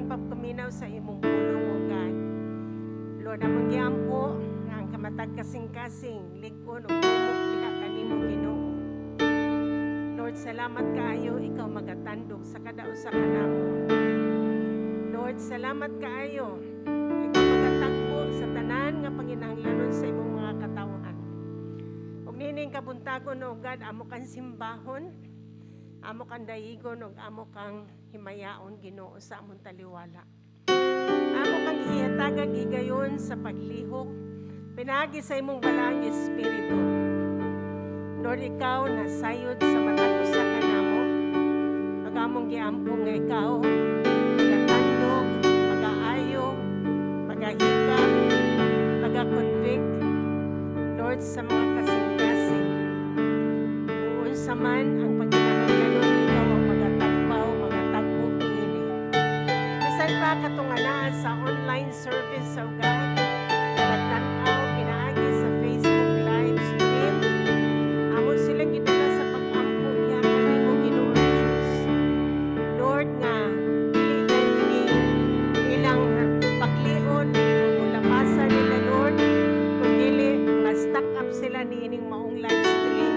bisan pa paminaw sa imong pulong, O God. Lord, among giampo nga ang kamatag kasing-kasing lig-on ug humok diha kanimo, Ginoo. Lord, salamat kaayo, ikaw magatandog sa kada usa kanamo. Lord, salamat kaayo, ikaw magatagpo sa tanan nga panginahanglanon sa imong mga katawhan. Ug nining kabuntagon, O God, amo kang simbahon, amo kang dayigon ug amo kang himayaon, Ginoo, sa among taliwala. Amo kang gihatagan gigayon sa paglihok pinaagi sa imong Balaang Espiritu. Lord, ikaw nasayod sa matag usa kanamo. Ug among giampo nga ikaw magatandog, magaayo, magahikap, magaconvict, Lord, sa mga kasing-kasing. Kung unsa man ang panginahanglanon, ikaw ang magatagpaw, magatagbo niini. Bisan pa katong anaa sa online service, O God, na nagtan-aw pinaagi sa Facebook live stream, amo silang gidala sa pag-ampo diha kanimo, Ginoo Dios. Lord, nga dili lang kini ilang paglion o lapasan nila, Lord, kundili ma-stock up sila niining maong live stream.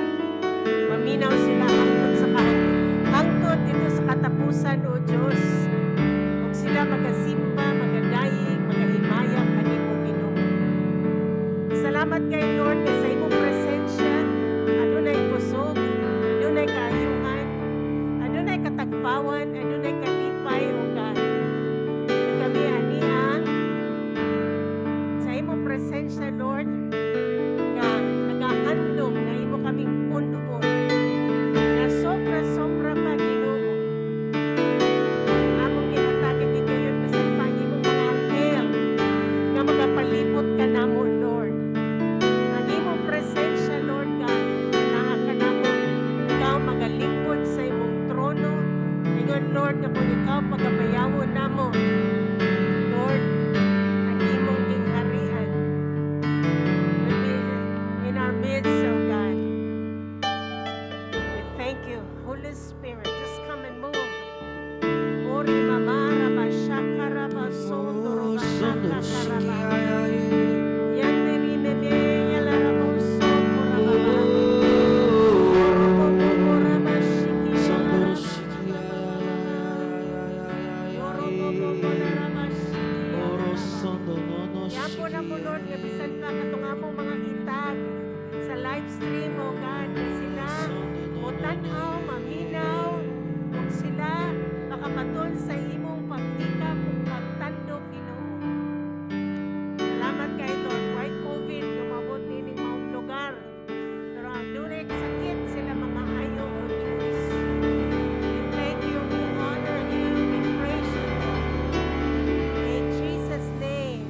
Maminaw sila hangtod dito sa katapusan, O Dios. Ug sila magasimba, magadayig, magahimaya kanimo, Ginoo. Salamat kay Lord nga sa imong presensya adunay kusog, adunay kaayuhan, adunay katagpawan, adunay kalipay, O God. Kami ania sa imong presensya, Lord, nga nagahandom nga imo kaming punon na sobra-sobra pa, Ginoo. Among gihatagan gigayon bisan pa ang imong mga anghel nga magapalibot kanamo, Lord. Ang imong presensya, Lord God, naa kanamo, ikaw magalingkod sa imong trono. Ingon, Lord, nga kung ikaw pagabayawon namo, Lord, ang imong gingharian will be in our midst, oh God. We thank you, Holy Spirit. Just come and move. Ori mamara ba shakara ba sondoro ba nakakaraba. Yanderi meme yalara bo sokora baba. Yoro bo shiki yalara ba ba ba ba ba. Yoro bo bo bo lara ba shiki yalara ba. Yampo na mo, Lord, nga bisan pa katong among mga itag sa live stream, O God, na sila mutan-aw, maminaw, ug sila makabaton sa imong paghikap ug pagtandog, Ginoo. Salamat kay Lord, why COVID lumabot nining maong lugar. Pero ang dunay kasakit sila mga ayo, O Diyos. We thank you, we honor you, we praise you, Lord. In Jesus' name.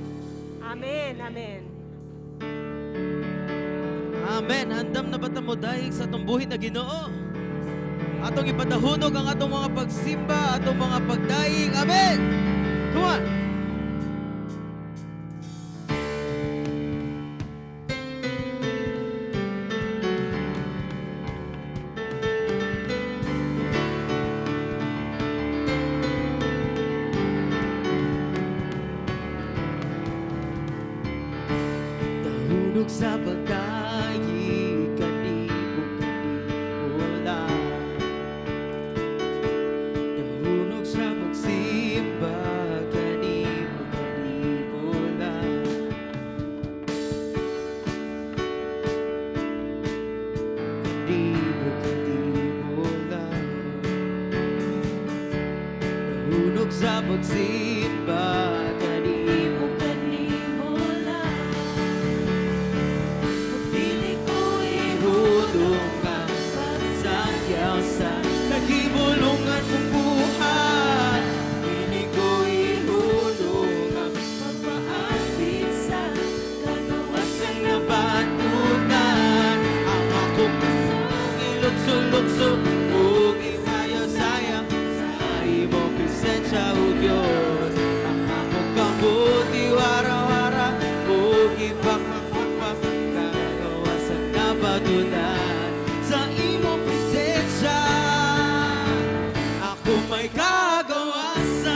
Amen. Amen. Amen. Andam na ba ta modayeg sa atong buhi na Ginoo? Atong ipadahunog ang atong mga pagsimba, atong mga pagdayeg. Amen. Come on. Dahunog sa pagdayeg kanimo kanimo lang. Dahunog sa pagsimba kanimo kanimo lang. Kanimo kanimo lang. Dahunog sa pagsimba kanimo kanimo lang. Dili ko ihulong ang pagsangyaw sa nagibulungan mong buhat. Dili ko ihulong ang pagpaapit sa kagawasang nabatunan. Ang akong ilukso-lukso ug isayaw-sayaw sa imong presensya, O Diyos. Ang akong kabuti wara-wara ug ipakpakpak sa kagawasan nabatunan sa imong presensya. Ako may kagawasan.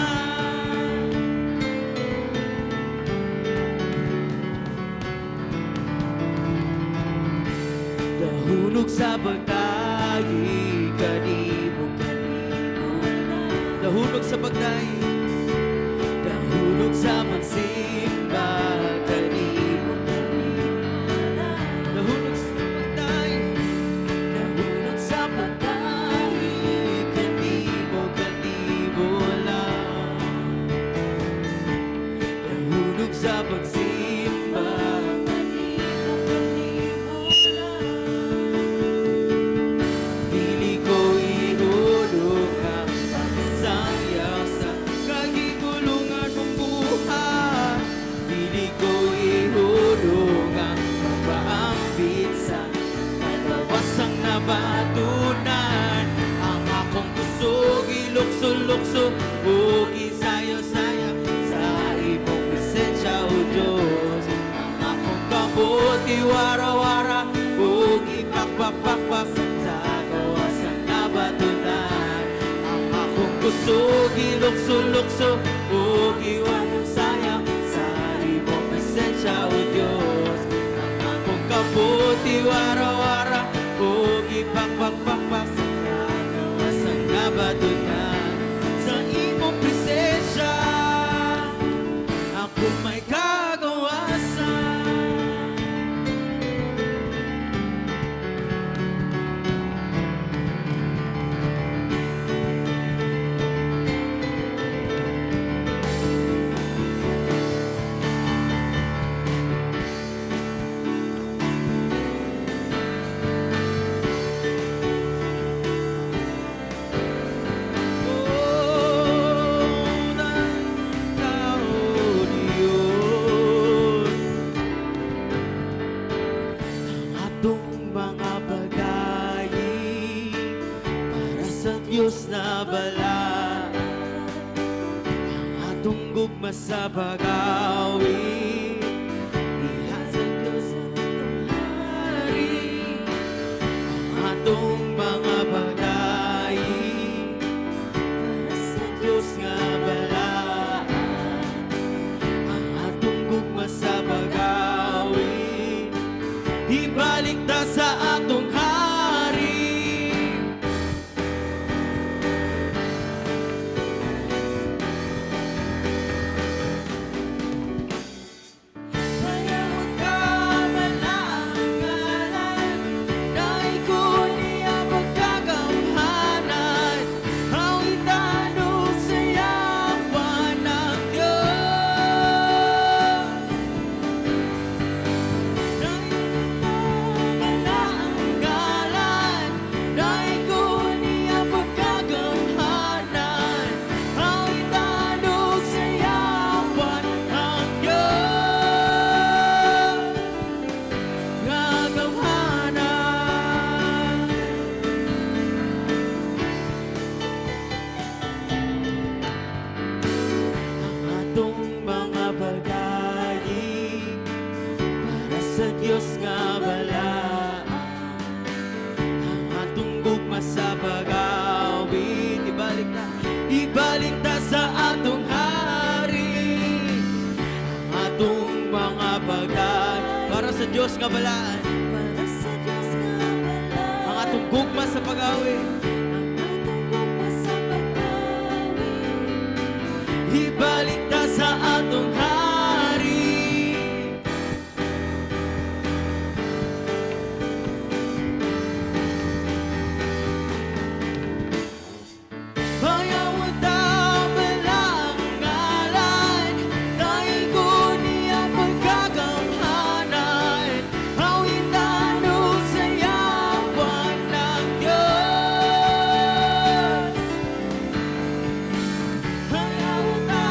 Lukso, gilukso, lukso ug iwasaya sa imong presensya, O Dios. Ang akong kamot iwara-wara ug ipakpak-pakpak sa kagawasan nga badungan. Sa imong presensya ako may kagawasan. Oh, tao Dios. Ang atong mga pagdayeg para sa Diyos na balaan. Ang atong gugma sa pag-awit iha sa Diyos atong hari. Ang atong mga pagdayeg para sa Diyos nga balaan. Ang atong gugma sa pag-awit ibalik ta sa atong hari. Bayawon ka malangalan, dahil ko niya pagkagamhanan, awitan ug sayawan ng Diyos. Dahil ko malangalan, dahil ko niya pagkagamhanan, awitan ug sayawan ng Diyos. Nga gamhanan. Ang atong mga pagdayeg para sa Diyos nga balaan. Ang atong gugma sa pag-awit ibalik ta sa atong hari. Ang atong mga pagdayeg para sa Diyos nga balaan. Para sa Diyos nga balaan. Ang atong gugma sa pag-awit Ang atong gugma sa pag-awit ibalik ta sa atong hari. Bayawon ta malangalan, dahil ko niya pagkagamhanan, awitan ug sayawan ng Diyos. Bayawon ta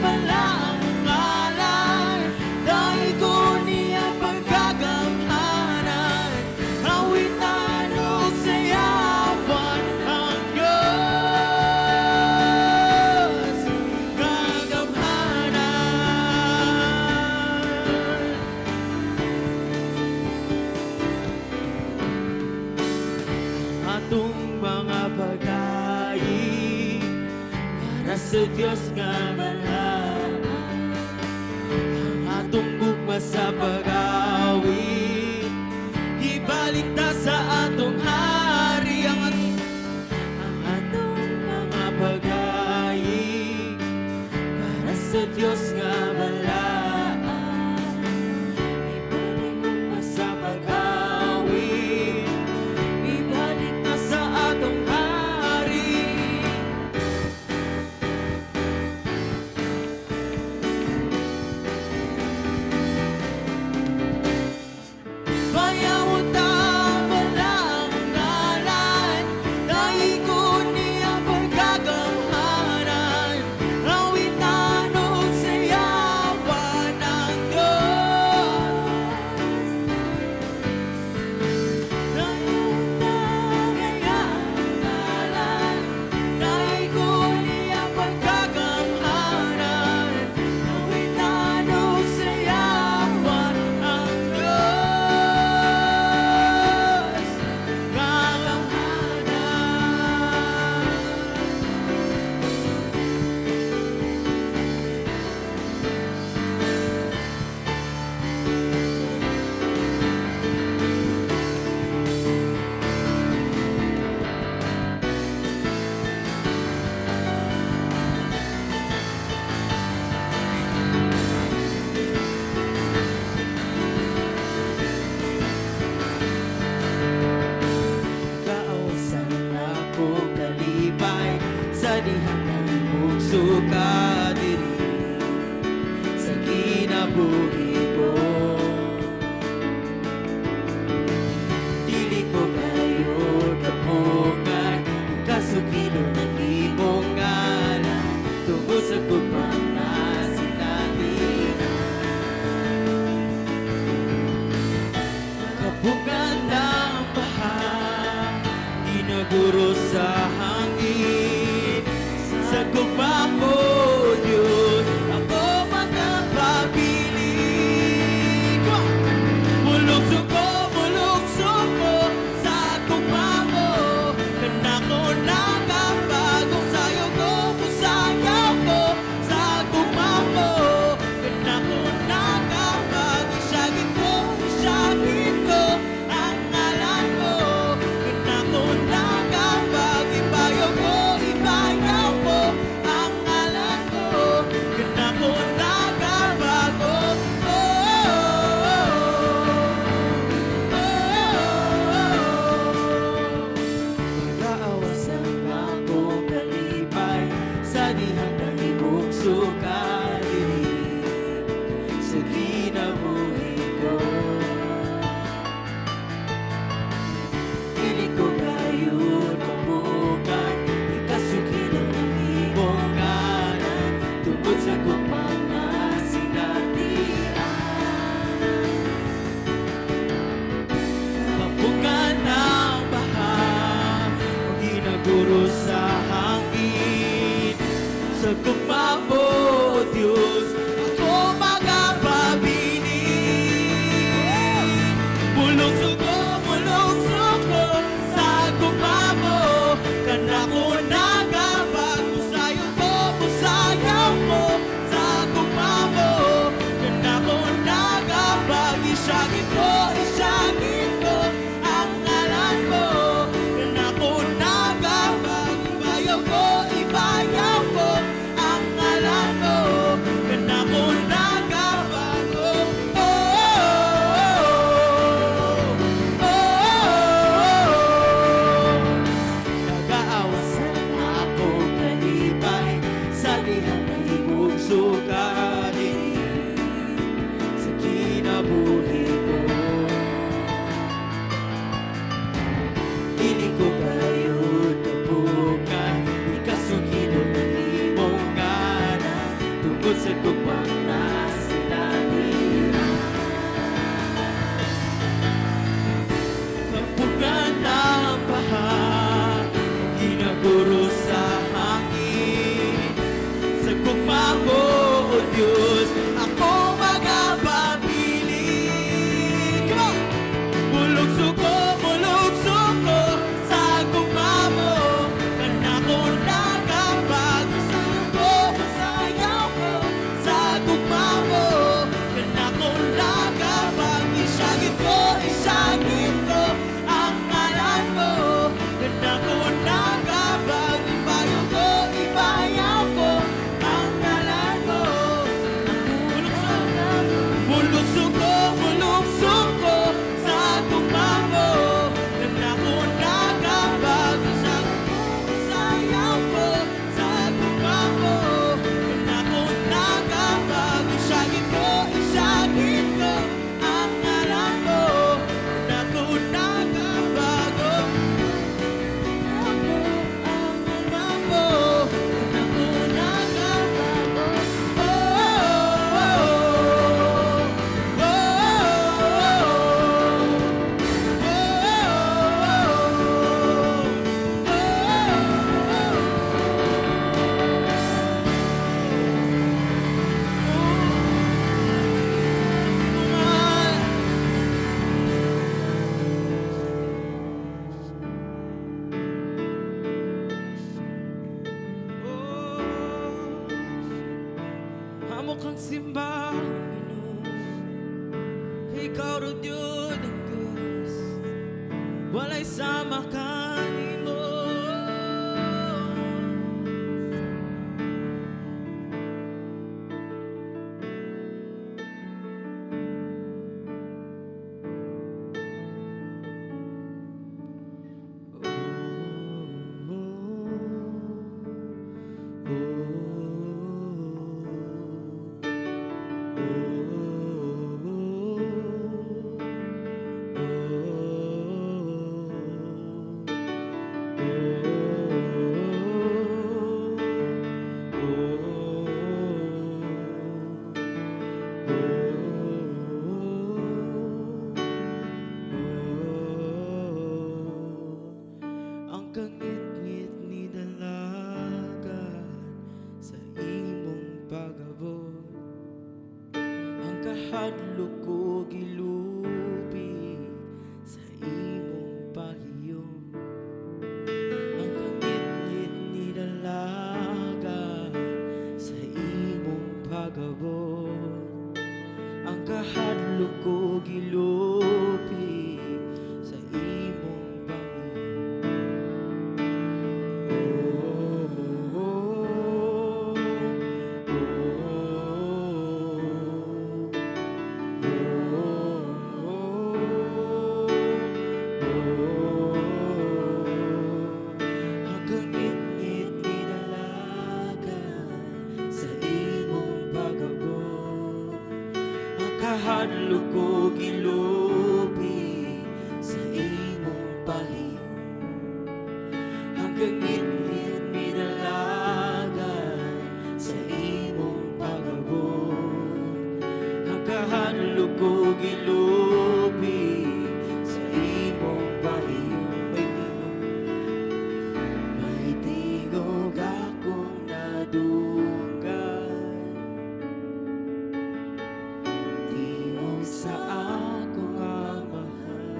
malangalan, dahil ko niya pagkagamhanan, awitan ug sayawan ng Diyos. Kagamhanan. Atong mga pagdayeg para sa Diyos nga balaan. Ang atong gugma sa pag-awit ibalik ta sa atong hari. Ang atong mga pagdayeg para sa Diyos nga balaan. Ibalik gugma sa pag-awit ibalik ta sa atong hari. akong kalipay sa dihang nahimugso ka diri sa kinabuhi ko. Dili ko gayod kapungan ang kasukilon ng imong ngalan tungod sa gugmang nasinatian. Kapungan ng baha, ginaguro sa hangin. Sa gugma mo, Diyos, ako magpapabili. Come on! Mulukso ko sa gugma mo. Kanako nakapagong sayo ko, musayaw ko sa gugma mo. Kanako nakapag isagin ko ang ngalan mo. Kanako nakapag ibayaw ko ang ngalan mo. Kanako nakabago. Oh. Nag-aawas ang akong kalipay sa dihang nahimugso ka diri sa kinabuhi ko. Dili ko gayud kapukan ikasukilan ng imong ngalan tungod sa gugmang nasinatian. Kapungan ng baha o ginaguro sa hangin. Sa gugma mo, Diyos, ako magapabili. Mulukso ko sa gugma mo. Kanako nagapag musayo ko, musayaw ko sa gugma mo. Kanako nagapag isagin ko ang ngalan mo. Kanako nagapag ibayaw ko ang ngalan mo. Kanako nagapag oh. Nag-aawas ang akong kalipay sa dihang nahimugso ka diri sa kinabuhi ko. Dili ko gayud kapukan ikasukilon ng imong ngalan tungod sa gugmang nasinatian. Kapugan ng baha, ginaguro sa hangin. Sa gugma mo, O Diyos, ako magapabili. Come on! Mulukso ko sa gugma mo. Kanako nagapag ko, sayaw ko sa gugma mo. Kanako nagapag isagin ko ang ngalan mo. Kanako nagapag ibayaw ko ang ngalan mo. Mulukso, mulukso ko sa gugma mo. Kanako nagapag sayaw ko sa gugma mo. Kanako nagapag isagin ko ang ngalan mo. Kanako nagabago ang gugma mo. Kanako nagabago. Oh. Amo kang simbahon, Ginoo. Kay ikaw ra gyud ang Diyos. Walay sama kanimo. kahadlok ko gilupig sa imong pahiyo. Hanggang ngitngit midalagan sa imong pag-abot. Ang kahadlok ko gilupig sa imong pahiyo. May tingog, may tingog akong nadunggan, tingog sa akong Amahan.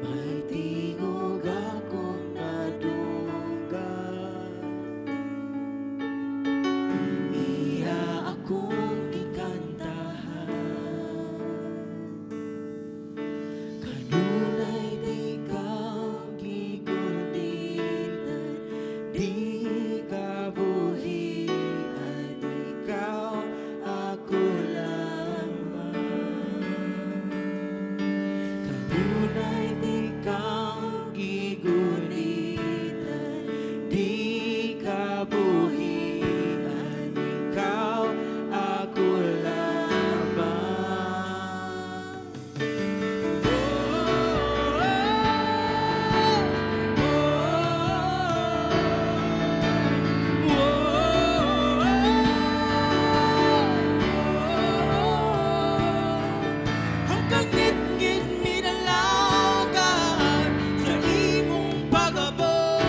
May tingog akong nadunggan, iya akong gikantahan. Kanunay di ka gigunitan, di ka buhian, ikaw ako lamang. Kanunay di ka gigunitan, di ka buhian, ikaw ako lamang. Hanggang ngitngit midalagan sa imong pag-abot.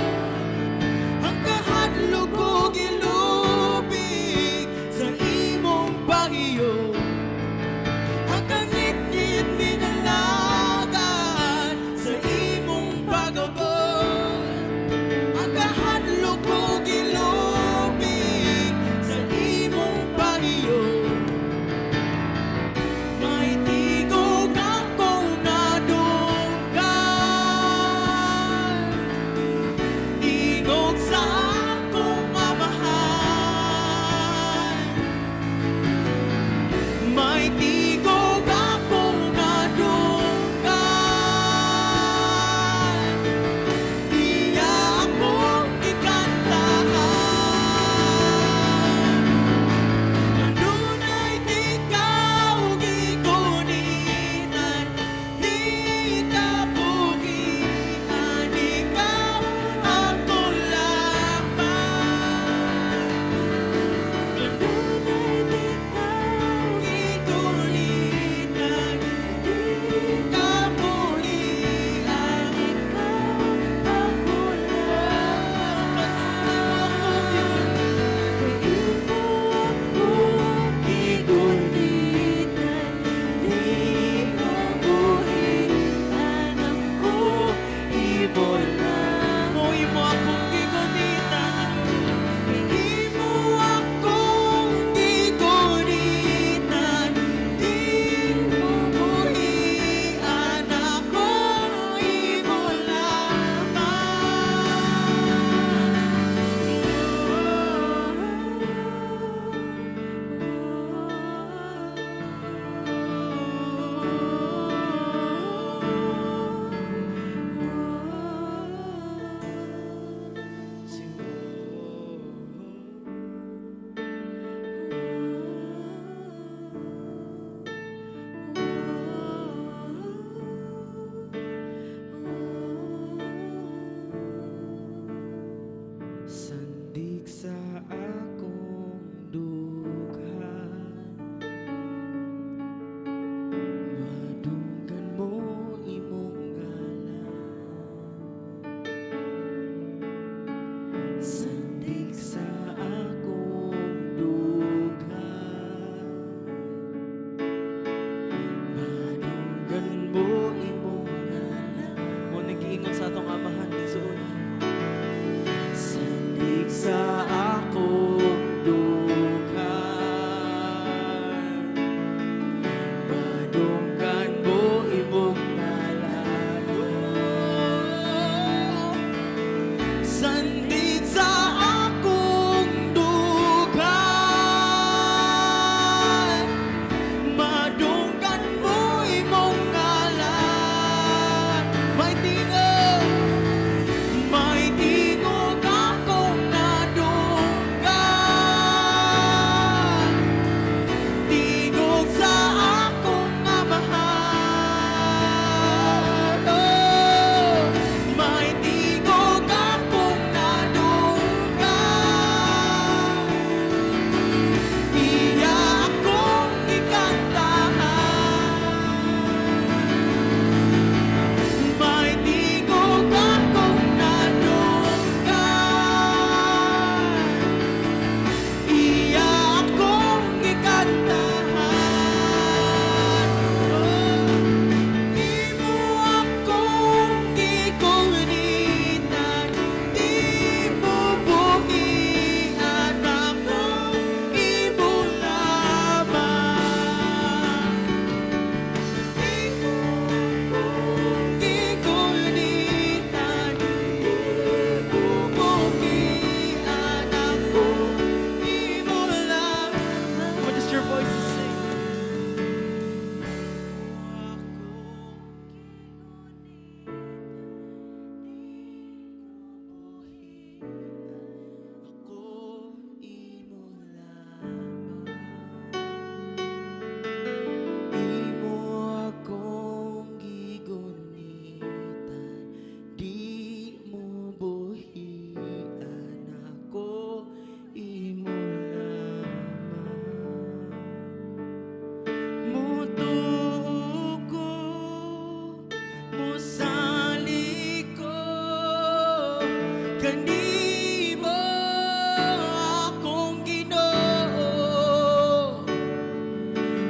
Ang kahadlok ko gilupig sa imong pahiyo. Hanggang ngitngit midalagan sa imong pag-abot. Ang kahadlok ko gilupig sa imong pahiyo. May tingog akong nadunggan, tingog sa akong Amahan. May tingog akong nadunggan, iya akong gikantahan. Kanunay di ka gigunitan, di ka buhian, ikaw ako lamang. Kanunay di ka Gigunitan, di ka buhian, ikaw ako lamang. Kay imo ako gigunitan, di mo buhian ako, imo lamang. Mo imo akong gigunitan, imo akong gigunitan, di mo buhian ako, imo lamang. Kanimo, akong Ginoo,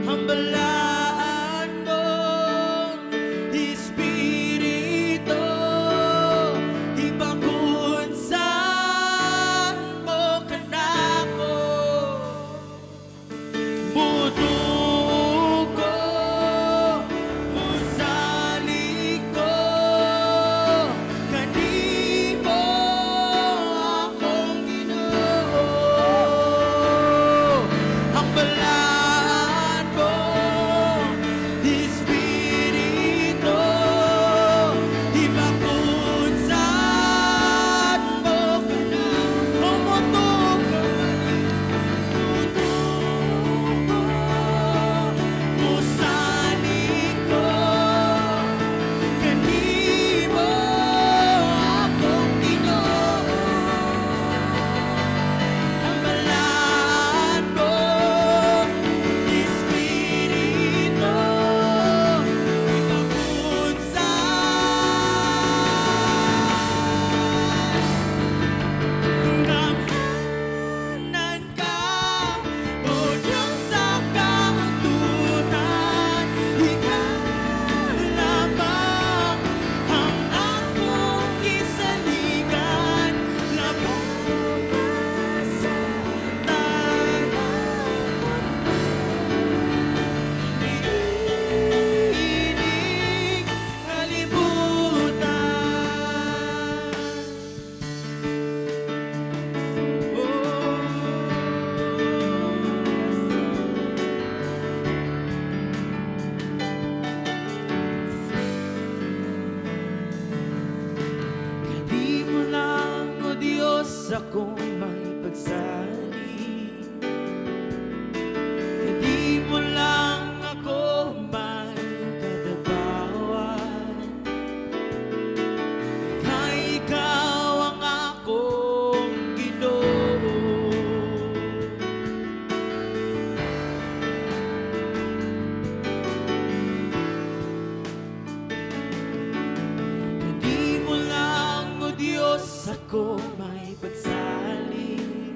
ang balaan mong Espiritu, ipakunsan mo kanako. Mutuo ko, musalig ko kanimo, akong Ginoo, ang balaan mong Espiritu, ipakunsan mo kanako. Mutuo ko, mutuo, musalig ko kanimo, akong Ginoo, ang balaan mong Espiritu, ipakunsan. Gamhanan ka, O Diyos sa kahangturan. Ikaw lamang ang akong gisaligan, labaw pa sa tanan niining kalibutan. Oh. Kanimo lang, O Diyos, akong may pagsalig. Kanimo lang ako may kadabawan. Kay ikaw ang akong Ginoo. Kanimo lang, O Diyos, ako may pagsalig.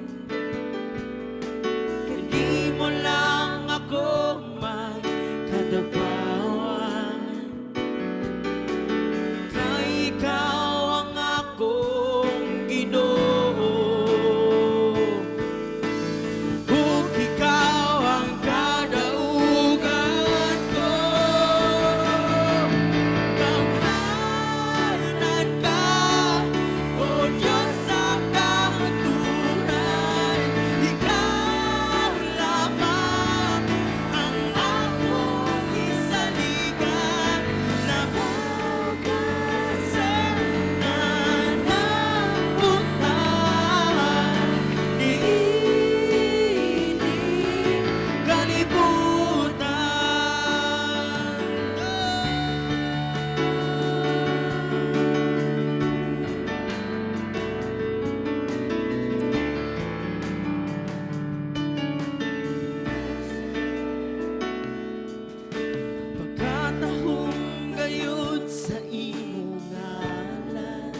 Kanimo lang ako may kadabawan. Kay ikaw ang akong Ginoo. Ug ikaw ang kadaugan ko. Gamhanan ka, O Diyos sa kahangturan. Ikaw lamang ang akong gisaligan, labaw ka sa tanang niining kalibutan. Pagkatahom gayud sa imong ngalan,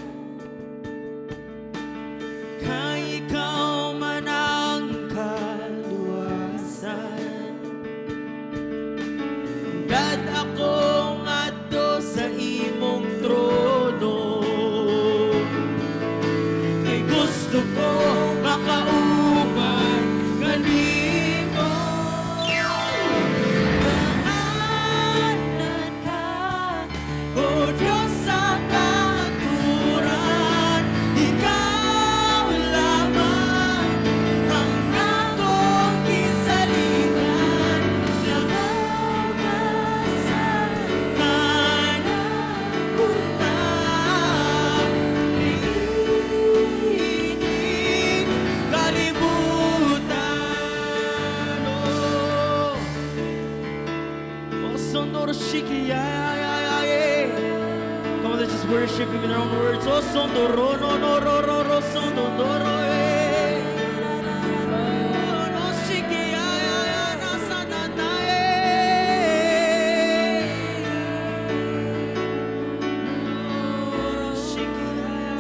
kay ikaw man ang kaluwasan. Hangad ako ngadto sa imong trono, kay gusto ko makauban kanimo. Gamhanan ka, O Diyos sa kahangturan. Ikaw lamang ang akong gisaligan, labaw ka sa tanang niining kalibutan. Oh. Oh, sondoro shiki, ya. Come on, let's just worship Him in our own words. Oh, sondoro, no, no, ro, ro, ro, sondoro, eh. Oh, no, shiki, ya, na, sa, na, na, eh. Oh, shiki, ya.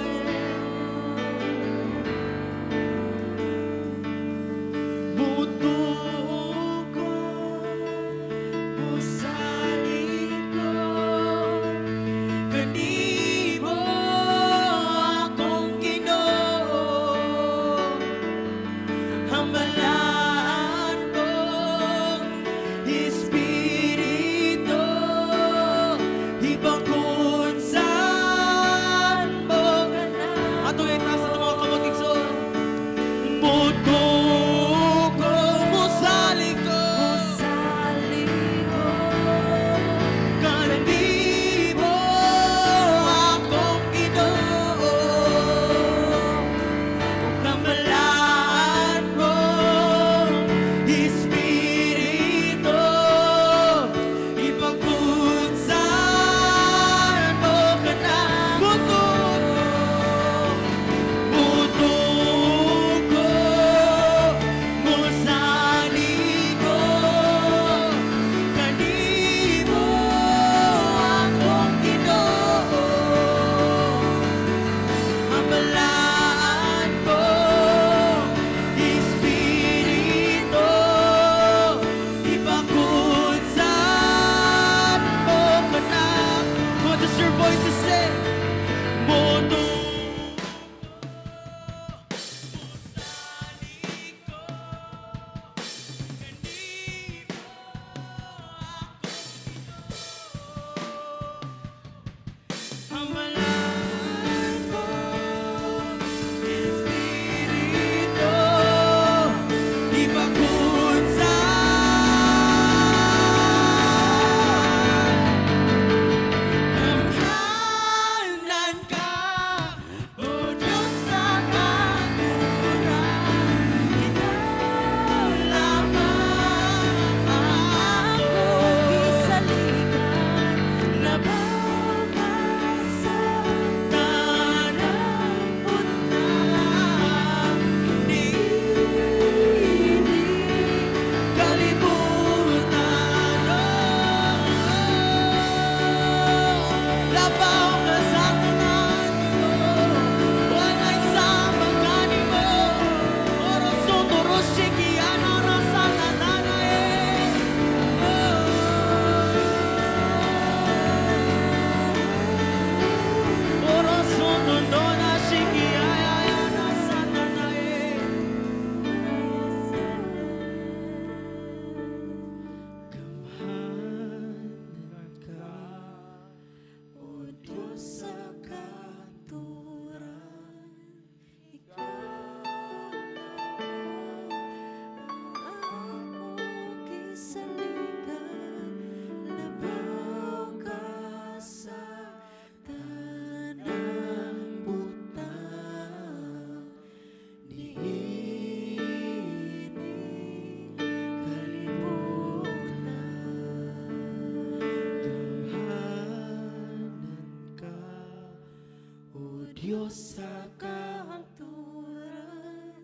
O Diyos sa Kahangturan,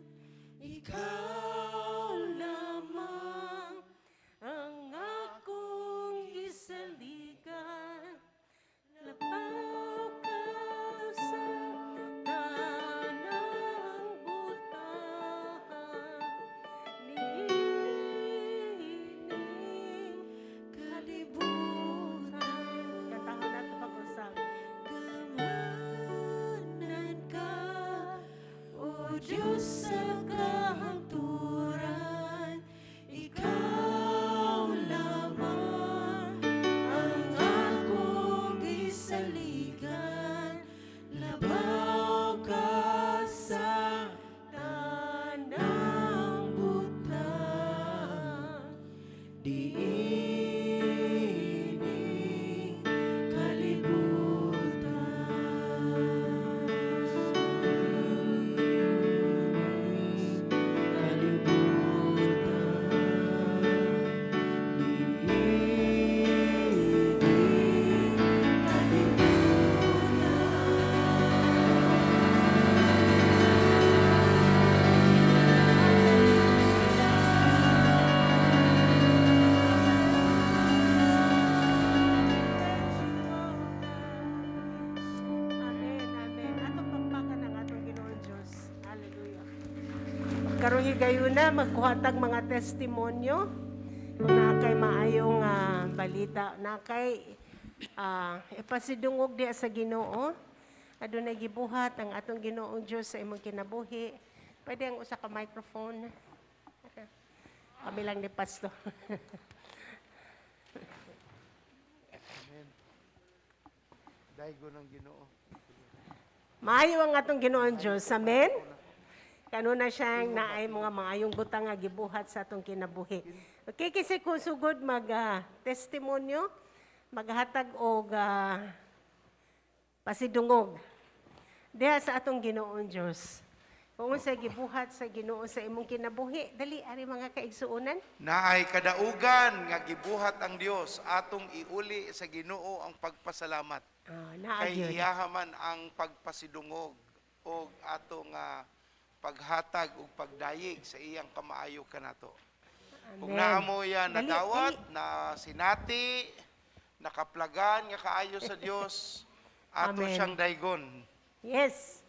Ikaw lamang ang akong gisaligan. Labaw ka sa tanang butang niining kalibutan. Kantahon nato pag-usab. Gamhanan ka, O Diyos sa kahangturan, Ikaw lamang ang akong gisaligan. Labaw ka sa tanang butang niining kalibutan. Kalibutan, niining Kalibutan. Amen, amen. Atong pakpakan ang atong Ginoong Diyos. Hallelujah. Karong higayuna, magkuha tag mga testimonyo. Kung naa kay maayong balita, naa kay ipasidungog diha sa Ginoo. Adunay gibuhat ang atong Ginoong Diyos sa imong kinabuhi. Pwede ang usa ka microphone. Kami lang ni Pastor. Amen. Daigo ng Ginoo. Maayo ang atong Ginoong Diyos. Amen. Kanuna siyang naay mga maayong butang nga gibuhat sa atong kinabuhi. Okay, kasi kung sugod mag testimonyo, maghatag og pasidungog diha sa atong Ginoong Diyos. Kung unsa gibuhat sa Ginoo sa imong kinabuhi, dali ari mga kaigsuonan. Naay kadaugan nga gibuhat ang Dios, atong iuli sa Ginoo ang pagpasalamat. Naa Kay gyud. iyaha man ang pagpasidungog og atong paghatag ug pagdayeg sa iyang kamaayo kanato. Kung Amen. naa mo yan Dali, nadawat, dali. na sinati, nakaplagan nga kaayo sa Dios, ato Amen. siyang daygon. Yes.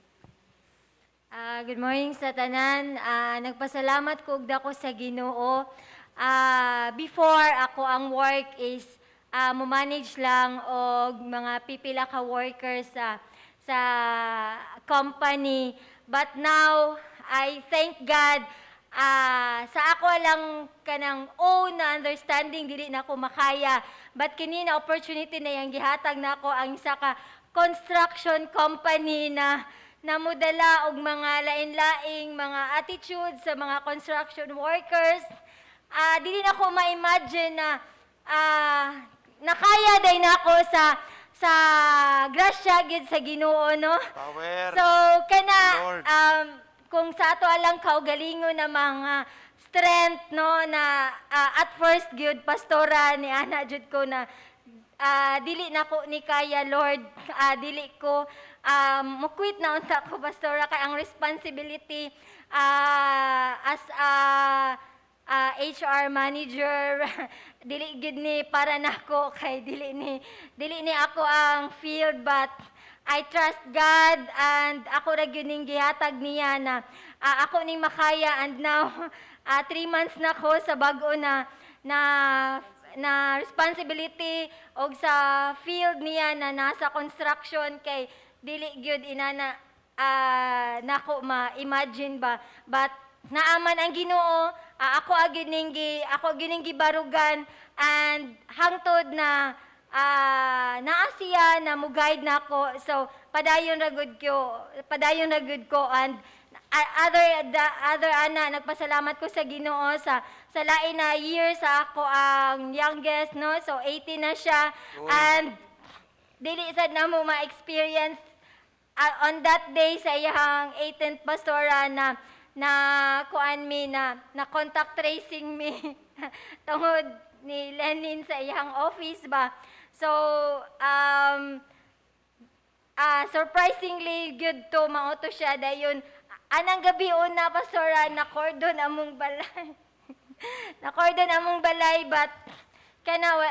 Good morning sa tanan. Nagpasalamat ko og dako sa Ginoo. Before ako ang work is mo manage lang og mga pipila ka workers sa company. But now I thank God, sa ako lang kanang own na understanding, dili na ako makaya. But kini na opportunity na yang gihatag nako ang isa ka construction company na namudala og mga lain-laing mga attitude sa mga construction workers. Dili na ko ma-imagine na nakaya day nako sa grasya gid sa Ginoo, no. Power. So kana Lord. Kung sa ato alang kaugalingon na mga strength, no, na at first gyud, pastora, ni ana jud ko na dili na ko ni kaya, Lord, dili ko mo-quit na unta ko, pastora, kay ang responsibility as a HR manager dili gid ni para nako kay dili ni ako ang field. But I trust God and ako ra gyud ning gihatag niya na ako ning makaya. And now 3 months na ko sa bag-o na na na responsibility og sa field niya na nasa construction, kay dili gyud inana nako ma-imagine ba. But naaman ang Ginoo, ako gyud ning gibarugan and hangtod na naa siya na mo guide nako. So padayon ra gud ko. And other the other ana, nagpasalamat ko sa Ginoo sa lain na year sa ako ang youngest, no. So 18 na siya and dili sad na mo ma-experience on that day sa iyang 18th, pastora, na na kuan mi na na contact tracing mi tungod ni Lenin sa iyang office ba. So Surprisingly good to mao to siya. Dayon anang gabi una, pastora, na cordon among balay. Na cordon among balay, but kana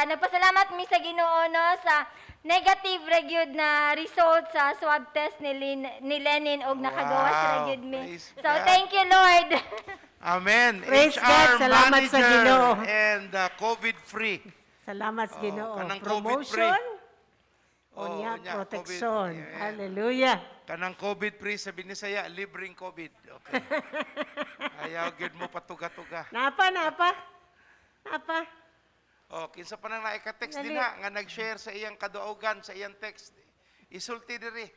nagpasalamat mi sa Ginoo, no, sa negative ra gyud na result sa swab test ni Lenin og nakagawas ra gyud mi. Praise So God. thank you, Lord. Amen. Praise HR God. Salamat sa manager Ginoo. and COVID-free. Salamat sa Oh, Ginoo. kanang Promotion, COVID-free. Oh, unya unya, protection. COVID. Yeah. Hallelujah. Kanang COVID-free sa Binisaya, libreng COVID. Okay. Ayaw gyud mo patuga-tuga. Napa, napa? Napa? Oh, kinsa pa nang naika-text Dali. din ha, nga nag-share sa iyang kaduogan, sa iyang text. Isulti diri.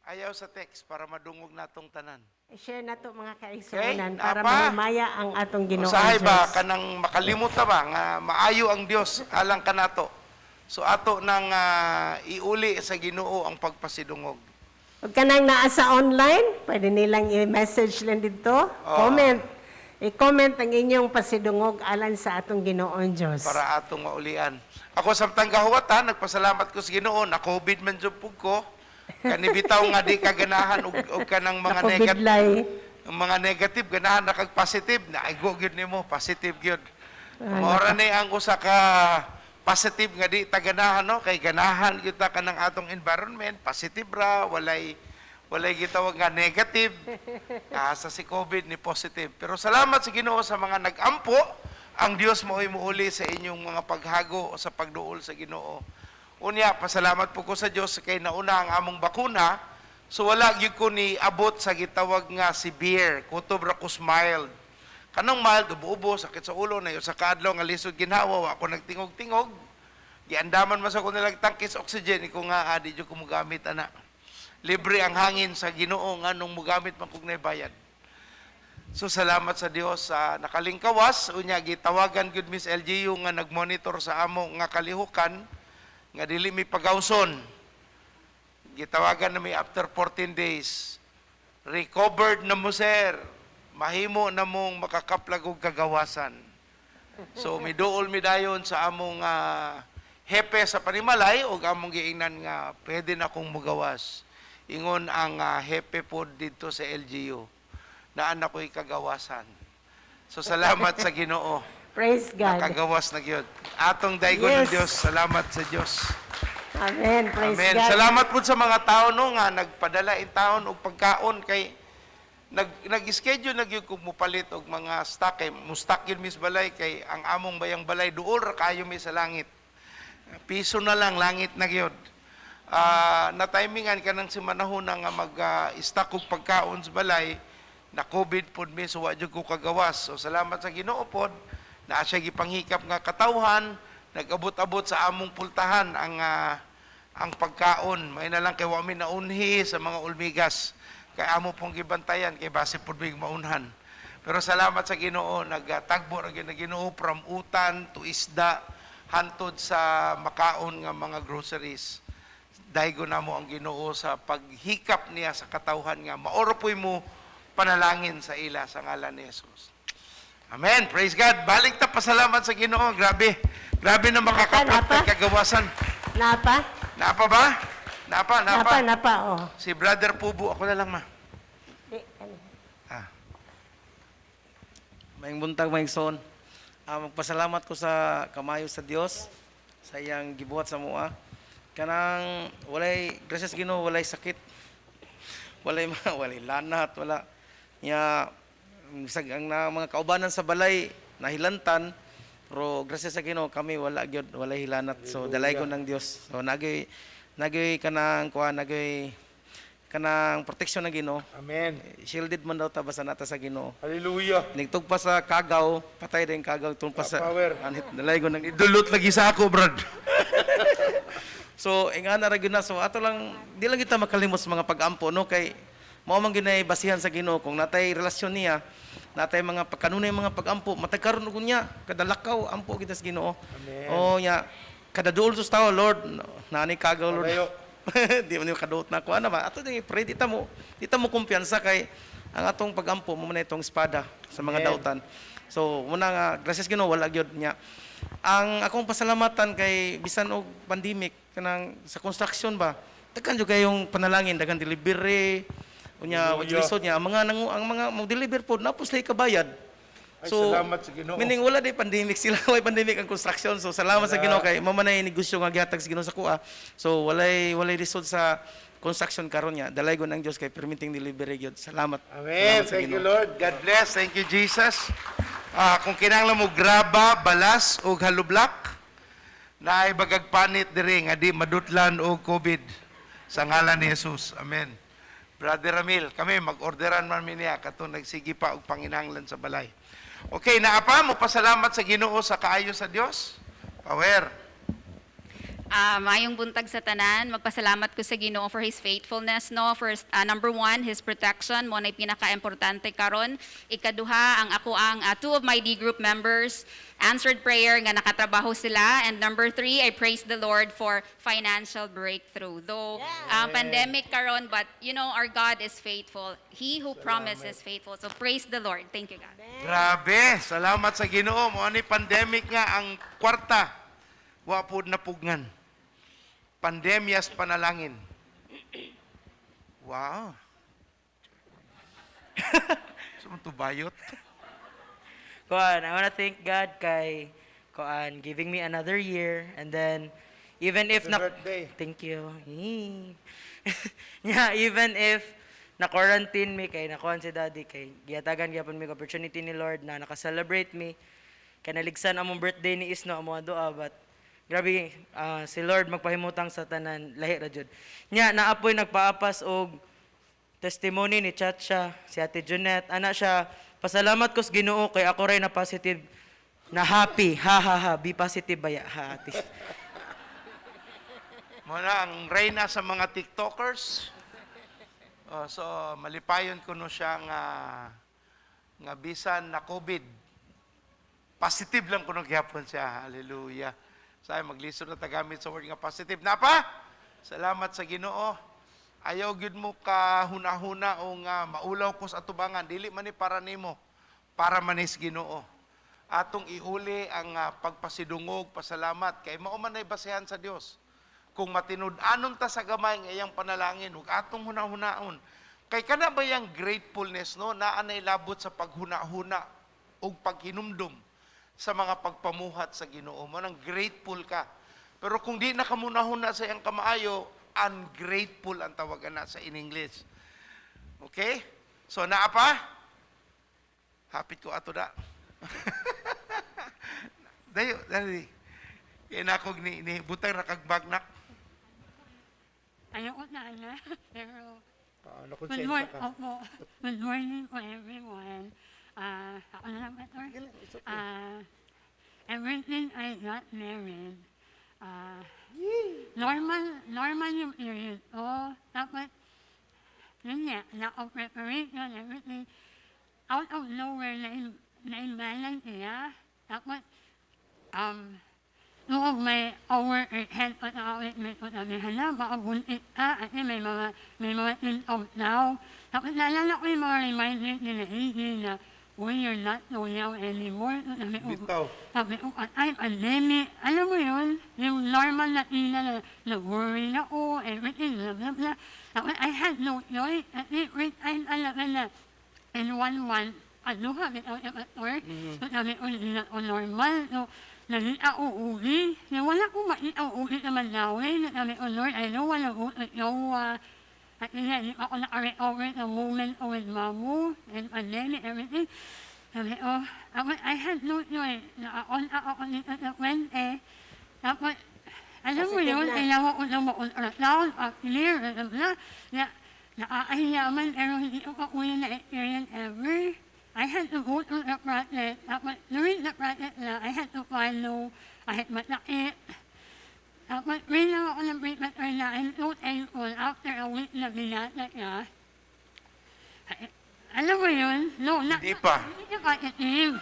Ayaw sa text para madungog natong tanan. I-share na to, mga kaigsuonan, Okay, para napa? mahimaya ang atong Ginoong Usahay ba Diyos. kanang makalimot ta ba nga maayo ang Dios alang kanato. So ato nang iuli sa Ginoo ang pagpasidungog. Huwag ka nang naa sa online, pwede nilang i-message lang dito. Oh. Comment. I-comment ang inyong pasidungog alang sa atong Ginoong Diyos. Para atong maulian. Ako samtang gahuwat ha, nagpasalamat ko sa Ginoo, na COVID man jud pug ko. Kani bitaw nga di ka ganahan og kanang mga negative, Nakubidlay. ang mga negative ganahan na kag positive na igo gyud nimo, positive gyud. Mao ni ang usa ka positive nga di ta ganahan, no, kay ganahan gyud ta kanang atong environment, positive ra, walay gitawag nga negative. Asa si COVID ni positive. Pero salamat sa Ginoo sa mga nag-ampo. Ang Dios mao'y muuli sa inyong mga paghago o sa pagduol sa Ginoo. Unya, pasalamat po ko sa Dios kay nauna ang among bakuna. So wala gyud ko ni abot sa gitawag nga severe, kutob ra ko mild. Kanang mild, ubo-ubo, sakit sa ulo, na sa kaadlaw nga lisod ginhawa, wa ako nagtingog-tingog. Giandaman man sa ko nilang tangkis oxygen, iko nga, di jud ko mogamit ana. Libre ang hangin sa Ginoo nganong mogamit man kog bayad. So salamat sa Dios sa nakalingkawas. Unya gitawagan gyud Miss LGU nga nagmonitor sa amo nga kalihukan nga dili mi pagawson. Gitawagan na mi after 14 days. Recovered na mo, sir. Mahimo na mong makakaplag og kagawasan. So miduol mi dayon sa among hepe sa panimalay ug among giingnan nga pwede na kong mugawas. Ingon ang hepe pod didto sa LGU, naan ako'y kagawasan. So salamat sa Ginoo. Praise God. Nakagawas na gyud. Atong daygon ng Dios. Salamat sa Dios. Amen. Praise Amen. God. Salamat po sa mga tao, no, nga nagpadala in taon og pagkaon kay nag-schedule na gyud kog mopalit og mga stock kay mo stock yun mis balay kay ang among bayang balay duol ra kayo mi sa langit. Piso na lang, langit na gyud. Na timingan kanang si manahon nga mag stock og pagkaon sa balay na COVID pod mi, so wa jud ko kagawas. So salamat sa Ginoo pod naa siya gipanghikap nga katawhan nag-abot-abot sa among pultahan ang pagkaon. May na lang kay wa mi naunhi sa mga ulmigas. Kay amo pong gibantayan kay base pud mig maunhan. Pero salamat sa Ginoo, nagtagbo ra gyud na Ginoo from utan to isda hantod sa makaon nga mga groceries. Daygo namo ang Ginoo sa paghikap niya sa katawhan nga maoro po'y mo panalangin sa ila sa ngalan ni Jesus. Amen. Praise God. Balik ta pasalamat sa Ginoo. Grabe. Grabe na makakapag Napa? kagawasan. Napa? Napa ba? Napa, napa. Napa, napa, oh. Si Brother Pubo, ako na lang, ma. Di, ano. Ah. Maayong buntag, maayong son. Magpasalamat ko sa kamayo sa Dios sa iyang gibuhat sa mua. Kanang walay gracias Ginoo, walay sakit. Walay walay lanat, wala. Nya bisag ang na, mga kaubanan sa balay nahilantan, pero gracias sa Ginoo kami wala gyud, walay hilanat. So dalaygon ng Dios. So nagay kanang kuan, nagay kanang proteksyon ng Ginoo. Amen. Shielded man daw ta basta nata sa Ginoo. Hallelujah. Nigtug pa sa kagaw, patay din kagaw tung pa sa Power. anit dalaygon ng Idulot lagi sa ako, brad. So ingana ra gyud na, so ato lang di lang kita makalimot sa mga pag-ampo, no, kay mao man gyud nay basihan sa Ginoo. Kung natay relasyon niya, natay mga pagkanunay mga pag-ampo, matag karon ug unya kada lakaw ampo kita sa Ginoo. Oh nya kada duol sa tawo, Lord, nani kagaw, Lord. Palayo. Di man yung kaduot na ko ana ba ato ding pray, di ta mo kumpiyansa kay ang atong pag-ampo mo man itong espada sa mga Amen. dautan. So muna nga gracias Ginoo wala gyud niya. Ang akong pasalamatan kay bisan og pandemic kanang sa construction ba. Daghan jud kayong panalangin, daghan delivery. Unya, wa lisod niya ang mga nangu ang mga mo deliver po napos lay kabayad. Ay, salamat sa Ginoo. Meaning wala day pandemic sila, way pandemic ang construction. So salamat sa Ginoo kay mao man ay negosyo nga gihatag sa Ginoo sa kuha. So walay lisod sa construction karon niya. Dalaygon ang Dios kay permitting delivery gyud. Salamat. Amen. Salamat sa Thank you, Ginoo. Lord. God bless. Thank you, Jesus. Kung kinahanglan mo graba, balas ug halublak, naay bagag panit diri nga di madutlan og COVID sa ngalan ni Jesus. Amen. Brother Ramil, kami mag-orderan man mi niya katong nagsige pa og panginahanglan sa balay. Okay, naa pa mo pasalamat sa Ginoo sa kaayo sa Dios. Power. Maayong buntag sa tanan. Magpasalamat ko sa Ginoo for His faithfulness, no? First, number one, His protection, mo na pinaka-importante karon. Ikaduha, ang ako ang two of my D group members answered prayer nga nakatrabaho sila. And number three, I praise the Lord for financial breakthrough. Though pandemic karon, but our God is faithful. He who promises is faithful. So praise the Lord. Thank you, God. Grabe, salamat sa Ginoo. Mo ani pandemic nga ang kwarta wa pud napugnan. Pandemyas panalangin. Wow. So tubayot. Kuan, I wanna thank God kay kuan giving me another year and then even if Happy na birthday. Thank you. Yeah, even if na quarantine mi kay nakuan si daddy kay gihatagan gyapon mi og opportunity ni Lord na naka-celebrate mi kay naligsan among birthday ni Isno amo ang duha, but grabe si Lord magpahimutang sa tanan, lahi ra jud. Nya naapoy nagpaapas og testimony ni Chacha, si Ate Junet. Ana siya, pasalamat ko sa Ginoo kay ako ray na positive na happy. Ha ha ha, be positive baya ha ate. Mo na ang reyna sa mga TikTokers. Oh, so malipayon kuno siya nga nga bisan na COVID. Positive lang kuno gyapon siya. Hallelujah. Say maglisod na tagamit sa word nga positive. Napa? Salamat sa Ginoo. Ayaw gyud mo ka hunahuna o nga maulaw ko sa atubangan. Dili man ni para nimo, para man ni sa Ginoo. Atong iuli ang pagpasidungog, pasalamat kay mao man ay basehan sa Dios. Kung matinud-anon ta sa gamay nga iyang panalangin ug atong hunahunaon. Kay kana ba yang gratefulness, no, naa nay labot sa paghuna-huna ug paghinumdum sa mga pagpamuhat sa Ginoo mo nang grateful ka. Pero kung di na kamunahuna sa iyang kamaayo, ungrateful ang tawagan na sa in English. Okay? So naa pa? Hapit ko ato da. Dayo, dali. Kaya na ako ni butang ra kag bagnak. Ayoko sana, pero Paano good morning, opo. Good morning po everyone. Ako na lang, Pastor. Ever since I got married, normal, normal yung period ko. Tapos, yun nga, lack of preparation, everything. Out of nowhere, na-imbalance niya. Tapos, noong may over head ko sa appointment ko, sabi, hala, baka buntis ka kasi may mga symptoms now. Tapos naalala ko yung mga reminders nila AJ na, uy, you're not so young anymore. So, sabi ko, Bitaw. sabi ko, ay, pandemic. Alam mo yun, yung normal na tina na, na-worry na ako, everything, blah, blah, blah. Tapos I had no choice. Kasi first time talaga na in one month, ano ka, bitaw sa pastor. So sabi ko, hindi na ako normal. So, naging ako uwi. Na wala ko makita uwi sa Mandaue. Na sabi ko, Lord, I don't wanna go to Jowa. At yun nga, hindi pa ako naka-recover sa moment ko with Mamu and pandemic, everything. Sabi ko, ako, I had no choice. Nakakontak ako dito sa Fuente. Tapos, alam mo Positive yun, na. kailangan ko na ma-ultrasound, pa-clear, blah, blah, blah. Na, nakakahiya man, pero hindi ko pa kuya na-experience ever. I had to go through the process. Tapos, during the process na, I had to follow, kahit masakit. Tapos, pray lang ako ng pray, Pastor, na I'm so thankful after a week na binata siya. Ay, alam mo yun? No, not, Hindi pa. Hindi pa positive.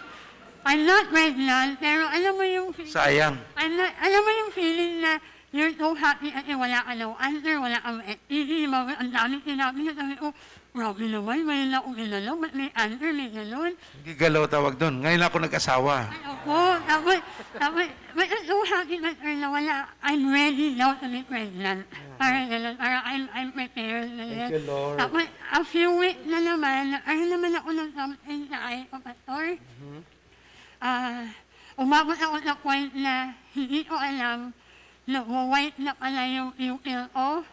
I'm not pregnant, pero alam mo yung Sayang. I'm not, alam mo yung feeling na you're so happy kasi wala ka daw answer, wala kang STD, mga ang daming sinabi na sabi ko, grabe naman, wala na akong ginalaw, ba't may answer, may ganun. Hindi galaw tawag doon. Ngayon ako nag-asawa. Ay, opo, tapos, tapos, but I'm so happy, Pastor, na wala, I'm ready now to be pregnant. Parang ganun. Parang I'm prepared. Ganyan. Thank you, Lord. Tapos, a few weeks na naman, ano naman ako ng something sa eye ko, Pastor. Ah, umabot ako sa point na hindi ko alam na white na pala yung pupil ko.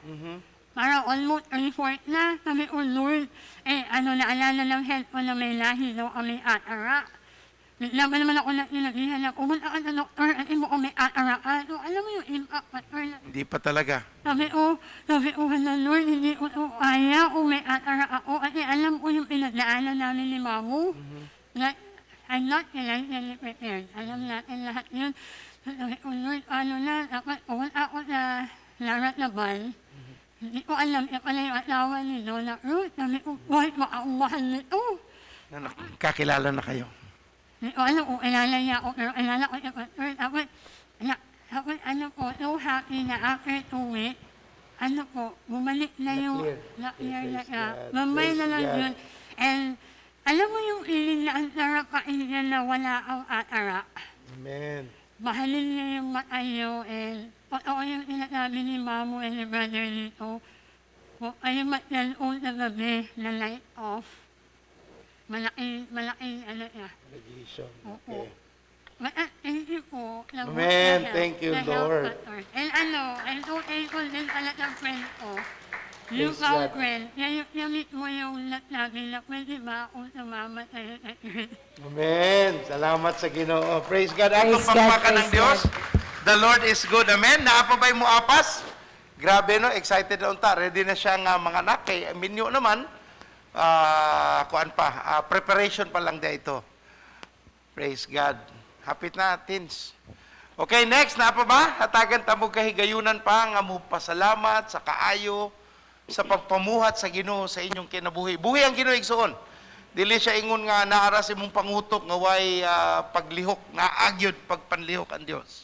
Parang almost 3/4 na. Sabi ko, "Lord, eh, ano, naalala ng health ko na may lahi daw kami cataract." Bigla ba naman ako na sinabihan na pumunta ka sa doktor at mo ko may cataract ka. So, alam mo yung impact, Pastor, na Hindi pa talaga. Sabi ko, "Hala, Lord, hindi ko to kaya kung may cataract ako kasi alam ko yung pinagdaanan namin ni Mamu. Like, I'm not financially prepared." Alam natin lahat yun. So, sabi ko, "Lord, ano na, dapat pumunta ako sa Larrazabal." Hindi ko alam, eh pala yung asawa ni Lola Ruth. Sabi ko, "Why, baka ang mahal nito." Na nakakilala na kayo. Hindi ko alam kung kilala niya ako, pero kilala ko siya, Pastor. Tapos, na, tapos ano po, so happy na after 2 weeks, ano po, bumalik na yung, Na-clear. na-clear na Praise siya. God. Mamay na Praise lang God. yun. And, alam mo yung feeling na ang sarap pakinggan na wala kang cataract. Amen. Mahalin niya yung mata niyo and totoo yung sinasabi ni Mamo and ni Brother dito. Huwag kayo mag-cellphone sa gabi na light off. Malaking, malaking ano siya. Radiation. Oo. Okay. But thank you po. Amen. Thank you, The health Lord. factor. And ano, I'm so thankful din pala sa friend ko. Yung Praise God. friend, na-meet mo yung nagsabi na pwede ba akong sumama sa'yo sa church. Amen. Salamat sa Ginoo. Praise God. Atong Praise God, pakpakan ng praise Diyos. The Lord is good. Amen. Naa pa ba'y mo apas? Grabe, no, excited na unta. Ready na siya nga mga anak. Kay minyo naman. Ah, kuan pa, preparation pa lang ito. Praise God. Hapit na, teens. Okay, next. Naa pa ba? Hatagan ta mo kahigayunan pa nga mo pasalamat sa kaayo sa pagpamuhat sa Ginoo sa inyong kinabuhi. Buhi ang Ginoo, igsuon. Dili siya ingon nga naara sa imong pangutok nga way paglihok, naa gyud pagpanlihok ang Dios.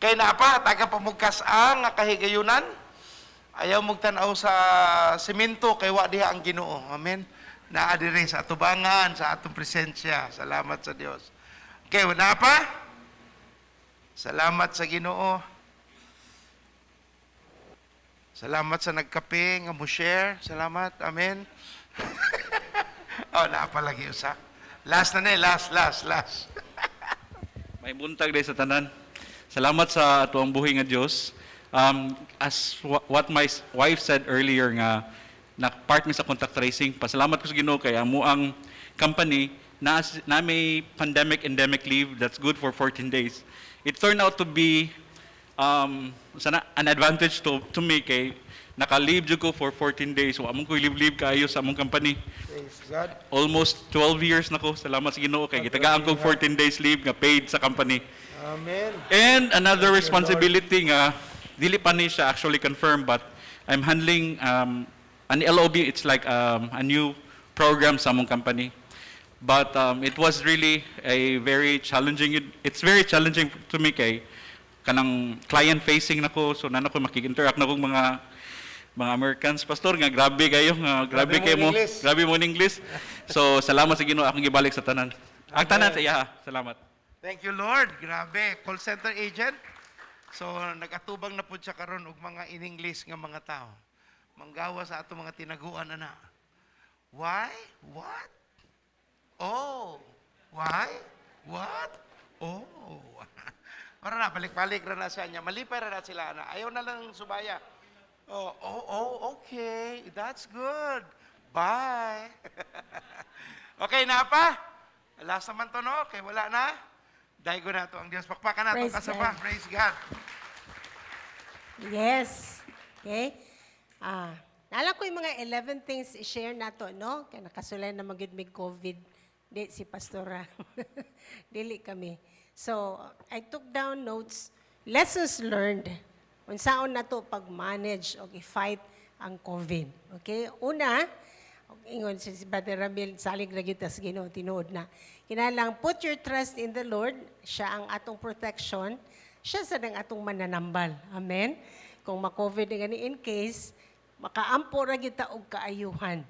Kay naa pa, hatagan pa mo kas-ang nga kahigayunan. Ayaw mong tan-aw sa simento kay wa diha ang Ginoo. Amen. Naa diri sa atubangan, sa atong presensya. Salamat sa Dios. Okay, wala pa? Salamat sa Ginoo. Salamat sa nagkape nga mo share. Salamat. Amen. Oh, naa pa lagi usa. Last na ni, last, last, last. May buntag day sa tanan. Salamat sa atuang buhi nga Dios. As what my wife said earlier nga na part mi sa contact tracing, pasalamat ko sa Ginoo kay amo ang company na may pandemic endemic leave that's good for 14 days. It turned out to be sana an advantage to me kay naka-leave jud ko for 14 days. Wa man ko leave-leave kayo sa among company. Praise God. Almost 12 years na ko. Salamat sa Ginoo kay gitagaan ko 14 days leave nga paid sa company. Amen. And another Thank you, responsibility nga dili pa ni siya actually confirmed, but I'm handling an LOB. It's like a new program sa among company. But it was really a very challenging it's very challenging to me kay kanang client facing nako, so naa ko makig-interact na kong mga Americans, Pastor, nga grabe kayo nga grabe Grabe mo kayo mo in English. Grabe mo in English. So salamat sa Ginoo, akong gibalik sa tanan ang tanan sa iya. Salamat. Thank you, Lord. Grabe. Call center agent. So, nag-atubang na po siya karon og mga in English nga mga tao. Manggawa sa ato mga tinaguan ana. Why? What? Oh. Why? What? Oh. Para na, balik-balik ra na siya niya. Malipay ra na sila ana. Ayaw na lang subaya. Oh, okay. That's good. Bye. Okay naa pa? Last naman to, no? Okay, wala na? Daygon nato ang Diyos. Pakpakan nato Praise kasapa. God. Praise God. Yes. Okay? Ah, naalam ko yung mga 11 things i-share nato, no? Kaya nakasulay na magyud mig COVID. Di si Pastora. Dili kami. So, I took down notes, lessons learned. Unsaon nato pag-manage o i-fight ang COVID. Okay? Una, ingon si Brother Ramil, salig ra gyud ta sa Ginoo, tinuod na. Kinahanglan put your trust in the Lord, siya ang atong protection, siya sa ang atong mananambal. Amen. Kung ma-COVID na gani in case, makaampo ra gyud ta og kaayuhan.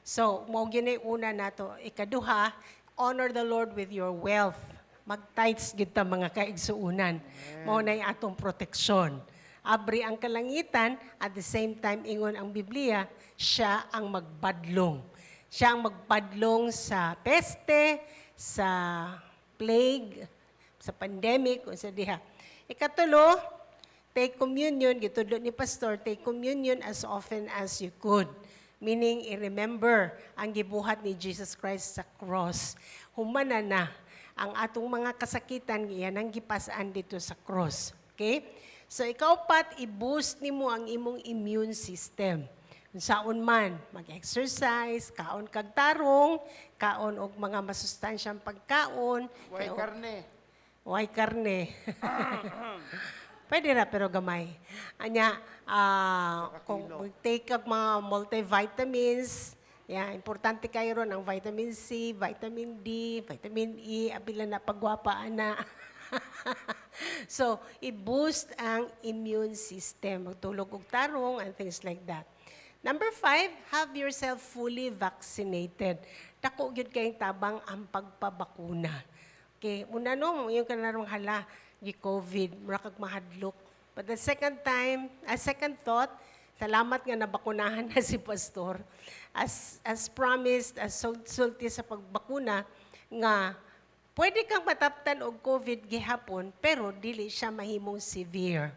So, mao gyud na una nato. Ikaduha, honor the Lord with your wealth. Mag-tithes gyud ta, mga kaigsuunan. Mao na atong proteksyon. Abri ang kalangitan, at the same time, ingon ang Biblia, siya ang magbadlong. Siya ang magbadlong sa peste, sa plague, sa pandemic, kung sa diha. Ikatulo, take communion, gitudlo ni Pastor, take communion as often as you could. Meaning, i-remember ang gibuhat ni Jesus Christ sa cross. Humana na ang atong mga kasakitan, iyan ang gipas-an dito sa cross. Okay? So, ikaupat, i-boost nimo ang imong immune system. Saon man, mag-exercise, kaon kag tarong, kaon og mga masustansyang pagkaon. Way karne. Way karne. Pwede ra pero gamay. Anya, kung mag-take kag mga multivitamins, yeah, importante kayo ron ang vitamin C, vitamin D, vitamin E, apila na pagwapa ana. So, i-boost ang immune system. Magtulog og tarong and things like that. Number 5, have yourself fully vaccinated. Dako gyud kayong tabang ang pagpabakuna. Okay, una no, yung kanarong hala, gi COVID, mura kag mahadlok. But the second time, a second thought, salamat nga nabakunahan na si Pastor. As promised, as sulti sa pagbakuna, nga pwede kang mataptan og COVID gihapon, pero dili siya mahimong severe.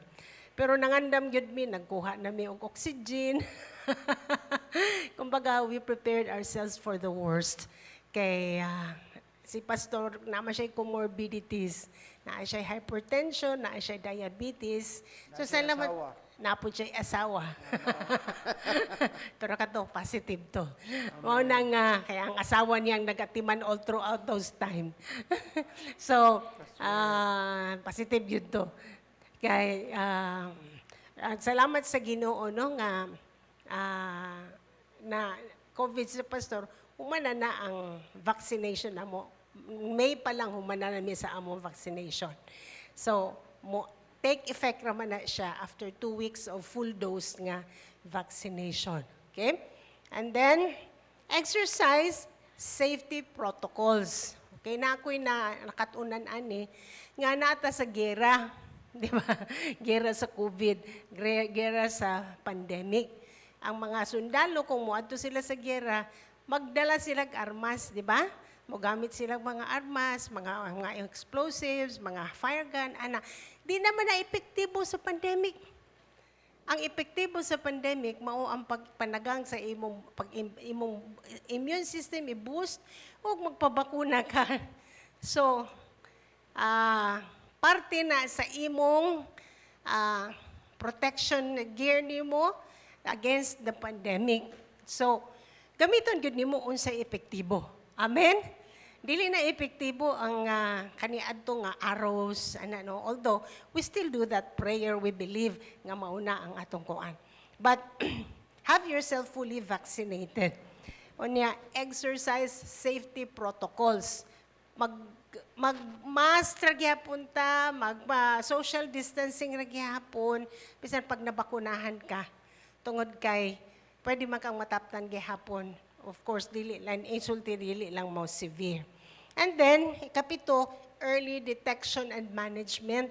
Pero nangandam gyud mi, nagkuha na mi og oxygen. Kumbaga, we prepared ourselves for the worst. Kay si Pastor, naman siya comorbidities. Naa siya hypertension, naa siya diabetes. So, Naa siya salamat. asawa. Naa pod siya asawa. Pero kato, positive to. Mao na nga, kaya ang asawa niyang nagatiman all throughout those time. So, positive yun to. Kay, salamat sa Ginoo no nga na COVID sa pastor, humana na ang vaccination na mo. May pa lang humana na mi sa among vaccination. So, mo take effect raman na siya after 2 weeks of full dose nga vaccination. Okay? And then, exercise safety protocols. Okay, na ako'y na nakatunan ani nga nata sa gera, di ba? Gera sa COVID, gera sa pandemic. Ang mga sundalo kung moadto sila sa gera, magdala sila armas, di ba? Mogamit sila mga armas, mga explosives, mga fire gun, ana. Di naman na epektibo sa pandemic. Ang epektibo sa pandemic mao ang pagpanagang sa imong pag imong immune system i-boost ug magpabakuna ka. So, parte na sa imong protection gear nimo against the pandemic. So, gamiton gyud nimo unsay epektibo. Amen? Dili na epektibo ang kaniadto nga arrows ana no, although we still do that prayer, we believe nga mauna ang atong kuan, but have yourself fully vaccinated. Unya, exercise safety protocols, mag mag mask ra gihapon ta, mag social distancing ra gihapon bisan pag nabakunahan ka, tungod kay pwede man kang mataptan gihapon. Of course, dili lang insulti, dili lang mo severe. And then ikapito, early detection and management.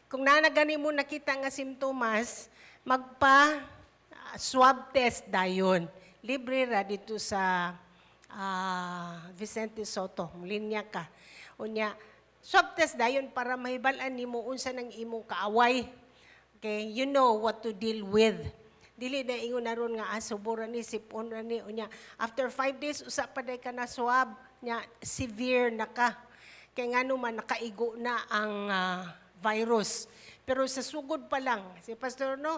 Kung nanagani mo nakita nga simptomas, magpa swab test dayon. Libre ra dito sa Vicente Sotto, linya ka. Unya, swab test dayon para mahibal-an nimo unsa nang imong kaaway. Okay, you know what to deal with. Dili na ingon na ron nga subora ni, sipon ra ni, unya after 5 days usa pa day ka na swab nya, severe na ka. Kay ngano man, nakaigo na ang virus. Pero sa sugod pa lang, si Pastor no,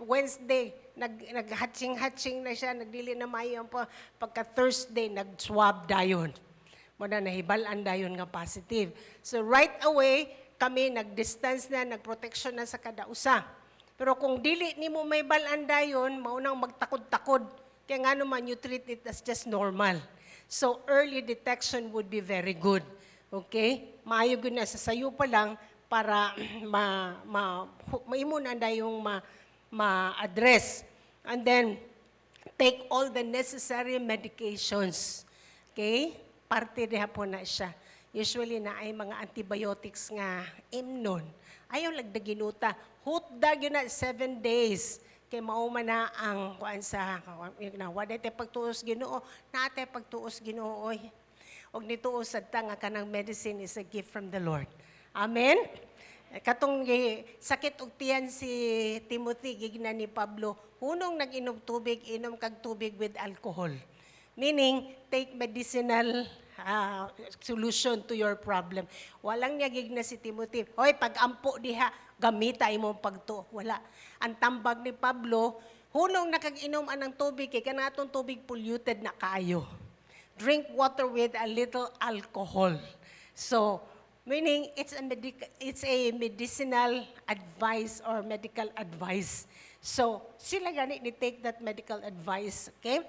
Wednesday, nag-hatching-hatching na siya, nagdili na maayo ang pagka Thursday, nag-swab dayon. Mo na nahibal-an dayon nga positive. So right away, kami nag-distance na, nag-protection na sa kada usa. Pero kung dili nimo mahibal-an dayon, maunang magtakod-takod. Kaya nga naman, you treat it as just normal. So early detection would be very good. Okay? Maayo gyud na sa sayo pa lang para ma ma maimo na dayong ma ma-address. And then take all the necessary medications. Okay? Parte diha po na siya. Usually na ay mga antibiotics nga imnon. Ayaw lagdaginuta. Hutda gyud na 7 days kay mao man na ang kuan sa na wa tay pagtuos Ginoo, naa tay pagtuos Ginoo oy. Og nituo sad ta nga kanang medicine is a gift from the Lord. Amen. Katong sakit og tiyan si Timothy, gigna ni Pablo, hunong nag-inom tubig, inom kag tubig with alcohol. Meaning, take medicinal solution to your problem. Walang niya gigna si Timothy, "Hoy, pag-ampo diha, gamita imong pagtuo." Wala. Ang tambag ni Pablo, hunong nakag-inom anang tubig, kay kanatong tubig polluted na kaayo. Drink water with a little alcohol. So, meaning it's a medicinal advice or medical advice. So, sila gani ni take that medical advice, okay?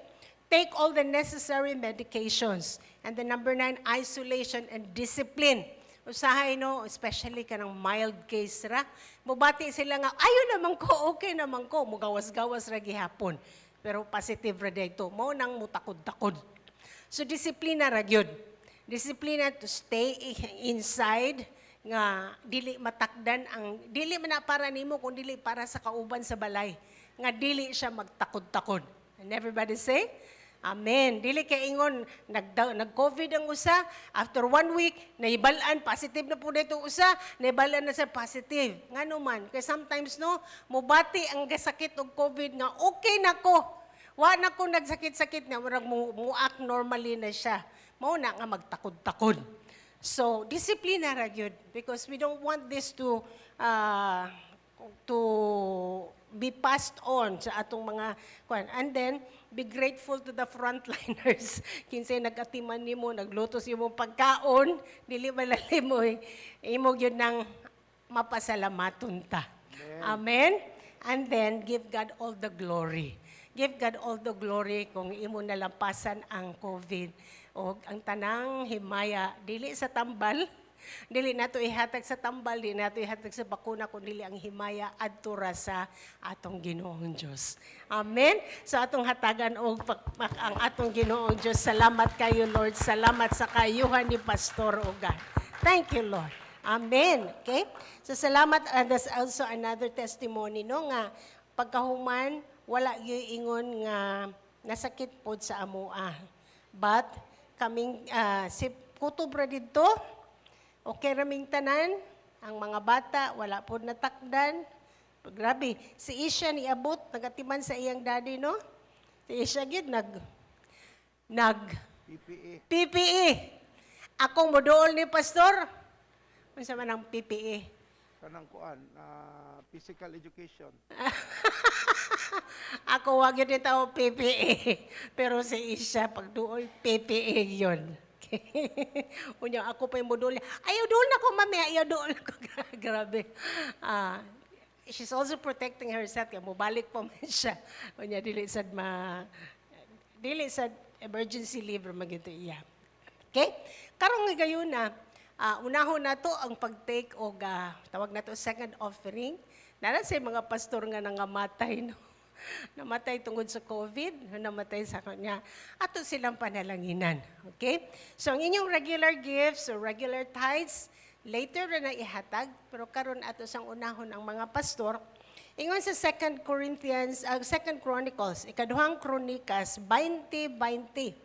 Take all the necessary medications. And the number 9, isolation and discipline. Usahay no, especially kanang mild case ra. Mubati sila nga, "Ayo naman ko, okay naman ko." Mugawas-gawas ra gihapon. Pero positive ra dito. Mao nang mutakod-takod. So disiplina ra gyud. Disiplina to stay inside nga dili matakdan ang dili man na para nimo kun dili para sa kauban sa balay nga dili siya magtakod-takod. And everybody say, "Amen." Dili kay ingon nag-COVID ang usa, after one week naibal-an positive na po dito usa, naibal-an na sa positive. Ngano man kay sometimes no mubati ang gasakit og COVID nga okay na ko. Wa na ko nagsakit-sakit nga murag mu act normally na siya. Mao na nga magtakod-takod. So, disiplina ra gyud because we don't want this to be passed on sa atong mga kwan. And then be grateful to the frontliners. Kinsay nag-atiman nimo, nagluto sa imong pagkaon, dili malalim mo imo gyud nang mapasalamaton ta. Amen. And then give God all the glory. Give God all the glory kung imo nalampasan ang COVID o ang tanang himaya dili sa tambal. Dili nato ihatag sa tambal, dili nato ihatag sa bakuna, kun dili ang himaya adto ra sa atong Ginoong Dios. Amen. So atong hatagan og pakpak ang atong Ginoong Dios. Salamat kayo, Lord. Salamat sa kayuhan ni Pastor Ogan. Thank you, Lord. Amen. Okay? So salamat, and there's also another testimony no nga pagkahuman wala gyud ingon nga nasakit pod sa amoa. But kaming si kutob ra didto. Okay raming tanan, ang mga bata wala pod natakdan. Grabe, si Isha niabot nagatiman sa iyang daddy no. Si Isha gyud nag nag PPE. PPE. Akong moduol ni pastor. Unsa man ang PPE? Kanang kuan, physical education. Ako wag yun tao PPE. Pero si Isha pagduol PPE yun. Unya ako pa yung modul. Ayaw duol na ko, mami, ayaw duol na ko. Grabe. She's also protecting herself kaya mobalik pa man siya. Unya dili sad emergency leave ra man gyud iya. Okay? Karong gayon na unahon nato ang pag-take og tawag nato second offering. Nara sa mga pastor nga nangamatay no. Namatay tungod sa COVID, namatay sa kanya. Ato silang panalanginan. Okay? So ang inyong regular gifts or regular tithes, later na ihatag, pero karon ato sang unahon ang mga pastor. Ingon sa 2 Corinthians, 2 Chronicles, ikaduhang Kronikas 20:20.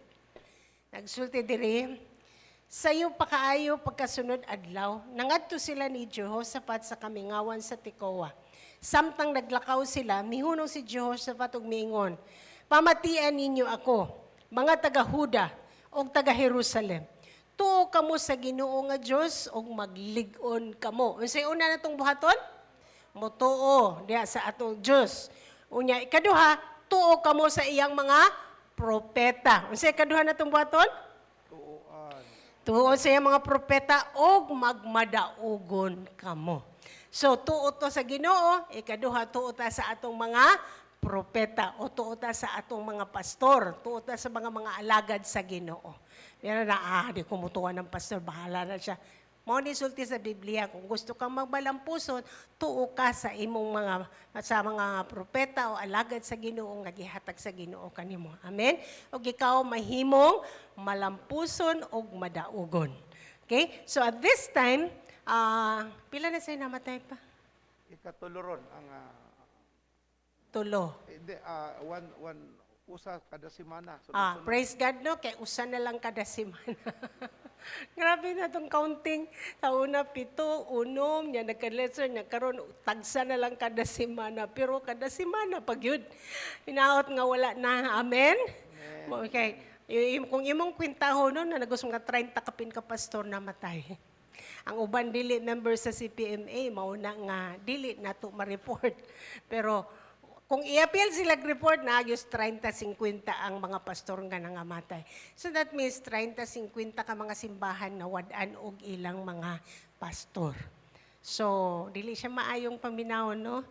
Nagsulti diri, "Sayo pa kaayo pagkasunod adlaw, nangadto sila ni Jehoshaphat sa kamingawan sa Tekoa. Samtang naglakaw sila, mihunong si Jehoshaphat ug miingon, 'Pamatian ninyo ako, mga taga-Huda ug taga-Jerusalem. Tuo kamo sa Ginoo nga Dios ug maglig-on kamo.'" Unsay una natong buhaton? Motuo diha sa atong Dios. Unya ikaduha, tuo kamo sa iyang mga propeta. Unsay ikaduha natong buhaton? Tuoan. Tuo sa iyang mga propeta og magmadaugon kamo. So tuo to sa Ginoo, ikaduha, tuo ta sa atong mga propeta o tuo ta sa atong mga pastor, tuo ta sa mga alagad sa Ginoo. Meron na, "Ah, di ko mutuan ng pastor, bahala na siya." Mao ni sulti sa Biblia, kung gusto kang magmalampuson, tuo ka sa mga propeta o alagad sa Ginoo nga gihatag sa Ginoo kanimo. Amen. Ug ikaw mahimong malampuson ug madaugon. Okay? So at this time, pila na sa'yo namatay pa? Ikatulo ron ang Tulo. Hindi, one one usa kada semana. Ah, Sunod-sunod. praise God, no? Kay usa na lang kada semana. Grabe na tong counting. Sa una, pito, unom, niya nagka-lesson, niya karon tagsa na lang kada semana. Pero kada semana, pag yun, hinaot nga wala na. Amen? Okay. Kung imong kwentaho no, na nagus mga 30 kapin ka pastor namatay. Ang uban dili member sa CPMA, mauna nga dili nato ma-report. Pero kung i-appeal sila report na ayos 30-50 ang mga pastor nga nangamatay. So that means 30-50 ka mga simbahan na wad-an og ilang mga pastor. So dili siya maayong paminawon, no?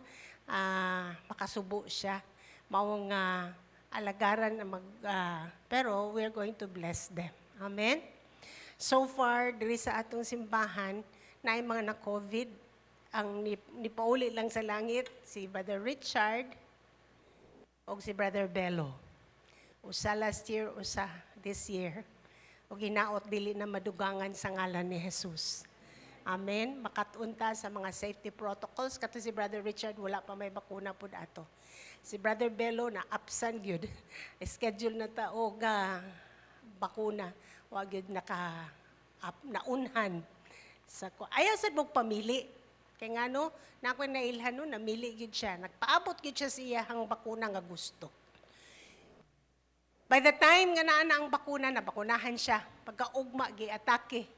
Makasubo siya. Mao nga alagaran na pero we are going to bless them. Amen. So far diri sa atong simbahan naay mga na-COVID ang nipauli lang sa langit si Brother Richard og si Brother Bello. Usa last year, usa this year. Og hinaot dili na madugangan sa ngalan ni Jesus. Amen. Makatunta sa mga safety protocols. Kato si Brother Richard, wala pa may bakuna pud ato. Si Brother Bello na absent gyud. Schedule na ta og bakuna. Wa gyud naka up, naunhan sa ko. Ayaw sad mong pamili. Kay ngano, na ako nailhan no, namili gyud siya. Nagpaabot gyud siya sa iyahang bakuna nga gusto. By the time nga naa na ang bakuna, nabakunahan siya. Pagkaugma, giatake.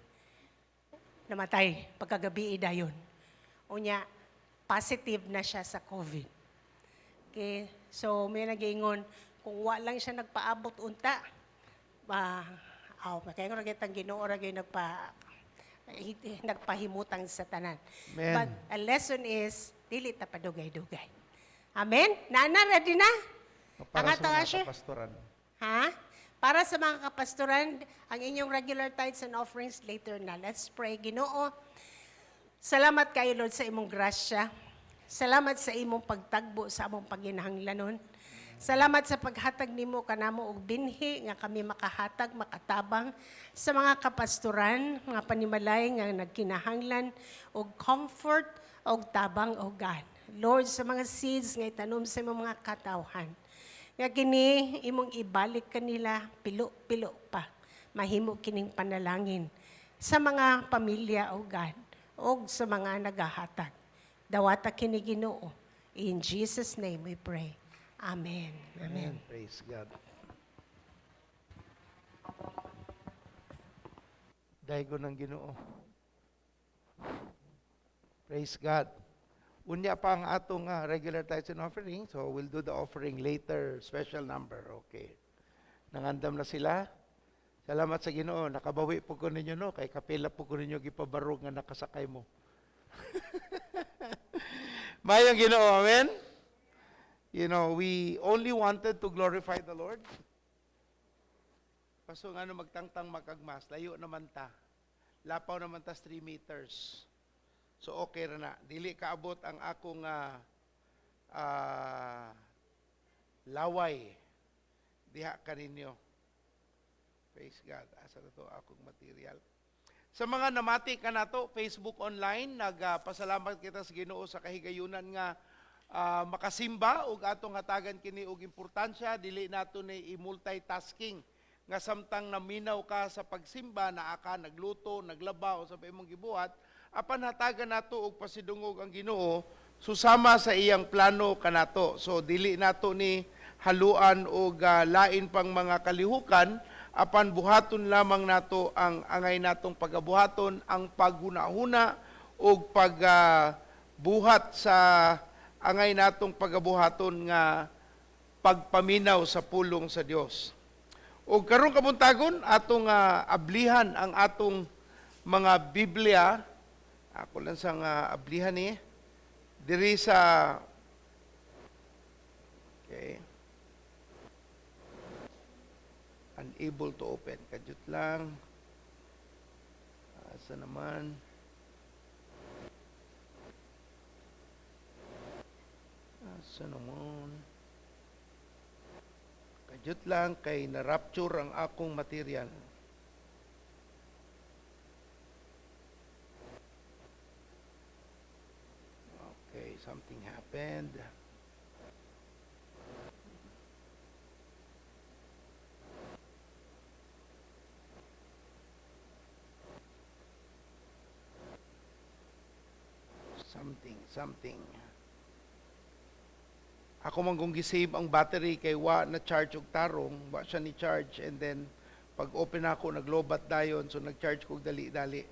Namatay. Pagkagabi dayon. Unya, positive na siya sa COVID. Okay? So, may nagingon, kung wa lang siya nagpaabot unta, aw, kaya nga kitang Ginoo ra gyud nagpahimutang sa tanan. Amen. But a lesson is, dili ta padugay-dugay. Amen? Nana, ready na? Para Ang sa atong mga usher? kapastoran. Ha? Para sa mga kapastoran, ang inyong regular tithes and offerings later na. Let's pray. Ginoo, salamat kayo, Lord, sa imong grasya. Salamat sa imong pagtagbo sa among paginahanglanon. Salamat sa paghatag nimo kanamo og binhi nga kami makahatag, makatabang sa mga kapastoran, mga panimalay nga nagkinahanglan og comfort og tabang o God. Lord, sa mga seeds nga itanom sa imong mga katawhan, nga kini imong ibalik kanila pilo-pilo pa. Mahimo kining panalangin sa mga pamilya o God og sa mga nagahatag. Dawata kini Ginoo. In Jesus' name we pray. Amen. Amen. Amen. Praise God. Daigo ng Ginoo. Praise God. Unya pa ang atong regular tithes and offering, so we'll do the offering later, special number. Okay. Nangandam na sila. Salamat sa Ginoo, nakabawi po ko ninyo, no, kay kapila po ko ninyo gipabarog nga nakasakay mo. Mayong Ginoo, amen. You know, we only wanted to glorify the Lord. Paso nga no, magtangtang magkagmas, layo naman ta. Lapaw naman ta 3 meters. So okay ra na. Dili kaabot ang akong laway diha kaninyo. Praise God. Asa na to akong material. Sa mga namati ka nato Facebook online, nagpasalamat kita sa Ginoo sa kahigayunan nga makasimba ug atong hatagan kini og importansya, dili nato ni i-multitasking nga samtang naminaw ka sa pagsimba naa ka nagluto, naglaba o sa imong gibuhat, apan hatagan nato og pasidungog ang Ginoo susama sa iyang plano kanato. So dili nato ni haluan og lain pang mga kalihukan, apan buhaton lamang nato ang angay natong pagabuhaton, ang paghunahuna og pagbuhat sa angay natong pagabuhaton nga pagpaminaw sa pulong sa Dios. Og karong kabuntagon atong ablihan ang atong mga Biblia. Ako lang sang ablihan ni diri sa okay. Unable to open. Kadyot lang. Asa naman? Asa naman? Kadyot lang kay na-rapture ang akong material. Something happened. Something, something. Ako man kung gisave ang battery kay wa na charge og tarong, wa siya ni charge, and then pag open ako naglobat dayon, so nag-charge ko og dali-dali.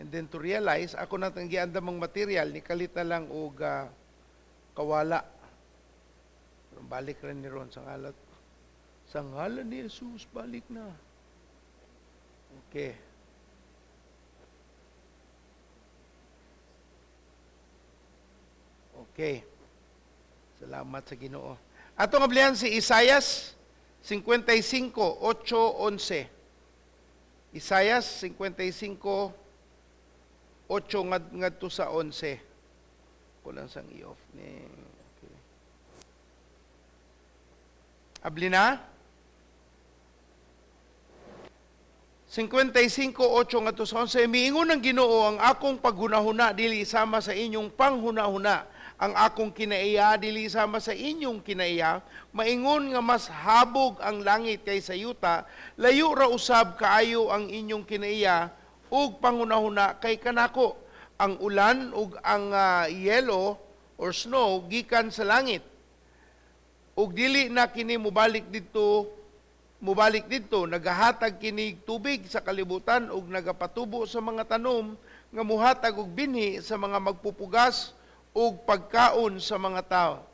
And then to realize ako na tang giandam ang material ni kalit na lang og kawala. Pero balik ra ni ron sa ngalan. Sa ngalan ni Jesus, balik na. Okay. Okay. Salamat sa Ginoo. Atong ablihan si Isayas 55:8-11. Isayas 55:8 ngadto sa 11. Kulang sang i-off ni. Okay. Abli na? 55:8 ngadto sa 11. Miingon ang Ginoo, ang akong paghunahuna dili sama sa inyong panghunahuna, ang akong kinaiya dili sama sa inyong kinaiya. Maingon nga mas habog ang langit kaysa yuta, layo ra usab kaayo ang inyong kinaiya ug panghunahuna kay kanako. Ang ulan ug ang yelo or snow gikan sa langit, ug dili na kini mobalik didto, nagahatag kini tubig sa kalibutan ug nagapatubo sa mga tanom nga muhatag og binhi sa mga magpupugas ug pagkaon sa mga tao.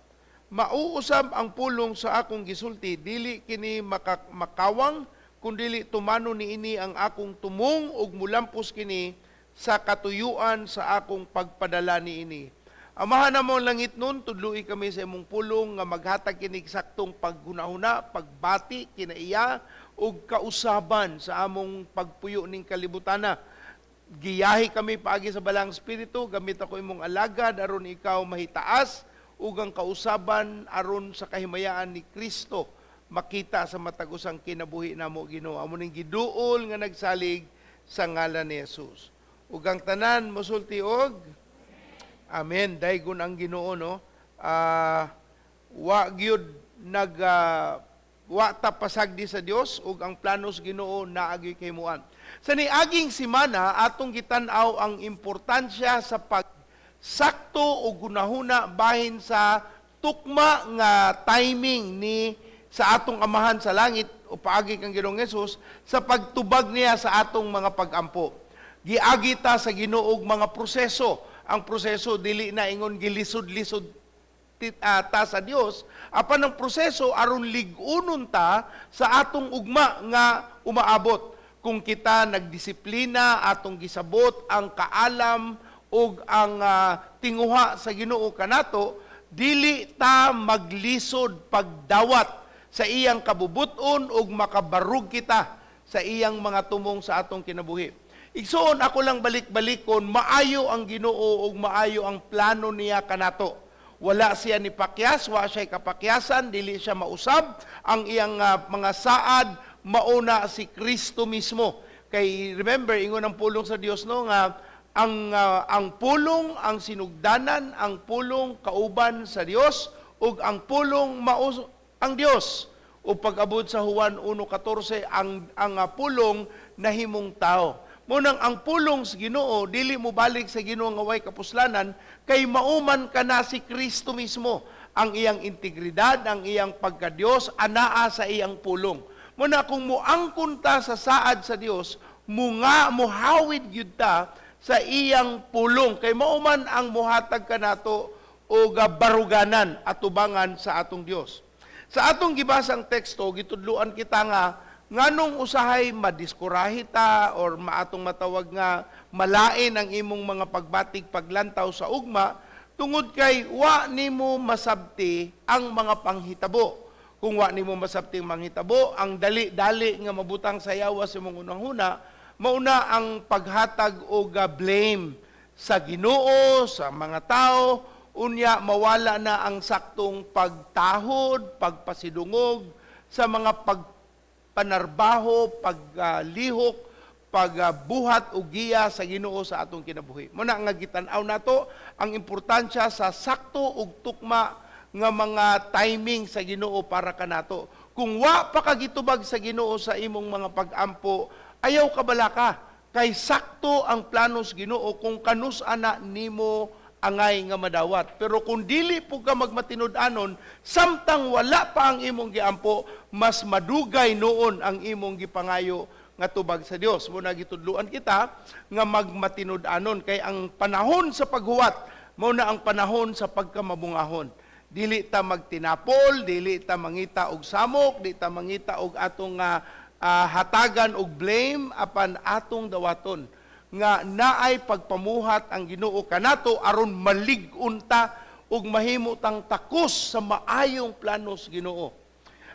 Mauusab ang pulong sa akong gisulti, dili kini makawang, kundili tumano niini ang akong tumong ug mulampos kini sa katuyuan sa akong pagpadala niini. Amahan namo ang langit nun, tudloi kami sa imong pulong nga maghatag kini saktong paghunahuna, pagbati kinaiya ug kausaban sa among pagpuyo ning kalibutana. Giyahi kami paagi sa Balang Espiritu, gamit ako imong alagad aron ikaw mahitaas ug ang kausaban aron sa kahimayaan ni Kristo makita sa matag usang kinabuhi namo, Ginoo. Amo ning giduol nga nagsalig sa ngalan ni Jesus. Ug ang tanan mosulti og amen. Daygon ang Ginoo, no. Wa gyud nag wa ta pasagdi sa Dios ug ang plano sa Ginoo naagi kay muan. Sa niaging simana atong gitan-aw ang importansya sa pagsakto o gunahuna bahin sa tukma nga timing ni sa atong Amahan sa langit o paagi kang Ginoong Hesus sa pagtubag niya sa atong mga pagampo. Giagi ta sa Ginoo og mga proseso. Ang proseso dili na ingon gilisod-lisod ta sa Dios, apan ang proseso aron lig-unon ta sa atong ugma nga umaabot. Kung kita nagdisiplina, atong gisabot ang kaalam ug ang tinguha sa Ginoo kanato, dili ta maglisod pagdawat sa iyang kabubuton ug makabarug kita sa iyang mga tumong sa atong kinabuhi. Igsoon, ako lang balik-balikon, maayo ang Ginoo ug maayo ang plano niya kanato. Wala siya ni pakyas, wa siya kapakyasan, dili siya mausab ang iyang mga saad, mauna si Kristo mismo. Kay remember, ingon ang pulong sa Dios, no, nga ang pulong ang sinugdanan, ang pulong kauban sa Dios ug ang pulong mao ang Dios. Ug pag-abot sa Juan 1:14, ang pulong nahimong tao. Munang ang pulong sa Ginoo dili mo balik sa Ginoo nga way kapuslanan, kay mauman ka na si Kristo mismo. Ang iyang integridad, ang iyang pagka-Dios anaa sa iyang pulong. Muna kung muangkon ta sa saad sa Dios, munga muhawid gyud ta sa iyang pulong, kay mauman ang muhatag kanato og baruganan atubangan sa atong Dios. Sa atong gibasang teksto, gitudluan kita nga nganong usahay madiskurahi ta or maatong matawag nga malain ang imong mga pagbatig paglantaw sa ugma, tungod kay wa nimo masabti ang mga panghitabo. Kung wa nimo masabti ang manghitabo, ang dali-dali nga mabutang sa yawa sa imong unang-una, mauna ang paghatag og blame sa Ginoo, sa mga tao, unya mawala na ang saktong pagtahod, pagpasidungog sa mga pagpanarbaho, paglihok, pagbuhat og giya sa Ginoo sa atong kinabuhi. Muna nga gitan-aw nato ang importansya sa sakto ug tukma nga mga timing sa Ginoo para kanato. Kung wa pa ka gitubag sa Ginoo sa imong mga pag-ampo, ayaw kabalaka kay sakto ang plano sa Ginoo kung kanus ana nimo angay nga madawat. Pero kung dili po ka magmatinud-anon, samtang wala pa ang imong giampo, mas madugay noon ang imong gipangayo nga tubag sa Dios. Muna gitudluan kita nga magmatinud-anon kay ang panahon sa paghuwat mao na ang panahon sa pagkamabungahon. Dili ta magtinapol, dili ta mangita og samok, di ta mangita og atong hatagan og blame apan atong dawaton nga naay pagpamuhat ang Ginoo kanato aron malig-on ta ug mahimo tang takos sa maayong plano sa Ginoo.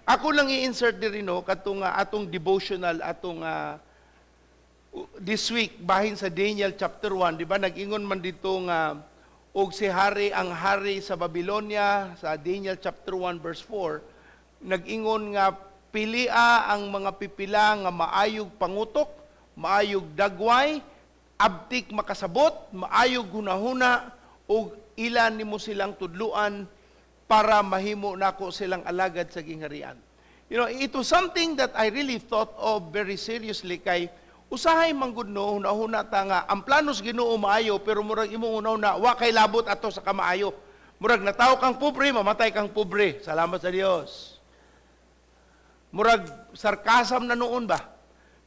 Ako lang i-insert diri, no, kadtong atong devotional atong this week bahin sa Daniel chapter 1, di ba nag-ingon man dito nga og si hari, ang hari sa Babylonia, sa Daniel chapter 1 verse 4, nag-ingon nga pilia ang mga pipila nga maayog pangutok, maayog dagway, abtik makasabot, maayog hunahuna, ug ila nimo silang tudluan para mahimo nako silang alagad sa gingharian. It was something that I really thought of very seriously kay usahay man gud, no, hunahuna ta nga ang plano sa Ginoo maayo, pero murag imong hunahuna wa kay labot ato sa kamaayo. Murag natawo kang pobre, mamatay kang pobre. Salamat sa Dios. Murag sarcasm na noon ba?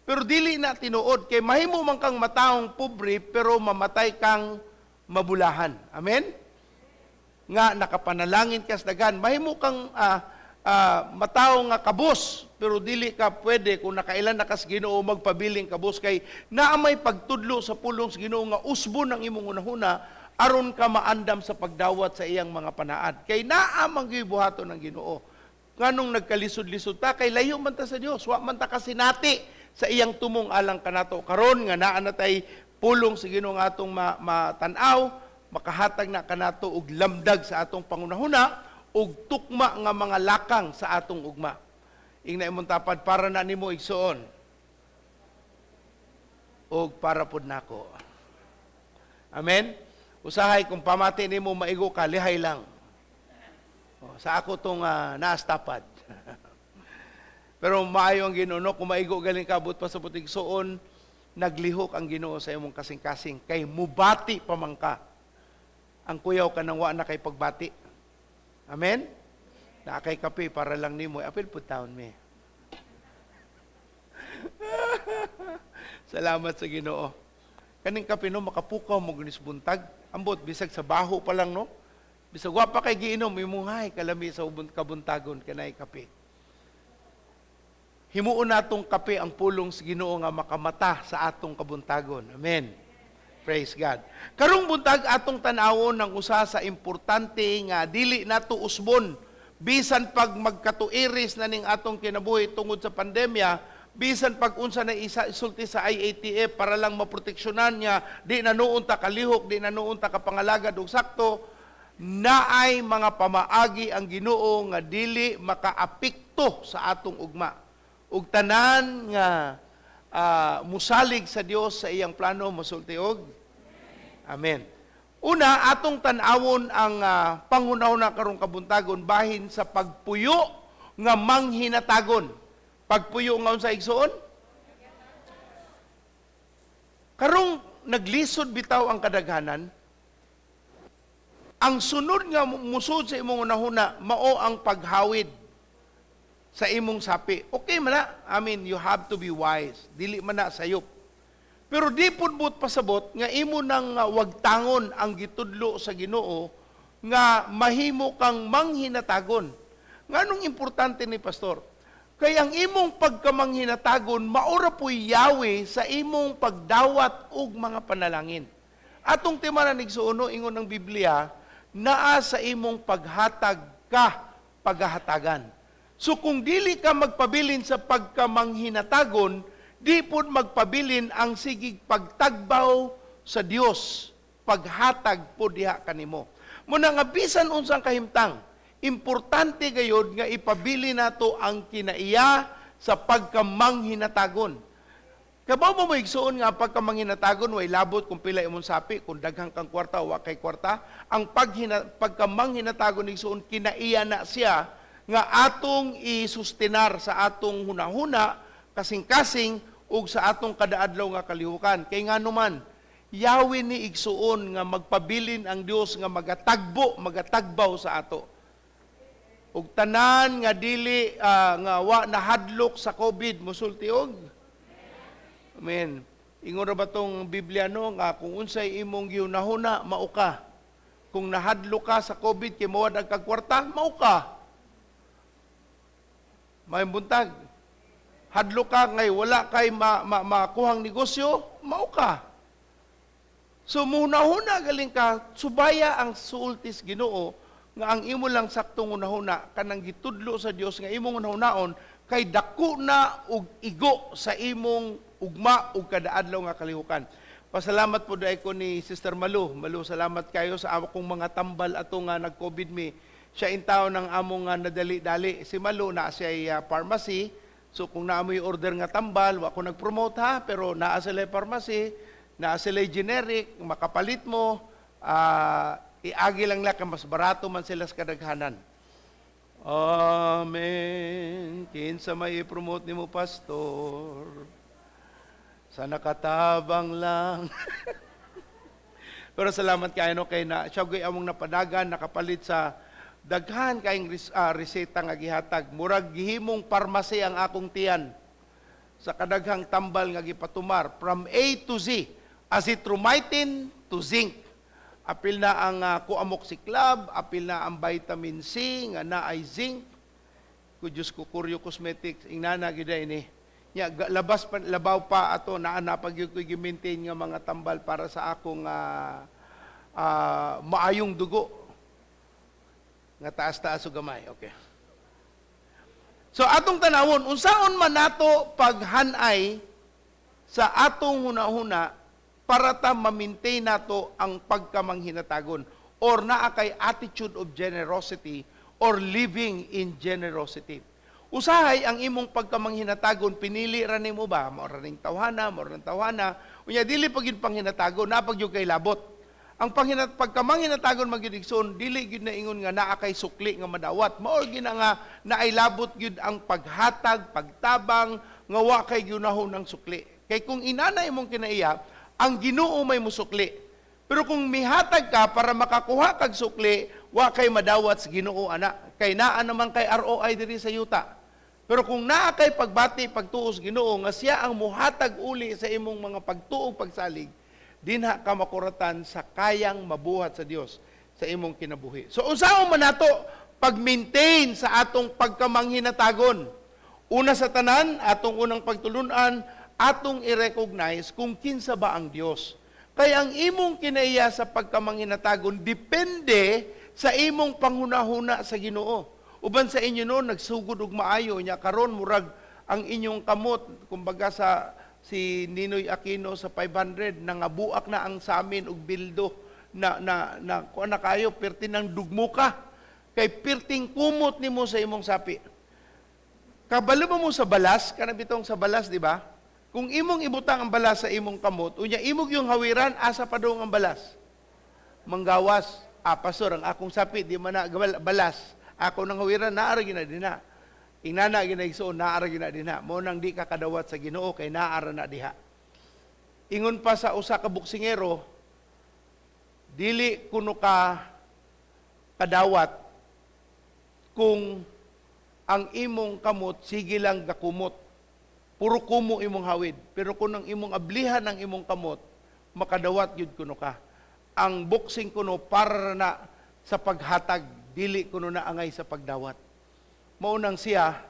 Pero dili na tinuod kay mahimo man kang matawong pobre pero mamatay kang mabulahan. Amen? Nga nakapanalangin ka sa daghan, mahimo kang matawo nga kabus pero dili ka pwede kung nakailan na kas Ginoo magpabiling kabus kay naa may pagtudlo sa pulong sa Ginoo nga usbon ang imong hunahuna aron ka maandam sa pagdawat sa iyang mga panaad. Kay naa man gyud buhaton ng Ginoo. Nganong nagkalisod-lisod ta kay layo man ta sa Dios, wa man ta kasinati sa iyang tumong alang kanato. Karon nga naa na tay pulong sa Ginoo nga atong matan-aw, makahatag na kanato og lamdag sa atong pangunahuna ug tukma nga mga lakang sa atong ugma. Ingna imong tapad, "Para na nimo, igsuon, ug para pud nako." Amen. Usahay kung pamati nimo maigo ka, lihay lang. Oh, sa ako tong naas tapad. Pero maayo ang Ginoo, no? Kung maigo galing ka but pa sa butig suon, naglihok ang Ginoo sa imong kasing-kasing kay mubati pa man ka. Ang kuyaw ka nang wa na kay pagbati. Amen? Naa kay kape para lang nimo, apil pud taon mi. Salamat sa Ginoo. Kaning kape, no, makapukaw mo gunis buntag. Ambot bisag sa baho pa lang, no. Bisag wa pa kay giinom imong hay kalami sa ubon kabuntagon kanay kape. Himuon natong kape ang pulong sa Ginoo nga makamata sa atong kabuntagon. Amen. Praise God. Karong buntag atong tan-awon ng usa sa importante nga dili nato usbon bisan pag magkatuiris na ning atong kinabuhi tungod sa pandemya, bisan pag unsa na isa isulti sa IATF para lang maproteksyonan niya, di na noon ta kalihok, di na noon ta kapangalagad og sakto, naay mga pamaagi ang Ginoo nga dili makaapekto sa atong ugma. Ug tanan nga musalig sa Dios sa iyang plano mosulti og amen. Una, atong tan-awon ang panghunahuna karong kabuntagon bahin sa pagpuyo nga manghinatagon. Pagpuyo nga unsa, igsuon? Karong naglisod bitaw ang kadaghanan, ang sunod nga musud sa imong hunahuna mao ang paghawid sa imong sapi. Okay man na. I mean, you have to be wise. Dili man na sayop. Pero di pud buot pasabot nga imo nang wagtangon ang gitudlo sa Ginoo nga mahimo kang manghinatagon. Nganong importante ni, pastor? Kay ang imong pagkamanghinatagon maura po'y yawi sa imong pagdawat og mga panalangin. Atong timanan, igsuon, ingon ng Biblia, naa sa imong paghatag ka paghahatagan. So kung dili ka magpabilin sa pagkamanghinatagon, di pud magpabilin ang sigig pagtagbaw sa Dios, paghatag po diha kanimo. Muna nga bisan unsang kahimtang, importante gayod nga ipabili nato ang kinaiya sa pagkamanghinatagon. Kabaw mo mo igsuon nga pagkamanginatagon way labot kung pila imong sapi, kung daghang kang kwarta wa kay kwarta, ang pagkamanghinatagon igsuon kinaiya na siya nga atong isustinar sa atong hunahuna, kasing-kasing ug sa atong kadaadlaw nga kalihukan. Kay ngano man, yawi ni igsuon nga magpabilin ang Dios nga magatagbo, magatagbaw sa ato. Ug tanan nga dili nga wa nahadlok sa COVID musulti og amen. Ingon ra ba tong Biblia no nga kung unsay imong gihunahuna mao ka. Kung nahadlok ka sa COVID kay mawad ang kag kwarta, mao ka. May buntag. Hadlok ka ngay wala kay makuhang negosyo, mao ka. So muhunahuna galing ka, subaya ang sultis Ginoo nga ang imo lang saktong hunahuna kanang gitudlo sa Dios nga imong hunahunaon kay dako na og igo sa imong ugma ug kadaadlaw nga kalihukan. Pasalamat po dahil ko ni Sister Malu. Malu, salamat kayo sa akong mga tambal ato nga nag-COVID mi. Siya intaw ng among nga nadali-dali. Si Malu na siya pharmacy. So kung naamoy order nga tambal, wa ko nag-promote ha, pero naa sila pharmacy, naa sila generic, makapalit mo, iagi lang la mas barato man sila sa kadaghanan. Amen. Kinsa may i-promote nimo, pastor? Sa nakatabang lang. Pero salamat kayo no kay na siya gyud among napadagan nakapalit sa daghan kayong reseta nga gihatag. Murag gihimong pharmacy ang akong tiyan sa kadaghang tambal nga gipatumar from A to Z, azithromycin to zinc. Apil na ang Coamoxiclab, apil na ang vitamin C nga naay zinc. Ku Diyos ko Kuryo Cosmetics ingnana gyud ini. Nya labas pa, labaw pa ato naa na pag gyud ko'y gi-maintain nga mga tambal para sa akong maayong dugo nga taas-taas og gamay. Okay. So atong tanawon unsaon man nato paghanay sa atong hunahuna para ta ma-maintain nato ang pagkamanghinatagon or naa kay attitude of generosity or living in generosity. Usahay ang imong pagkamanghinatagon pinili ra nimo ba mao ra ning tawhana, mao ra ning tawhana, unya dili pa gyud panghinatagon, naa pa gyud kay labot. Ang pagkamanghinatagon magyud igsoon dili gyud na ingon nga naa kay sukli nga madawat. Mao gyud na nga naay labot gyud ang paghatag, pagtabang nga wa kay gyunahon ng sukli. Kay kung inana imong kinaiya, ang Ginoo may musukli. Pero kung mihatag ka para makakuha kag sukli, wa kay madawat sa Ginoo ana. Kay naa naman kay ROI diri sa yuta. Pero kung naa kay pagbati, pagtuo sa Ginoo nga siya ang muhatag uli sa imong mga pagtuo pagsalig, dinha ka makuratan sa kayang mabuhat sa Dios sa imong kinabuhi. So unsaon man nato pag-maintain sa atong pagkamanghinatagon? Una sa tanan, atong unang pagtulunan, atong i-recognize kung kinsa ba ang Dios. Kaya ang imong kinaiya sa pagkamanghinatagon depende sa imong panghunahuna sa Ginoo. Uban sa inyo noon nagsugod og maayo nya karon murag ang inyong kamot kumbaga sa si Ninoy Aquino sa 500 nangabuak na ang samin og bildo na na na kuan na kayo perti nang dugmo ka kay perting kumot nimo sa imong sapi. Kabalo ba mo sa balas kana bitong sa balas di ba? Kung imong ibutang ang balas sa imong kamot unya imong yung hawiran asa pa dong ang balas? Manggawas. Ah, pastor, ang akong sapi di man na balas. Ako nang hawiran naara gyud na dinha. Ingnana gyud na igsuon naara gyud na dinha. Mo nang di ka kadawat sa Ginoo kay naara na diha. Ingon pa sa usa ka boksingero, dili kuno ka kadawat kung ang imong kamot sige lang gakumot. Puro kumo imong hawid, pero kung ang imong ablihan ang imong kamot, makadawat gyud kuno ka. Ang boxing kuno para na sa paghatag, dili kuno na angay sa pagdawat. Mao nang siya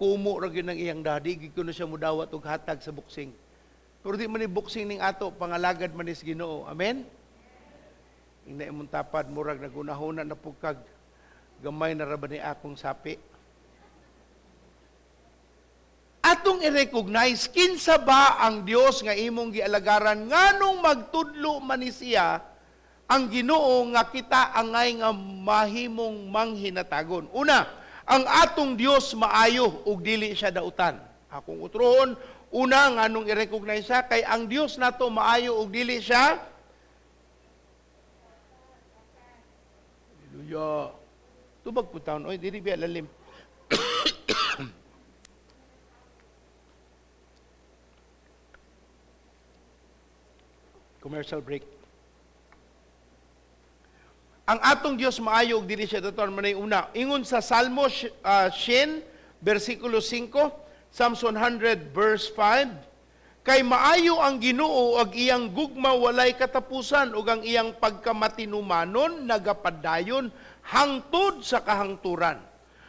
kumo ra gyud ang iyang daddy, gyud kuno siya mudawat og hatag sa boxing. Pero di man ni boxing ning ato, pangalagad man ni sa Ginoo. Amen? Ina imong tapad murag nagunahuna na pug kag gamay na ra ba ni akong sapi. Atong i-recognize kinsa ba ang Dios nga imong gialagaran nganong magtudlo man ni siya ang Ginoo nga kita angay nga mahimong manghinatagon. Una, ang atong Dios maayo ug dili siya dautan. Akong utrohon, una nganong i-recognize siya kay ang Dios nato maayo ug dili siya. Hallelujah. Tubag po taon, oy, dili biya lalim. Commercial break. Ang atong Dios maayo ug dili siya dautan, manay una. Ingon sa Salmo 100 versikulo 5, Psalms 100 verse 5, kay maayo ang Ginoo ug iyang gugma walay katapusan ug ang iyang pagkamatinumanon nagapadayon hangtod sa kahangturan.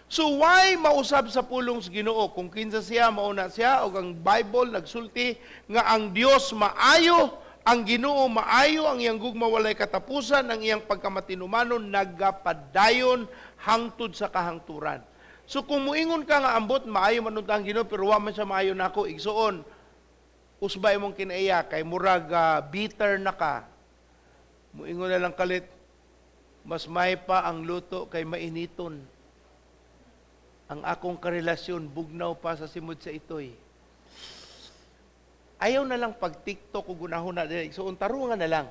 So why mausab sa pulong sa Ginoo kung kinsa siya mauna siya ug ang Bible nagsulti nga ang Dios maayo, ang Ginoo maayo, ang iyang gugma walay katapusan, ang iyang pagkamatinumanon nagapadayon hangtod sa kahangturan. So kung muingon ka nga ambot maayo man unta ang Ginoo pero wa man siya maayo nako, igsuon usbay imong kinaiya kay murag bitter na ka. Muingon na lang kalit, mas may pa ang luto kay mainiton. Ang akong karelasyon bugnaw pa sa simod sa itoy. Ayaw na lang pag TikTok o gunahon na dili. So untarungan na lang.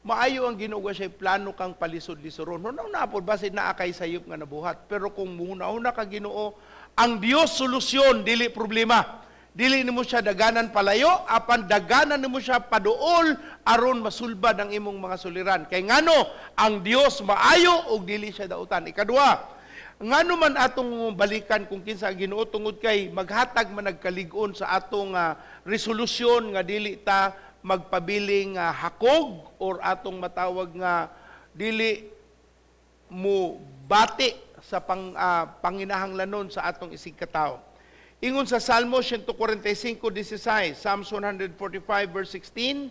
Maayo ang Ginoo siya plano kang palisod-lisoron. Hunaw na pod basin naa kay sayop nga nabuhat. Pero kung muhuna-huna ka Ginoo, ang Dios solusyon dili problema. Dili nimo siya daganan palayo, apan daganan nimo siya paduol aron masulbad ang imong mga suliran. Kay ngano ang Dios maayo ug dili siya dautan. Ikaduha, ngano man atong balikan kung kinsa ang Ginoo tungod kay maghatag man nagkalig-on sa atong resolusyon nga dili ta magpabiling hakog or atong matawag nga dili mo bati sa panginahanglanon sa atong isig katawo. Ingon sa Salmo 145:16, Psalms 145 verse 16,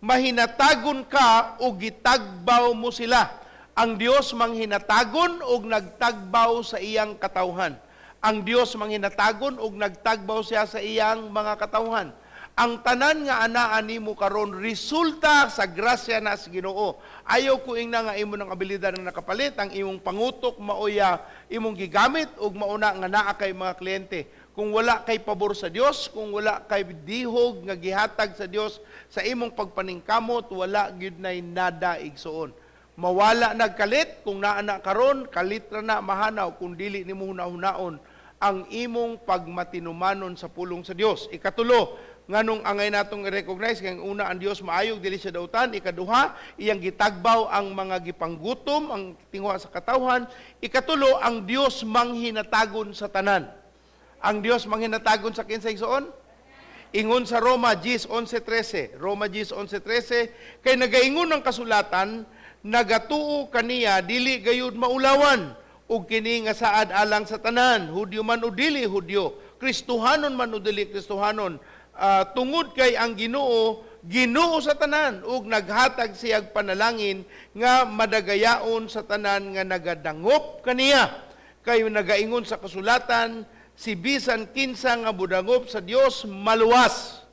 mahinatagon ka o gitagbaw mo sila. Ang Dios manghinatagon og nagtagbaw sa iyang katawhan. Ang Dios manghinatagon og nagtagbaw siya sa iyang mga katawhan. Ang tanan nga anaa nimo karon resulta sa grasya na sa Ginoo. Ayaw ko ingna nga imo ng abilidad nga nakapalit, ang imong pangutok maoya imong gigamit ug mauna nga naa kay mga kliyente. Kung wala kay pabor sa Dios, kung wala kay dihog nga gihatag sa Dios sa imong pagpaningkamot, wala gyud nay nada igsuon. Mawala nagkalit kung naa na karon, kalit ra na mahanaw kung dili nimo hunahunaon ang imong pagmatinumanon sa pulong sa Dios. Ikatulo, nganong angay natong i-recognize kay una ang Dios maayog dili siya dautan, ikaduha iyang gitagbaw ang mga gipanggutom, ang tinguha sa katawhan, ikatulo ang Dios manghinatagon sa tanan. Ang Dios manghinatagon sa kinsa igsoon? Ingon sa Roma 10:11, Roma 10:11, kay nagaingon ang kasulatan, nagatuo kaniya dili gayud maulawan ug kini nga saad alang sa tanan, Hudyo man o dili Hudyo, Kristohanon man o dili Kristohanon, tungod kay ang Ginoo, Ginoo sa tanan ug naghatag siyag panalangin nga madagayaon sa tanan nga nagadangop kaniya. Kay nagaingon sa kasulatan, si bisan kinsa nga budangop sa Dios maluwas.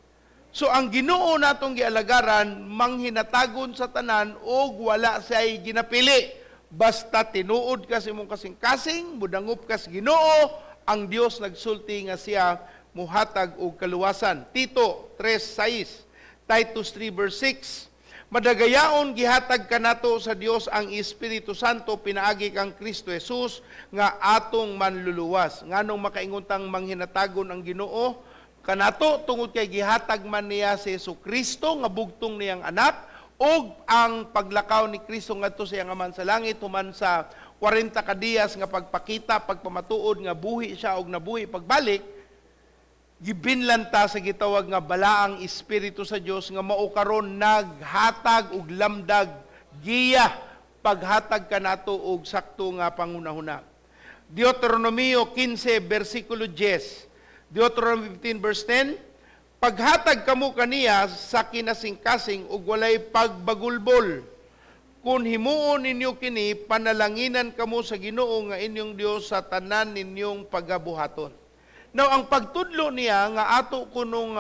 So ang Ginoo natong gialagaran manghinatagon sa tanan og wala siya'y ginapili. Basta tinuod ka sa imong kasing-kasing, mudangop ka sa Ginoo, ang Dios nagsulti nga siya muhatag og kaluwasan. Tito 3:6, Titus 3 verse 6. Madagayaon gihatag kanato sa Dios ang Espiritu Santo pinaagi kang Kristo Jesus nga atong manluluwas. Nganong makaingon tang manghinatagon ang Ginoo kanato tungod kay gihatag man niya si Jesucristo nga bugtong niyang anak ug ang paglakaw ni Kristo ngadto sa iyang Amahan sa langit human sa 40 ka diyas nga pagpakita, pagpamatuod nga buhi siya og nabuhi pagbalik, gibinlan ta sa gitawag nga balaang espiritu sa Dios nga mao karon naghatag og lamdag giya paghatag kanato og sakto nga pangunahuna. Deuteronomio 15 versikulo 10. Deuteronomy 15 verse 10, paghatag kamo kaniya sa kinasingkasing ug walay pagbagulbol. Kun himuon ninyo kini, panalanginan kamo sa Ginoo nga inyong Dios sa tanan ninyong pagabuhaton. Now, ang pagtudlo niya nga ato kunong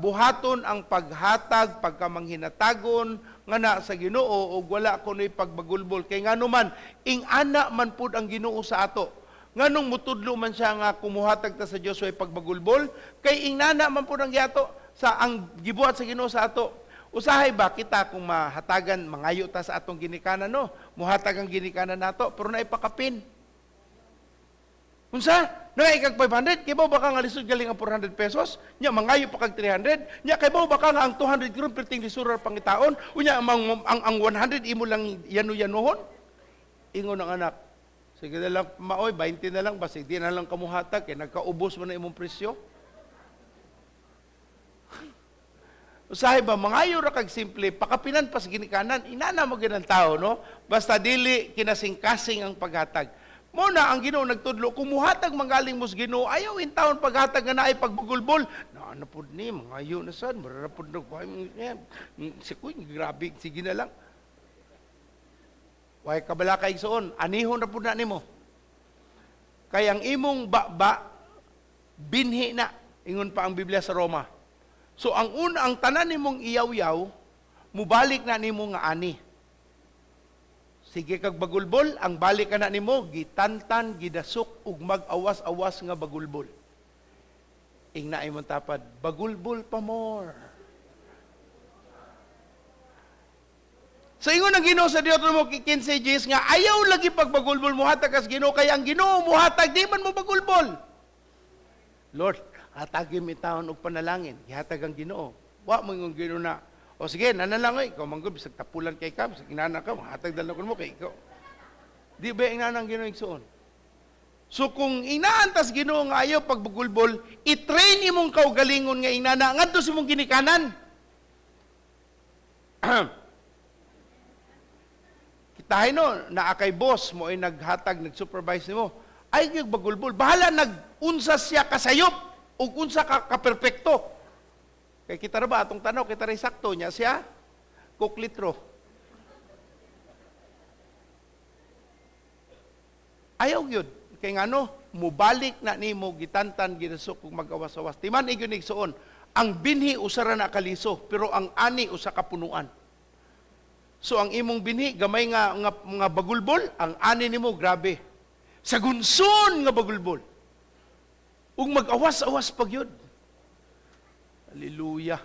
buhaton ang paghatag, pagkamanghinatagon nga na sa Ginoo ug wala kunoy pagbagulbol. Kay ngano man, ing-ana man pud ang Ginoo sa ato. Nganong mutudlo man siya nga kumuhatag ta sa Dios way pagbagulbol, kay ingnana man po ng giato sa ang gibuhat sa Ginoo sa ato. Usahay ba kita kung mahatagan mangayo ta sa atong ginikanan, no? Muhatag ang ginikanan nato pero naipakapin. Unsa? Nangay kag 500, kay ba ka nga lisod galing ang 400 pesos? Nya mangayo pa kag 300, nya kay ba ka nga ang 200 karon perting lisurar pangitaon, unya ang 100 imo lang yanu-yanuhon? Ingon ang anak, sige na lang maoy, 20 na lang basig di na lang kamuhatag kay nagkaubos man na imong presyo. Usahay ba mangayo ra kag simple, pakapinan pa sa ginikanan, inana mo gyud ang tao, no? Basta dili kinasingkasing ang paghatag. Muna ang Ginoo nagtudlo, kung muhatag manggaling mo sa Ginoo, ayaw in taon paghatag nga naay pagbugulbol. Na ano pud ni mangayo na sad, mura pud nag si kuy grabe, sige na lang. Way kabala kay igsoon, anihon ra pud na nimo. Kay ang imong baba binhi na, ingon pa ang Biblia sa Roma. So ang una, ang tanan nimong iyaw-yaw, mubalik na nimo nga ani. Sige kag bagulbol, ang balik ka na nimo, gitantan, gidasok, ug mag-awas-awas nga bagulbol. Ingna imong tapad, bagulbol pa more. Sa ingon ang Ginoo sa Deuteronomy 15 Gs nga ayaw lagi pagbagulbol muhatag kas Ginoo, kay ang Ginoo muhatag di man mo bagulbol. Lord, hatagi mi taon og panalangin, gihatag ang Ginoo. Wa mo ingon Ginoo na, o sige, nana lang oy, ikaw manggod bisag tapulan kay ka, bisag inana ka, mahatag dala mo kay ikaw. Di ba inana ang Ginoo igsuon? So kung inaantas Ginoo nga ayaw pagbugulbol, i-train imong kaugalingon nga inana ngadto sa imong ginikanan. Kitahay no, naa kay boss mo ay naghatag, nag-supervise nimo. Ay gyud bagulbol, bahala nag-unsa siya kasayop ug unsa ka kaperpekto. Kay kita ra ba atong tanaw, kita ra sakto nya siya kuklitro. Ayaw gyud kay ngano mubalik na nimo gitantan ginasok ug magawas-awas. Timan igyon igsuon, ang binhi usa ra na kaliso pero ang ani usa ka punuan. So ang imong binhi gamay nga nga, nga bagulbol, ang ani nimo grabe. Sa gunson nga bagulbol. Ug magawas-awas pa gyud. Hallelujah.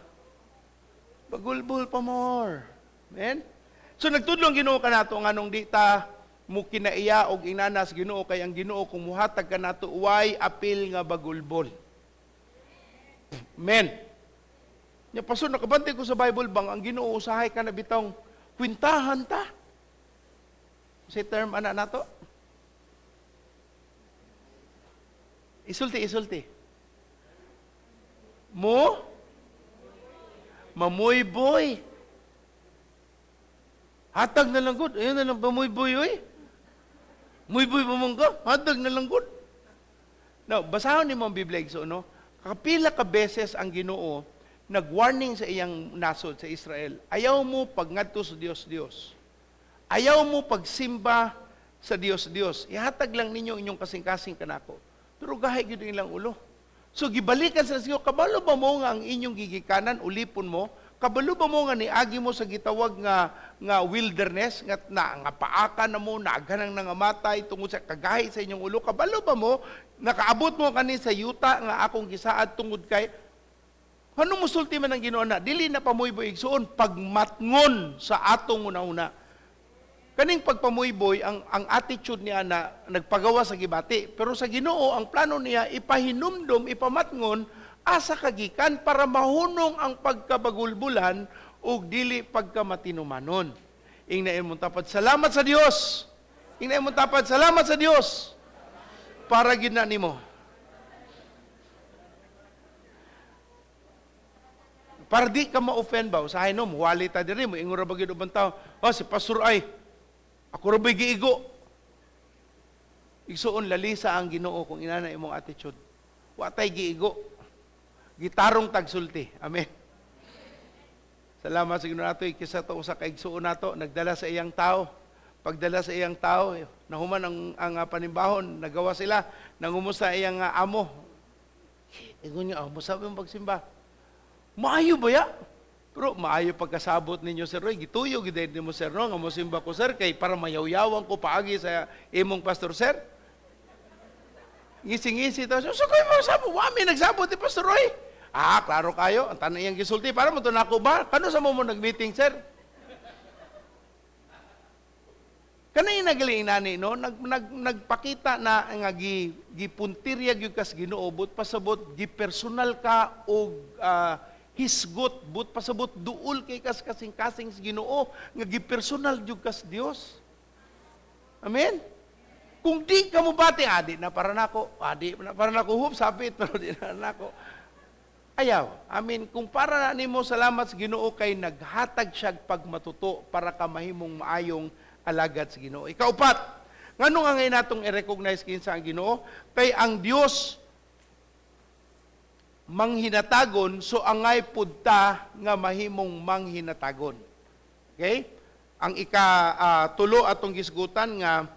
Bagulbol pa more. Amen? So nagtudlo ang Ginoo kanato nganong di ta mo kinaiya og inanas Ginoo, kay ang Ginoo kung muhatag kanato way apil nga bagulbol. Amen. Nya pastor, nakabantay ko sa Bible bang ang Ginoo usahay kana bitong kwintahan ta. Say term ana nato? Isulti, isulti. Mo mamuyboy. Hatag na lang gud. Ayun na lang pamuyboy oy. Muyboy pa man ka, hatag na lang gud. Now, basahon nimo ang Biblia igsoon, no? Kapila ka beses ang Ginoo nag-warning sa iyang nasod sa Israel. Ayaw mo pagngadto sa Dios Dios. Ayaw mo pagsimba sa Dios Dios. Ihatag lang ninyo inyong kasing-kasing kanako. Pero gahi gyud ang ilang ulo. So gibalikan sa Ginoo, kabalo ba mo nga ang inyong gigikanan ulipon mo? Kabalo ba mo nga niagi mo sa gitawag nga nga wilderness nga na, nga paaka na mo, naaghanang nangamatay tungod sa kagahi sa inyong ulo? Kabalo ba mo nakaabot mo kani sa yuta nga akong gisaad tungod kay ano musulti man ang Ginoo na dili na pamuyboy igsuon pagmatngon sa atong una-una. Kaning pagpamuyboy ang attitude niya na nagpagawa sa gibati, pero sa Ginoo ang plano niya ipahinumdom, ipamatngon asa kagikan para mahunong ang pagkabagulbulan ug dili pagkamatinumanon. Ingna imong tapad, salamat sa Dios. Ingna imong tapad, salamat sa Dios. Para gid na nimo. Para di ka ma-offend ba, usahay no, muwali ta diri mo ingon ra ba gid ubang tao, oh, si pastor ay ako ra ba'y giigo. Igsuon lalisa ang Ginoo kung inana imong attitude. Wa tay giigo. Gitarong tagsulti. Amen. Salamat sa Ginoo nato kisa to usa ka igsuon nato nagdala sa iyang tao. Pagdala sa iyang tao, nahuman ang panimbahon, nagawa sila, nangumusta iyang amo. Ingon niya, amo sabi mong pagsimba. Maayo ba ya? Pero maayo pagkasabot ninyo sir Roy, gituyo gid nimo sir no nga mosimba ko sir kay para mayawyawan ko paagi sa imong pastor sir. Ngisi-ngisi to. So, so kayo mo sabot, wa mi nagsabot ni Pastor Roy. Ah, klaro kayo, ang tanan iyang gisulti para mo to nako ba? Kano sa mo mo nag-meeting, sir? Kanay nagaling nani no, nagpakita na nga gipuntirya gyud kas Ginoo, but pasabot gipersonal ka og hisgot, but pasabot duol kay kas kasing-kasing sa Ginoo nga gipersonal gyud kas Dios. Amen. Kung di ka mo bati, adi na para nako, adi na para nako, hup sabit pero di na nako. Ayaw. I mean, kung para na nimo, salamat sa Ginoo kay naghatag siya pagmatuto para ka mahimong maayong alagad sa Ginoo. Ikaupat, nganong angay natong i-recognize kinsa ang Ginoo? Kay ang Dios manghinatagon, so angay pud ta nga mahimong manghinatagon. Okay? Ang ika tulo atong gisgutan nga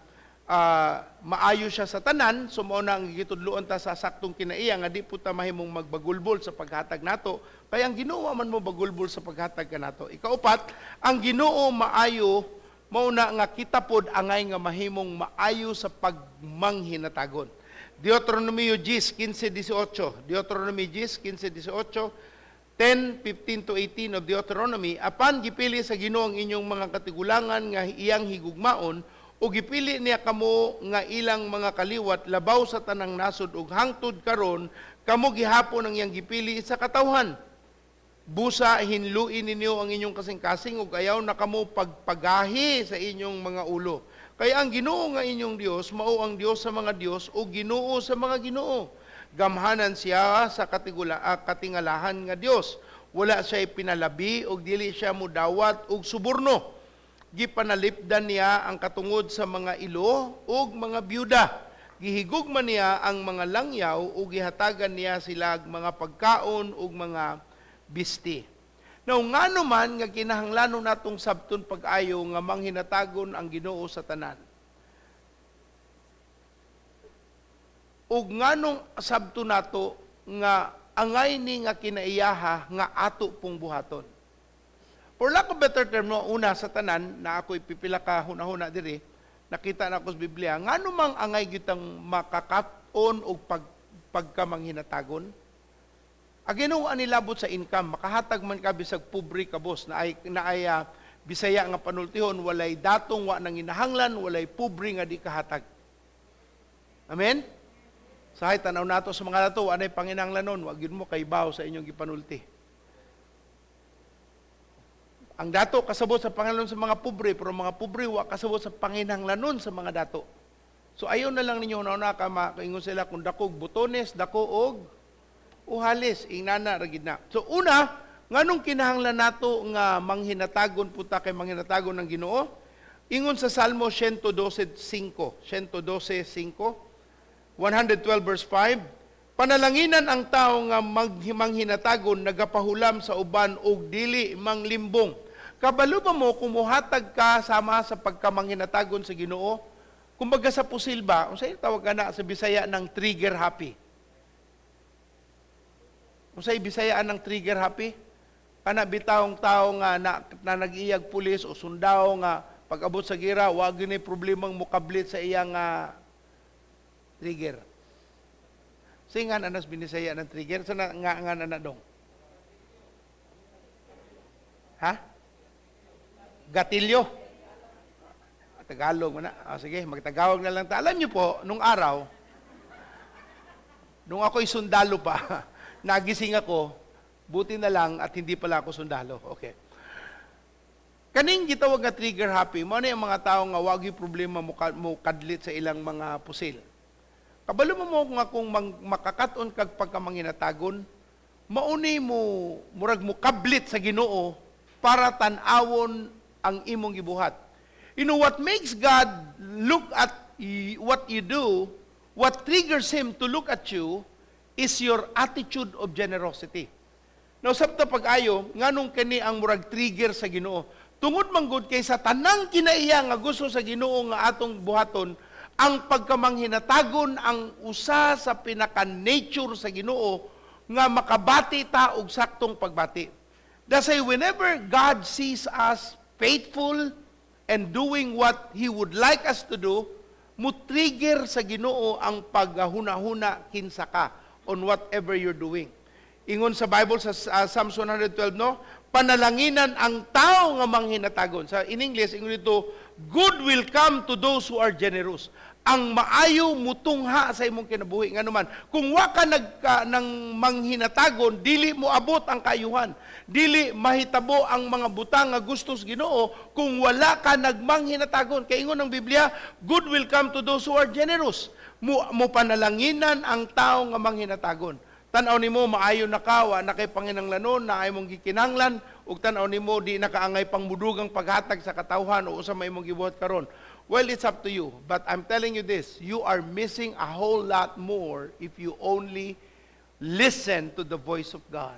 maayo siya sa tanan, so mao na ang gitudloan ta sa saktong kinaiya nga di pud ta mahimong magbagulbol sa paghatag nato, kay ang Ginoo man mo bagulbol sa paghatag kanato. Ikaupat, ang Ginoo maayo, mao na nga kita pod angay nga mahimong maayo sa pagmanghinatagon. Deuteronomio 10:15-18. Deuteronomy 10:15-18, 10:15 to 18 of Deuteronomy, apan gipili sa Ginoo ang inyong mga katigulangan nga iyang higugmaon, ug gipili niya kamo nga ilang mga kaliwat labaw sa tanang nasod, ug hangtod karon kamo gihapon ang iyang gipili sa katawhan. Busa hinluin ninyo ang inyong kasing-kasing ug ayaw na kamo pagpagahi sa inyong mga ulo. Kay ang Ginoo nga inyong Dios mao ang Dios sa mga dios ug Ginoo sa mga ginoo. Gamhanan siya sa katingalahan nga Dios. Wala siya pinalabi ug dili siya mudawat og suborno. Gipanalipdan niya ang katungod sa mga ilo ug mga byuda. Gihigugma niya ang mga langyaw ug gihatagan niya sila mga pagkaon ug mga bisti. Now, ngano man nga kinahanglanon natong sabton pag-ayo nga manghinatagon ang Ginoo sa tanan? Ug nganong sabton nato nga angay ni nga kinaiyaha nga ato pong buhaton? For lack of better term, no, una sa tanan na ako'y pipila ka hunahuna diri, nakita na ako sa Biblia, ngano mang angay gitang makakat-on og pagkamanghinatagon? Ang Ginoo ani labot sa income, makahatag man ka bisag pobre ka boss, na ay Bisaya nga panultihon, walay datong wa nang inahanglan, walay pobre nga di kahatag. Amen? Sahay tanaw nato sa mga dato, anay panginahanglanon, wa gyud mo kaybaw sa inyong gipanulti. Ang dato kasabot sa panginahanglanon sa mga pobre, pero mga pobre wa kasabot sa panginahanglanon sa mga dato. So ayaw na lang ninyo una ka makaingon sila kung dakog botones, dako og uhalis, ingnana ra gid na. So una, nganong kinahanglan nato nga manghinatagon puta kay manghinatagon ng Ginoo? Ingon sa Salmo 112:5, 112:5, 112 verse 5, panalanginan ang tao nga manghinatagon, nagapahulam sa uban og dili manglimbong. Kabalo ba mo kung muhatag ka sama sa pagkamanghinatagon sa Ginoo? Kumbaga sa pusil ba, unsay tawag ka na sa Bisaya ng trigger happy? Unsay Bisaya ng trigger happy? Kana bitawng tao nga na nag-iyag pulis o sundao nga pag-abot sa gira, wa gyud problemang mukablit sa iyang trigger. Singan anas binisaya ng trigger sa na, nga nga na dong. Ha? Gatilyo. Tagalog man na. Ah, sige, magtagalog na lang ta. Alam niyo po, nung araw, nung ako'y sundalo pa, nagising ako, buti na lang at hindi pala ako sundalo. Okay. Kaning gitawag nga trigger happy, mao na yung mga tao nga wag yung problema mo kadlit sa ilang mga pusil. Kabalo mo mo nga kung makakat-on kag pagkamanginatagon, mauni mo murag mo kablit sa Ginoo para tan-awon ang imong gibuhat. You know what makes God look at what you do, what triggers Him to look at you, is your attitude of generosity. Now, sabta pag-ayo, nganong kani ang murag trigger sa Ginoo? Tungod man gud kay sa tanang kinaiya nga gusto sa Ginoo nga atong buhaton, ang pagkamanghinatagon ang usa sa pinaka-nature sa Ginoo nga makabati ta og saktong pagbati. That's why whenever God sees us faithful and doing what He would like us to do, Mo-trigger sa Ginoo ang paghuna-huna kinsa ka on whatever you're doing. Ingon sa Bible sa Psalms 112, no? Panalanginan ang tao nga manghinatagon. Sa in English, ingon dito, good will come to those who are generous. Ang maayo mutungha sa imong kinabuhi. Ngano man, kung wa ka nang manghinatagon, dili mo abot ang kaayuhan. Dili mahitabo ang mga butang nga gusto sa Ginoo kung wala ka nagmanghinatagon. Kay ingon ng Biblia, good will come to those who are generous. Mo panalanginan ang tao nga manghinatagon. Tan-aw nimo maayo na ka, wa na kay panginanglanon, na ay mong gikinanglan, ug tan-aw nimo di nakaangay pangmudugang paghatag sa katawhan o usa may imong gibuhat karon. Well, it's up to you. But I'm telling you this, you are missing a whole lot more if you only listen to the voice of God.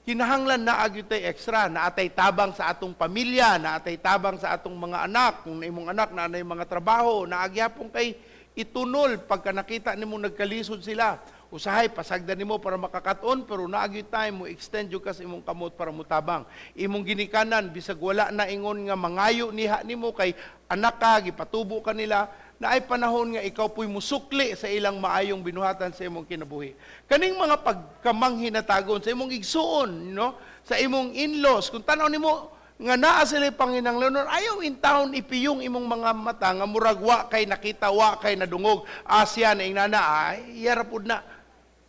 Kinahanglan na gyud tay extra, naatay tabang sa atong pamilya, naatay tabang sa atong mga anak, kung na imong anak na mga trabaho, naagyapon kay itunol pagka nakita nimo nagkalisod sila. Usahay pasagdan nimo para makakaton, pero naa gyud time mo extend jud ka sa imong kamot para mutabang. Imong ginikanan bisag wala na ingon nga mangayo niha nimo kay anak ka, gipatubo ka nila, na ay panahon nga ikaw pu'y musukli sa ilang maayong binuhatan sa imong kinabuhi. Kaning mga pagkamanghinatagon sa imong igsuon, no? Sa imong in-laws, kung tan-aw nimo nga naa sila panginahanglanon, ayaw in town ipiyong imong mga mata nga murag wa kay nakita, wa kay nadungog, Asya na ingnana, ay iyara pud na.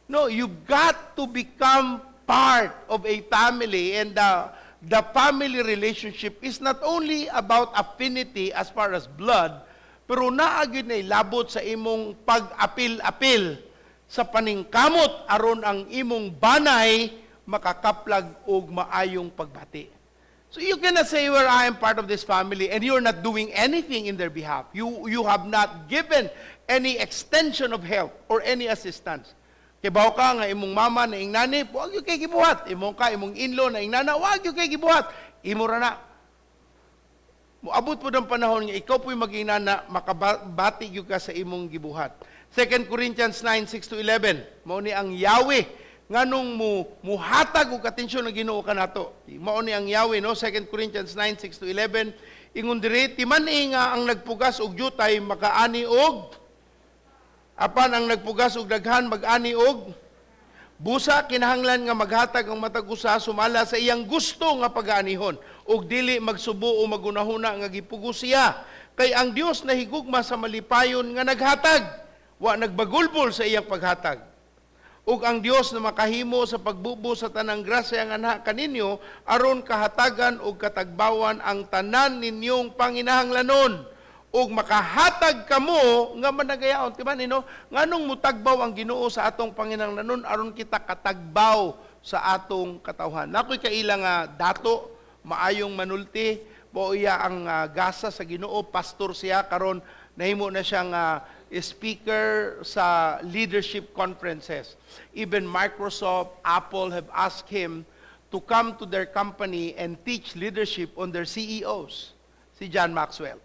No, you got to become part of a family, and the family relationship is not only about affinity as far as blood, pero naa gyud na labot sa imong pag-apil-apil sa paningkamot aron ang imong banay makakaplag og maayong pagbati. So you cannot say, "Well, I am part of this family," and you're not doing anything in their behalf. You have not given any extension of help or any assistance. Kay bawo ka nga imong mama na ingnani, wa gyud kay gibuhat. Imong ka, imong in-law na ingnana, wa gyud kay gibuhat. Imo ra na. Moabot po ng panahon nga ikaw po'y mag-inana, makabati gyud ka sa imong gibuhat. 2 Corinthians 9, 6 to 11, mao ni ang Yahweh, nganong mo muhatag og atensyon ng Ginoo kanato. Mao ni ang Yahweh, no? 2 Corinthians 9, 6 to 11, ingon diri, timan-i nga ang nagpugas og jutay makaani og apan ang nagpugas og daghan mag-ani og busa. Kinahanglan nga maghatag ang matag usa sumala sa iyang gusto nga pag-anihon ug dili magsubo o magunahuna nga gipugos siya, kay ang Dios nahigugma sa malipayon nga naghatag, wa nagbagulbol sa iyang paghatag. Ug ang Dios na makahimo sa pagbubo sa tanang grasya nga anha kaninyo aron kahatagan ug katagbawan ang tanan ninyong panginahanglanon ug makahatag kamo nga managayaon. Di ba nino? Nganong mutagbaw ang Ginoo sa atong panginahanglanon? Aron kita katagbaw sa atong katawhan. Nakoy kaila nga dato, maayong manulti, mao iya ang gasa sa Ginoo, pastor siya karon, nahimo na siyang speaker sa leadership conferences. Even Microsoft, Apple have asked him to come to their company and teach leadership on their CEOs. Si John Maxwell.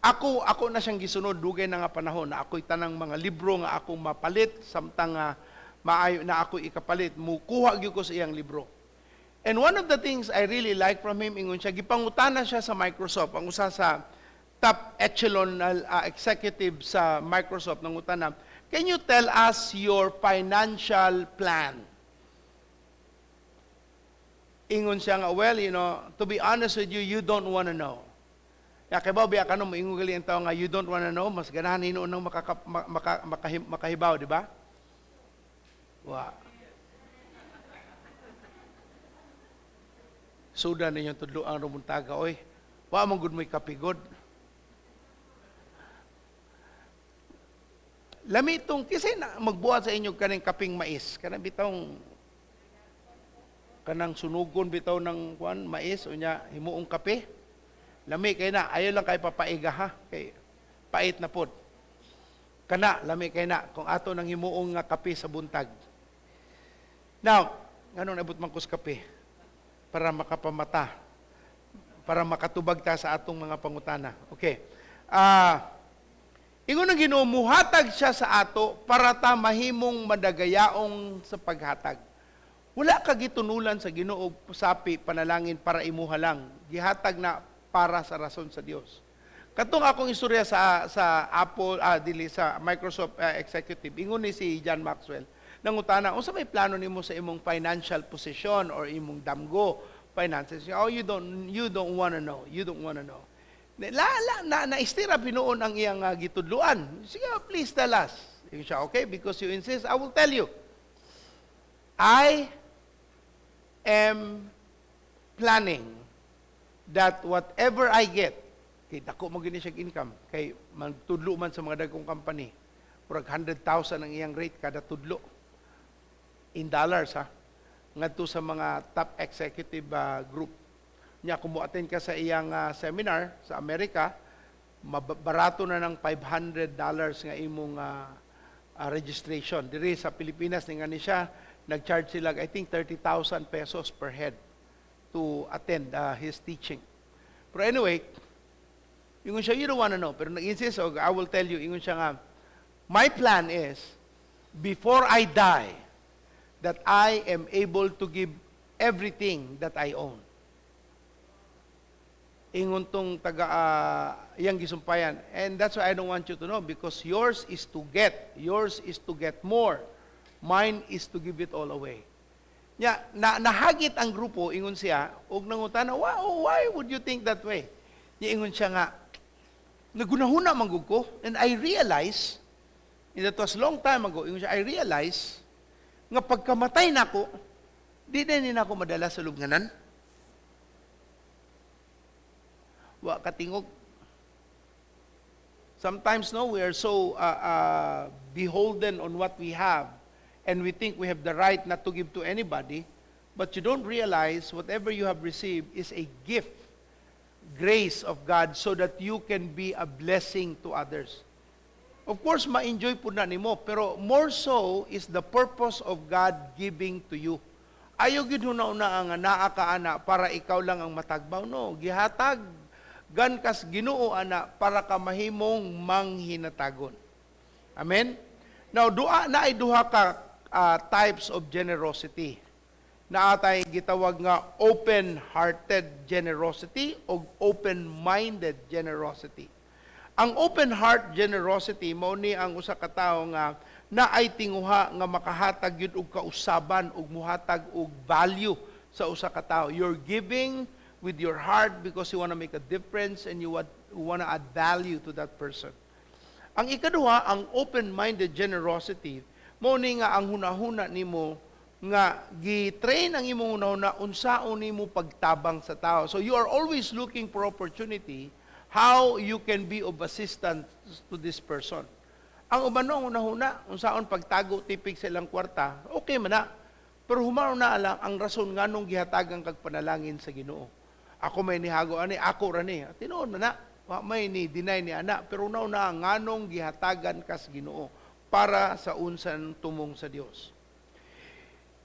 Ako na siyang gisunod dugay na nga panahon na ako'y tanang mga libro nga akong mapalit samtang nga maayo na ako ikapalit, mukuha gyud ko sa iyang libro. And one of the things I really like from him, ingon siya, gipangutana siya sa Microsoft, ang usa sa top echelon executive sa Microsoft, nangutana, "Can you tell us your financial plan?" Ingon siya nga, "Well, to be honest with you, you don't wanna know." Ya kay ba biya kano moingon gali ang tao nga you don't wanna know, mas ganahan hinuon nang makahibaw, di ba? Wa. Suda ninyo tudlo ang rumuntaga, oy. Wa man gud mo'y kapigod. Lami itong, kasi na, magbuhat sa inyo kaning kaping mais. Kanang bitawng, kanang sunugon bitaw ng kuan, mais, o nya, himuong kape. Lami kay na, ayaw lang kay papaiga ha, kay pait na pod. Kana, lami kay na, kung ato nang himuong nga kape sa buntag. Now, nganong nabot man ko sa kape? Para makapamata, para makatubag ta sa atong mga pangutana. Okay. Ingon ang Ginoo, muhatag siya sa ato para ta mahimong madagayaong sa paghatag. Wala ka gitunulan sa Ginoo sapi panalangin para imuha lang. Gihatag na para sa rason sa Dios. Katong akong istorya sa Apple, dili sa Microsoft executive, ingon ni si John Maxwell, nangutana, unsa may plano nimo sa imong financial position or imong damgo finances? "Oh, you don't wanna know. You don't wanna know." La, la, na, naistira binuon ang iyang gitudluan. "Sige, please tell us." Ingon siya, "Okay, because you insist, I will tell you. I am planning that whatever I get," kay dako mo gini siya income, kay magtudlo man sa mga dagkong company, murag 100,000 ang iyang rate kada tudlo in dollars ha, ngadto sa mga top executive group niya. Kung mo-attend ka sa iyang seminar sa Amerika, barato na ng $500 nga imong registration. Diri sa Pilipinas ni nga ni siya, nag-charge sila, I think, 30,000 pesos per head to attend his teaching. Pero anyway, ingon siya, "You don't wanna know." Pero nag-insist, "Oh, I will tell you." Ingon siya nga, "My plan is, before I die, that I am able to give everything that I own." Ingon tong taga iyang gisumpayan. "And that's why I don't want you to know, because yours is to get. Yours is to get more. Mine is to give it all away." Nya, nahagit ang grupo, ingon siya, og nangutana, Why would you think that way?" Nya ingon siya nga, "Nagunahuna man gud ko, and I realize, and that was long time ago," ingon siya, "I realize, nga pagkamatay nako, di na ni nako madala sa lubnganan." Wa katingog. Sometimes, no, we are so beholden on what we have, and we think we have the right not to give to anybody, but you don't realize whatever you have received is a gift, grace of God, so that you can be a blessing to others. Of course, ma-enjoy po na nimo, pero more so is the purpose of God giving to you. Ayaw gid una ang naa ka ana para ikaw lang ang matagbaw. No, gihatag gan kas Ginoo ana para ka mahimong manghinatagon. Amen? Now, duha na ay duha ka types of generosity. Naa tay gitawag nga open-hearted generosity o open-minded generosity. Ang open heart generosity mao ni ang usa ka tawo nga naay tinguha nga makahatag gyud og kausaban ug muhatag og value sa usa ka tawo. You're giving with your heart because you want to make a difference and you want to add value to that person. Ang ikaduha, ang open-minded generosity, mao ni nga ang hunahuna nimo nga gi-train ang imong hunahuna unsaon nimo pagtabang sa tao. So you are always looking for opportunity how you can be of assistance to this person. Ang uban, no, ang hunahuna, unsaon pagtago tipig sa ilang kwarta, okay man na. Pero humano na lang ang rason nganong gihatagan kag panalangin sa Ginoo. "Ako may nihago ani, ako ra ni." Tinuod man na, wa may ni deny ni ana, pero una nganong gihatagan kas Ginoo, para sa unsan tumong sa Dios.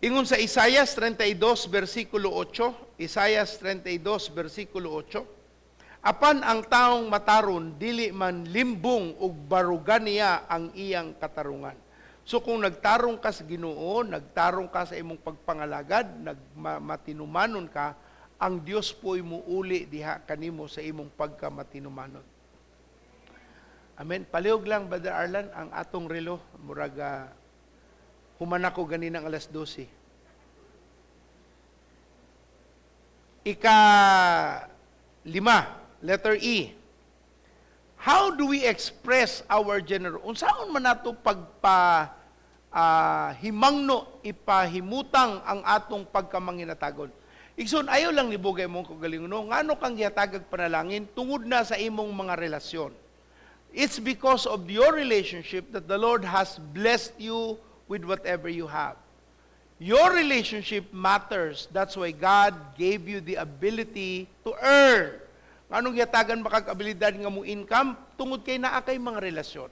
Ingon sa Isaias 32 versikulo 8, Isaias 32 versikulo 8, "Apan ang taong mataron dili man limbong ug barugan niya ang iyang katarungan." So kung nagtarong ka sa Ginoo, nagtarong ka sa imong pagpangalagad, nagmatinumanon ka, ang Dios po'y muuli diha kanimo sa imong pagkamatinumanon. Amen. Palihog lang, Brother Arlan, ang atong relo, murag human ako ganinang alas 12. Ika lima, letter E. How do we express our generosity? Unsaon man nato pagpa himangno, ipahimutang ang atong pagkamanginatagon? Igsoon, ayaw lang ni bugay mong kagalingon, no? Ngano kang gihatagag panalangin? Tungod na sa imong mga relasyon. It's because of your relationship that the Lord has blessed you with whatever you have. Your relationship matters. That's why God gave you the ability to earn. Anong gihatagan ba kag abilidad nga mo income? Tungod kay naa kay mga relasyon.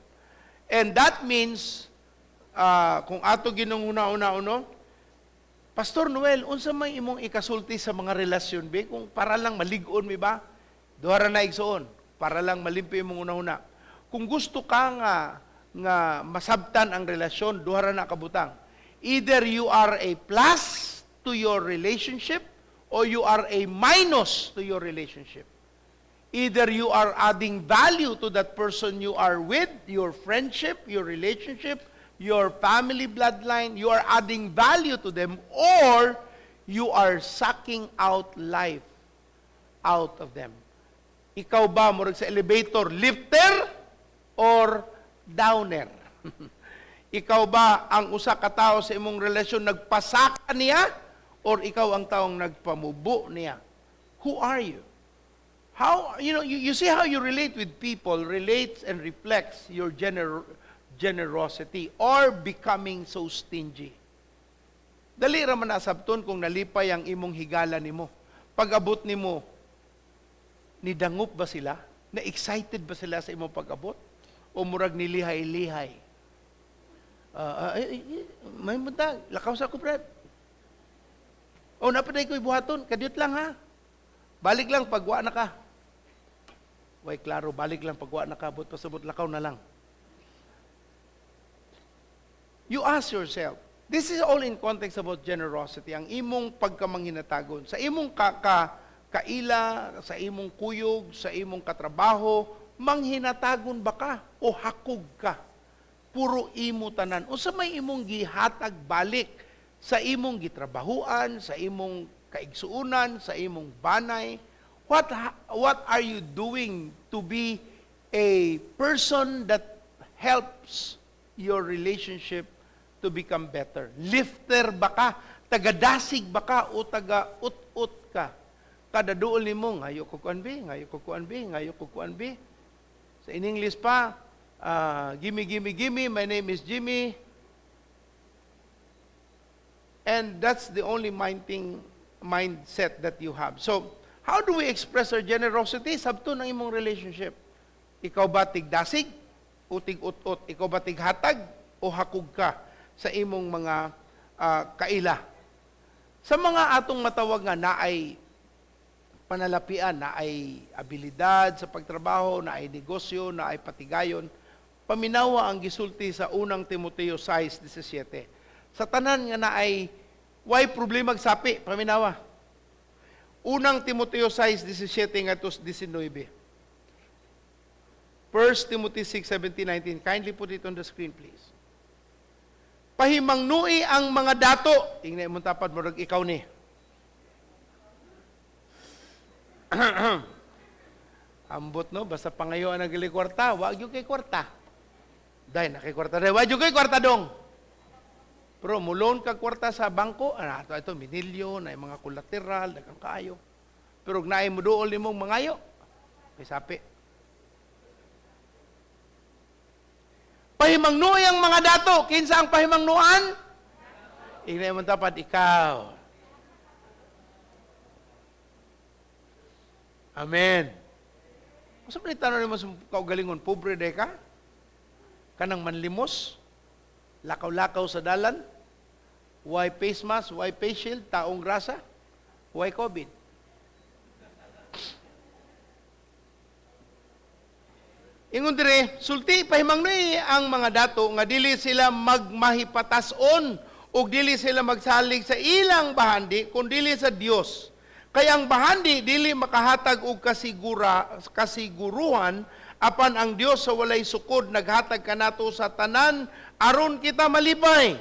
And that means, kung ato ginong una-una uno, "Pastor Noel, unsa may imong ikasulti sa mga relasyon be? Kung para lang malig-on mi ba?" Duha ra na, igsoon, para lang malimpyo imong una-una. Kung gusto ka nga masabtan ang relasyon, duha ra na kabutang. Either you are a plus to your relationship or you are a minus to your relationship. Either you are adding value to that person you are with, your friendship, your relationship, your family bloodline, you are adding value to them, or you are sucking out life out of them. Ikaw ba, murag sa elevator, lifter or downer? Ikaw ba ang usa ka tawo sa imong relasyon nagpasaka niya or ikaw ang taong nagpamubo niya? Who are you? How you know you, you see how you relate with people relates and reflects your generosity or becoming so stingy. Dali ra man nasabton kung nalipay ang imong higala nimo. Pag-abot nimo, nidangop ba sila? Na-excited ba sila sa imong pag-abot? O murag nilihay-lihay? Ay, ay, may buntag, lakaw sa ko, Brad. O, napaday ko ibuhaton, kadiyot lang ha. Balik lang pag wa na ka. Way klaro, balik lang pag wa na ka, but pasabot lakaw na lang. You ask yourself, this is all in context about generosity, ang imong pagkamanghinatagon. Sa imong kaila, sa imong kuyog, sa imong katrabaho, manghinatagon ba ka o hakog ka? Puro imo tanan. Unsa may imong gihatag balik sa imong gitrabahuan, sa imong kaigsuunan, sa imong banay? What are you doing to be a person that helps your relationship to become better? Lifter ba ka? Tagadasig ba ka o taga-ut-ut ka? Kada duol nimo, ngayo ko kuan bi, ngayo ko kuan bi, ngayo ko kuan bi. Sa in English pa, gimme, gimme, gimme, my name is Jimmy. And that's the only mindset that you have. So, how do we express our generosity? Sabto ng imong relationship. Ikaw ba tigdasig o tig-ut-ut? Ikaw ba tighatag o hakog ka sa imong mga kaila? Sa mga atong matawag nga naay panalapian, naay abilidad sa pagtrabaho, naay negosyo, naay patigayon, paminawa ang gisulti sa unang Timoteo 6:17. Sa tanan nga naay way problema sapi, paminawa. Unang Timoteo 6:17 ngadto 19. 1 Timothy 6:17, 19. Kindly put it on the screen, please. Pahimangnui ang mga dato. Ingna imong tapad, murag ikaw ni. Ambot no, basta pangayoan ang gali kwarta, wa gyud kay kwarta. Day na kay kwarta day, wa gyud kay kwarta dong. Pero mulon ka kwarta sa bangko, ato ito minilyo, na mga kolateral, daghang kaayo. Pero og naay moduol nimong mangayo, may sapi. Pahimangnuoy ang mga dato. Kinsa ang pahimangnuan? Ingna imong tapad, ikaw. Amen. Unsa man tanong nimo sa kaugalingon, pobre day ka? Kanang manlimos? Lakaw-lakaw sa dalan? Why face mask? Why face shield? Taong grasa? Why COVID? Ingon dire, sulti pahimangnoy ang mga dato nga dili sila magmahipatason ug dili sila magsalig sa ilang bahandi kun dili sa Dios. Kaya ang bahandi dili makahatag og kasiguruhan apan ang Dios sa walay sukod naghatag kanato sa tanan aron kita malipay.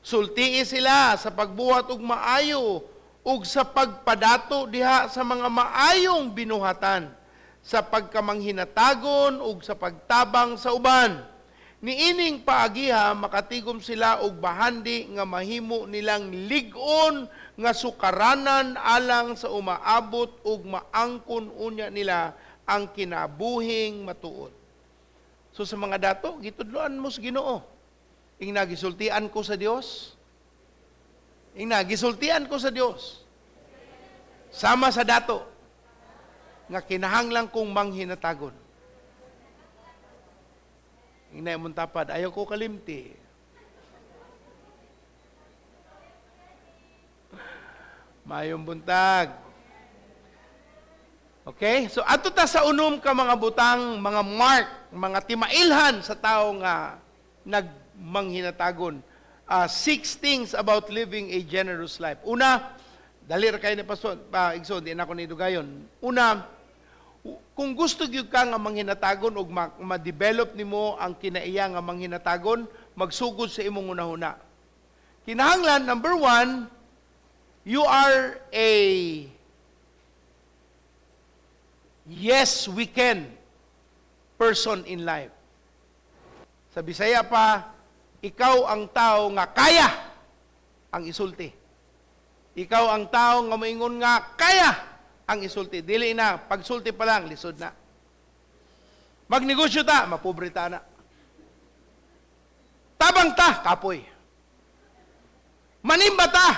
Sultii sila sa pagbuhat og maayo ug sa pagpadato diha sa mga maayong binuhatan, sa pagkamanghinatagon ug sa pagtabang sa uban. Niining paagiha makatigom sila og bahandi nga mahimo nilang lig-on nga sukaranan alang sa umaabot ug maangkon unya nila ang kinabuhing matuod. So sa mga dato, gitudloan mo sa Ginoo. Ingna gisultian ko sa Dios. Ingna gisultian ko sa Dios. Sama sa dato nga kinahanglan kong manghinatagon. Ingna imong tapad, ayaw ko kalimti. Mayong buntag. Okay? So adto ta sa unom ka mga butang, mga mark, mga timailhan sa tao nga nagmanghinatagon. 6 things about living a generous life. Una, dali ra kay ni Pastor, igsoon, di na ako ni dugayon. Una, Kung gusto gyud ka nga manghinatagon og ma-develop nimo ang kinaiya nga manghinatagon, magsugod sa imong hunahuna. Kinahanglan, number one, you are a yes we can person in life. Sa Bisaya pa, ikaw ang tao nga kaya ang isulti. Ikaw ang tao nga moingon nga kaya ang isulti. Dili na, pagsulti pa lang, lisod na. Magnegosyo ta, mapobre ta na. Tabang ta, kapoy. Manimba ta,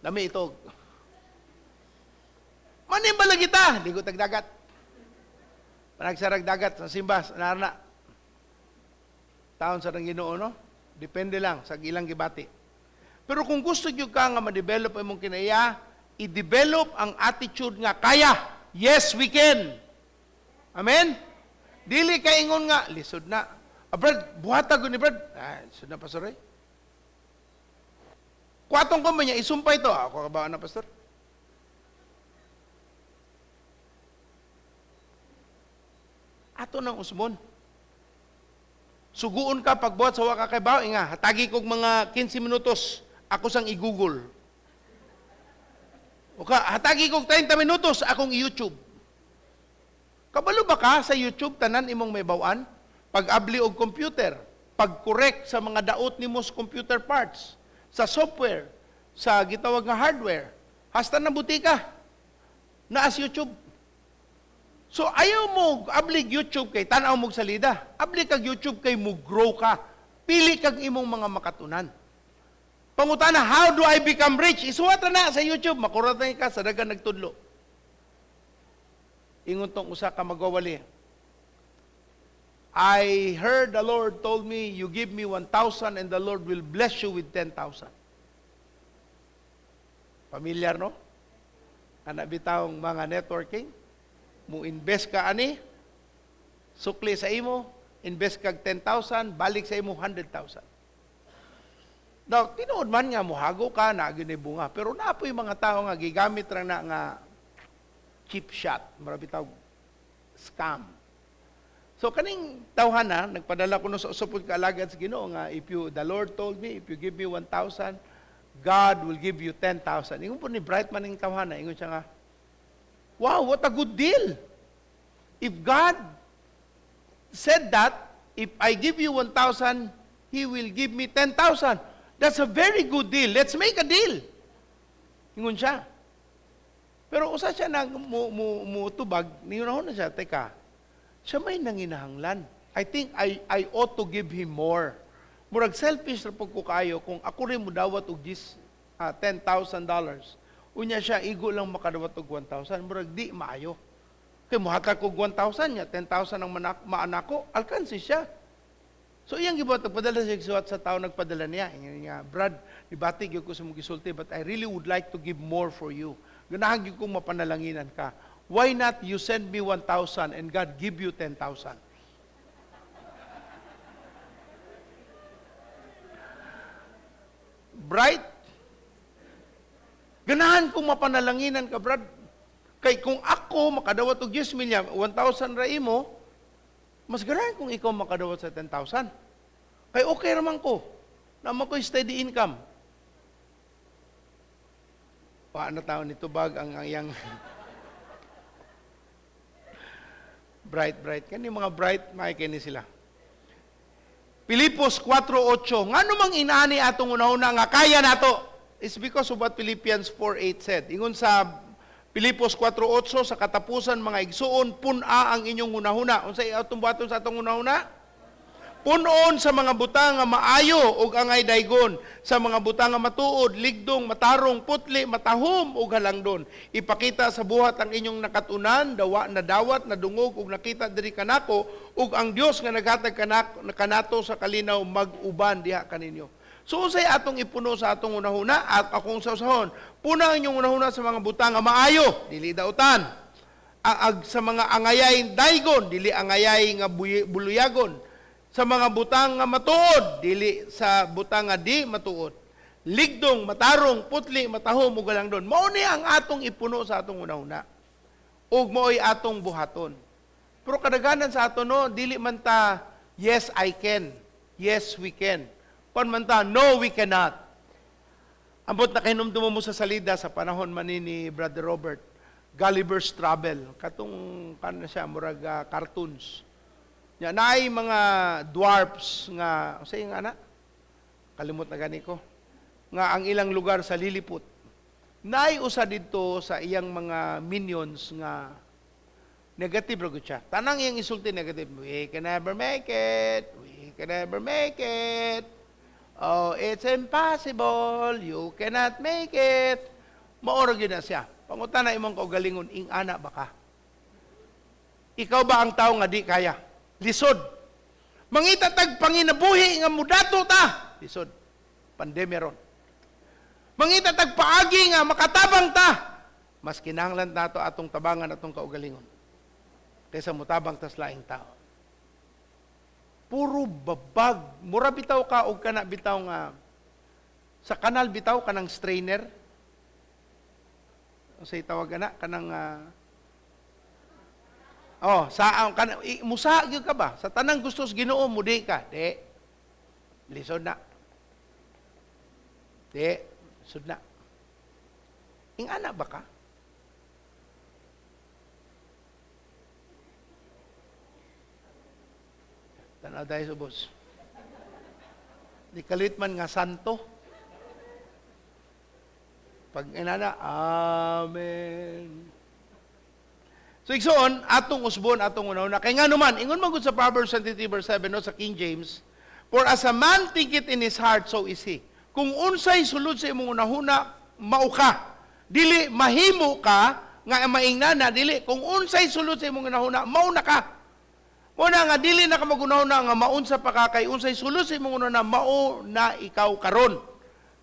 lami itog. Manimba lagi ta, ligo tag dagat. Panagsarag dagat sa simbas, narna. Taon sa nang Ginoo, no? Depende lang sa ilang gibati. Pero kung gusto nyo ka nga ma-develop imong kinaiya, i-develop ang attitude nga kaya. Yes, we can. Amen? Dili ka ingon nga, lisod na. Ah, Brad, buhata ko ni Brad. Ah, lisod na, Pastor. Eh. Kuwatong ko man niya, isumpay to. Ako ka ba na, Pastor? Ato nang usmon. Suguon ka pagbuhat sa waka kay bawo, nga, hatagi kog mga 15 minutos, ako sang i-google. O ka, hatagi kog 30 minutos, akong i-YouTube. Kabalo ba ka sa YouTube, tanan imong may bawaan? Pag-abli og computer, pag-correct sa mga daot nimo sa computer parts, sa software, sa gitawag nga hardware, hasta na butika, naas YouTube. So ayaw mo ablig YouTube kay tan-aw mo salida. Abli kag YouTube kay mo grow ka. Pili kag imong mga makatunan. Pangutana, how do I become rich? Isuwat na sa YouTube, makuratan ka sa dagan nagtudlo. Ingon tong usa ka magwawali. I heard the Lord told me, you give me 1,000 and the Lord will bless you with 10,000. Familiar, no? Ana bitawng mga networking. Mo invest ka ani, sukli sa imo, invest kag 10,000, balik sa imo 100,000. Now, tinuod man nga mohago ka na gyud bunga, pero naa po'y mga tao nga gigamit ra na nga cheap shot, mura bitaw scam. So kaning tawhana, nagpadala ko no sa usapod ka alagad sa Ginoo nga if you the Lord told me if you give me 1,000, God will give you 10,000. Ingon po ni bright man ning tawhana, ingon siya nga, wow, what a good deal. If God said that, if I give you 1,000, He will give me 10,000. That's a very good deal. Let's make a deal. Ingon siya. Pero usa siya nag mo tubag, niyunahon na siya, teka, siya may nanginahanglan. I think I ought to give him more. Murag selfish ra pud ko kaayo kung ako rin mo dawat og this $10,000. Unya siya igo lang makadawat og 1,000, murag di maayo. Kay mohatag og 1,000 niya, 10,000 ang maanak ko, alkansi siya. So iyang gibuhat, nagpadala siya suwat sa tao nagpadala niya. Ingon niya, Brad, nibati gyud ko sa mong gisulti, but I really would like to give more for you. Ganahan gyud kong mapanalanginan ka. Why not you send me 1,000 and God give you 10,000? Bright? Ganahan kong mapanalanginan ka, Brad. Kay kung ako makadawat og 10 milya, 1,000 ra imo, mas ganahan kung ikaw makadawat sa 10,000. Kay okay raman ko. Naman ko steady income. Paano tao nito bag ang iyang bright, bright. Kani mga bright, makikini sila. Pilipos 4:8. Ngano mang inaani atong una-una nga kaya nato? It's because of what Philippians 4:8 said. Ingon sa Pilipos 4:8, sa katapusan mga igsuon, pun-a ang inyong hunahuna. Unsay atong buhaton sa atong hunahuna? Punon sa mga butang nga maayo ug angay daygon, sa mga butang nga matuod, ligdong, matarong, putli, matahom ug halangdon. Ipakita sa buhat ang inyong nakatunan, dawa na dawat, nadungog ug nakita diri kanako, ug ang Dios nga naghatag kanato sa kalinaw mag-uban diha kaninyo. So unsay atong ipuno sa atong hunahuna at akong sausahon, puna ang inyong hunahuna sa mga butang nga maayo, dili dautan. Sa mga angayay daygon, dili angayay nga buluyagon. Sa mga butang nga matuod, dili sa butang nga di matuod. Ligdong, matarong, putli, matahom ug halangdon. Mao ni ang atong ipuno sa atong hunahuna. Ug mao'y atong buhaton. Pero kadaghanan sa ato, no, dili man ta "Yes, I can." "Yes, we can." Kuan man ta, "No, we cannot." Ambot na kahinumdumo mo sa salida sa panahon man ni Brother Robert, Gulliver's Travel, katong kan siya murag cartoons. Nya naay mga dwarfs nga unsay nga ana? Kalimot na gani ko. Nga ang ilang lugar sa Lilliput. Naay usa didto sa iyang mga minions nga negative ra gud siya. Tanang iyang isulti negative. "We can never make it. We can never make it. Oh, it's impossible. You cannot make it." Mao ra gyud na siya. Pangutana imong kaugalingon, ing-ana ba ka? Ikaw ba ang tao nga di kaya? Lisod. Mangita tag panginabuhi nga mudato ta. Lisod. Pandemya ron. Mangita tag paagi nga makatabang ta. Mas kinahanglan nato atong tabangan atong kaugalingon kaysa mutabang tas laing tao. Puro babag. Mura bitaw ka og kana bitaw nga sa kanal bitaw kanang strainer. Unsay tawag ana kanang oh, sa kan musa gyud ka ba? Sa tanang gusto sa Ginoo mo di ka. Di. Lisod na. Di. Lisod na. Ingana ba ka? Tanaw tayo sa ubos. Di kalit man nga santo. Pag inana, "Amen." So igsoon, atong usbon, atong una-una. Kay nga naman, ingon man gud sa Proverbs 23 verse 7, no, sa King James, "For as a man thinketh in his heart, so is he." Kung unsay sulod sa imong unahuna, mao ka. Dili mahimo ka nga maingnana, dili. Kung unsay sulod sa imong unahuna, mao na ka. Mao na nga dili na ka magunahuna nga maunsa pa ka, kay unsay sulod sa imong unahuna, mao na ikaw karon.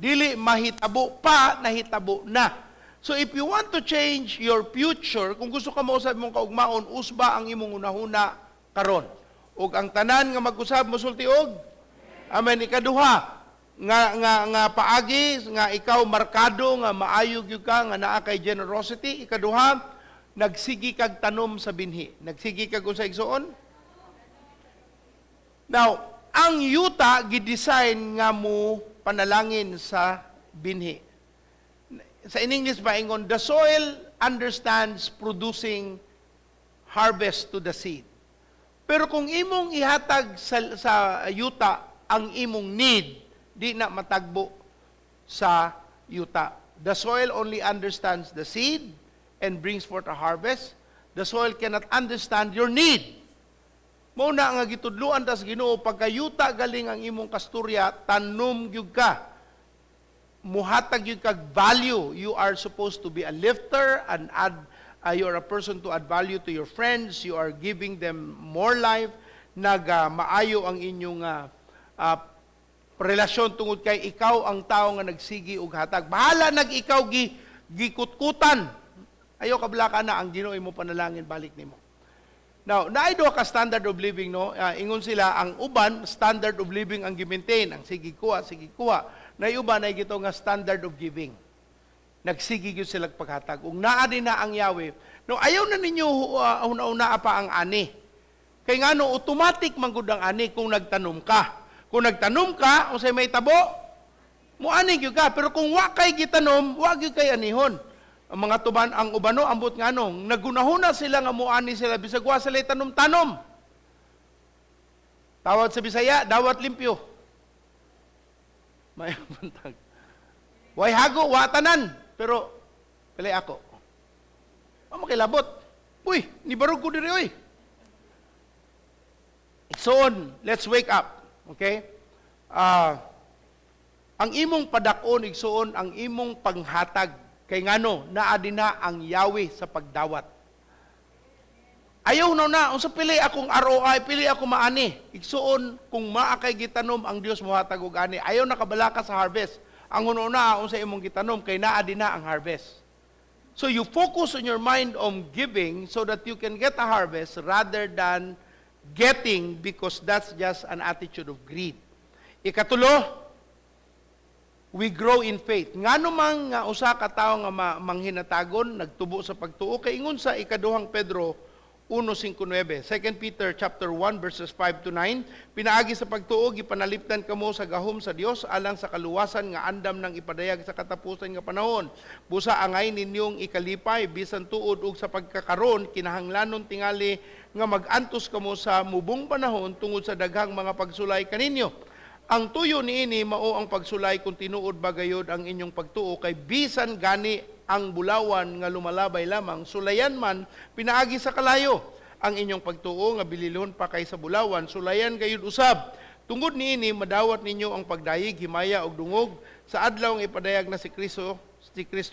Dili mahitabo pa, nahitabo na. So if you want to change your future, kung gusto ka mausab imong kaugmaon, usba ang imong unahuna karon. Ug ang tanan nga mag-usab mosulti og Amen. Ikaduha nga paagi nga ikaw markado nga maayo gyud ka nga naa kay generosity. Ikaduha, nagsigi kag tanom sa binhi. Nagsigi kag unsa, igsuon? Now, ang yuta gi-design nga mo panalangin sa binhi. Sa in English ba ingon, "The soil understands producing harvest to the seed." Pero kung imong ihatag sa yuta ang imong need, di na matagbo sa yuta. The soil only understands the seed and brings forth a harvest. The soil cannot understand your need. Mao na nga gitudluan tas Ginoo, pagkayuta galing ang imong kasturya, tanom gyud ka. Muhatag gyud kag value. You are supposed to be a lifter and add you are a person to add value to your friends. You are giving them more life. Naga maayo ang inyong relasyon tungod kay ikaw ang tao nga nagsigi og hatag. Bahala nag ikaw gi gikutkutan. Ayo kabla na ang Ginoo imo panalangin balik nimo. Now, naay duha ka standard of living, no? Ingon sila, ang uban standard of living ang gi-maintain, ang sige kuha, sige kuha. Naay uban ay gito nga standard of giving. Nagsige gyud sila paghatag. Ug naa din na ang Yahweh. No, ayaw na ninyo una-una pa ang ani. Kay ngano, automatic man gud ang ani kung nagtanom ka. Kung nagtanom ka, unsay may tabo? Muani gyud ka. Pero kung wa kay gitanom, wa gyud kay anihon. Ang mga tuban, ang ubano, ambot ngano, nagunahuna sila nga muani sila, bisag wa sila tanom-tanom. Tawag sa Bisaya, dawat limpyo. May buntag. Way hago, wa tanan. Pero, pili ako. Wa makilabot. Uy, nibarog ko diri, uy. So on, let's wake up. Okay? Ang imong padakon, igsuon, ang imong panghatag. Kay ngano, naa din na ang Yahweh sa pagdawat. Ayaw na na, unsa pili akong ROI, pili ako maani. Igsuon, kung maa kay gitanom, ang Dios mohatag og ani. Ayaw na kabalaka sa harvest. Ang una unsa imong gitanom, kay naa din na ang harvest. So you focus on your mind on giving so that you can get a harvest rather than getting, because that's just an attitude of greed. Ikatulo, We grow in faith. Ngano man nga usa ka tawo nga manghinatagon nagtubo sa pagtuo? Kay ingon sa Ikaduhang Pedro 1:5-9, 2 Peter chapter 1 verses 5 to 9, pinaagi sa pagtuo gipanalipdan kamo sa gahom sa Dios alang sa kaluwasan nga andam nang ipadayag sa katapusan nga panahon. Busa angay ninyong ikalipay bisan tuod ug sa pagkakaron kinahanglanon tingali nga mag-antos kamo sa mubong panahon tungod sa daghang mga pagsulay kaninyo. Ang tuyo niini mao ang pagsulay kung tinuod ba gayod ang inyong pagtuo, kay bisan gani ang bulawan nga lumalabay lamang sulayan man pinaagi sa kalayo. Ang inyong pagtuo nga bililhon pa kay sa bulawan sulayan gayud usab. Tungod niini madawat ninyo ang pagdayeg, himaya ug dungog sa adlaw nga ipadayag na si Kristo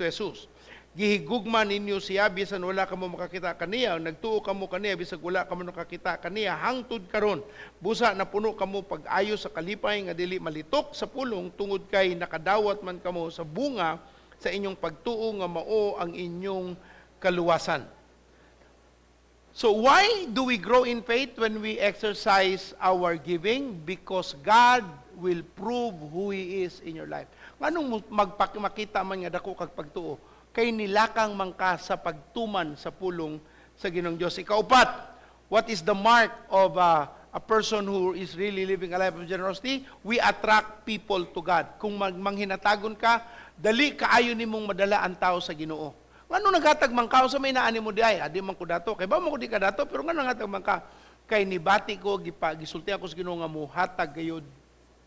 Jesus. Gihigugma ninyo siya bisan wala kamo makakita kaniya, nagtuo kamo kaniya bisag wala kamo nakakita kaniya hangtod karon. Busa napuno kamo pag-ayo sa kalipay nga dili malitok sa pulong tungod kay nakadawat man kamo sa bunga sa inyong pagtuo nga mao ang inyong kaluwasan. So why do we grow in faith when we exercise our giving? Because God will prove who He is in your life. Nganong makita man nga dako kag pagtuo? Kay nilakang man ka sa pagtuman sa pulong sa Ginoong Dios. Ikaupat, what is the mark of a person who is really living a life of generosity? We attract people to God. Kung manghinatagon ka, dali kaayo nimong madala ang tao sa Ginoo. Ngano naghatag man ka sa may naani mo di ay? Adi man ko dato. Kay ba mo ko di ka dato, pero ngano naghatag man ka? Kay nibati ko, gisulti ako sa Ginoo nga muhatag gayud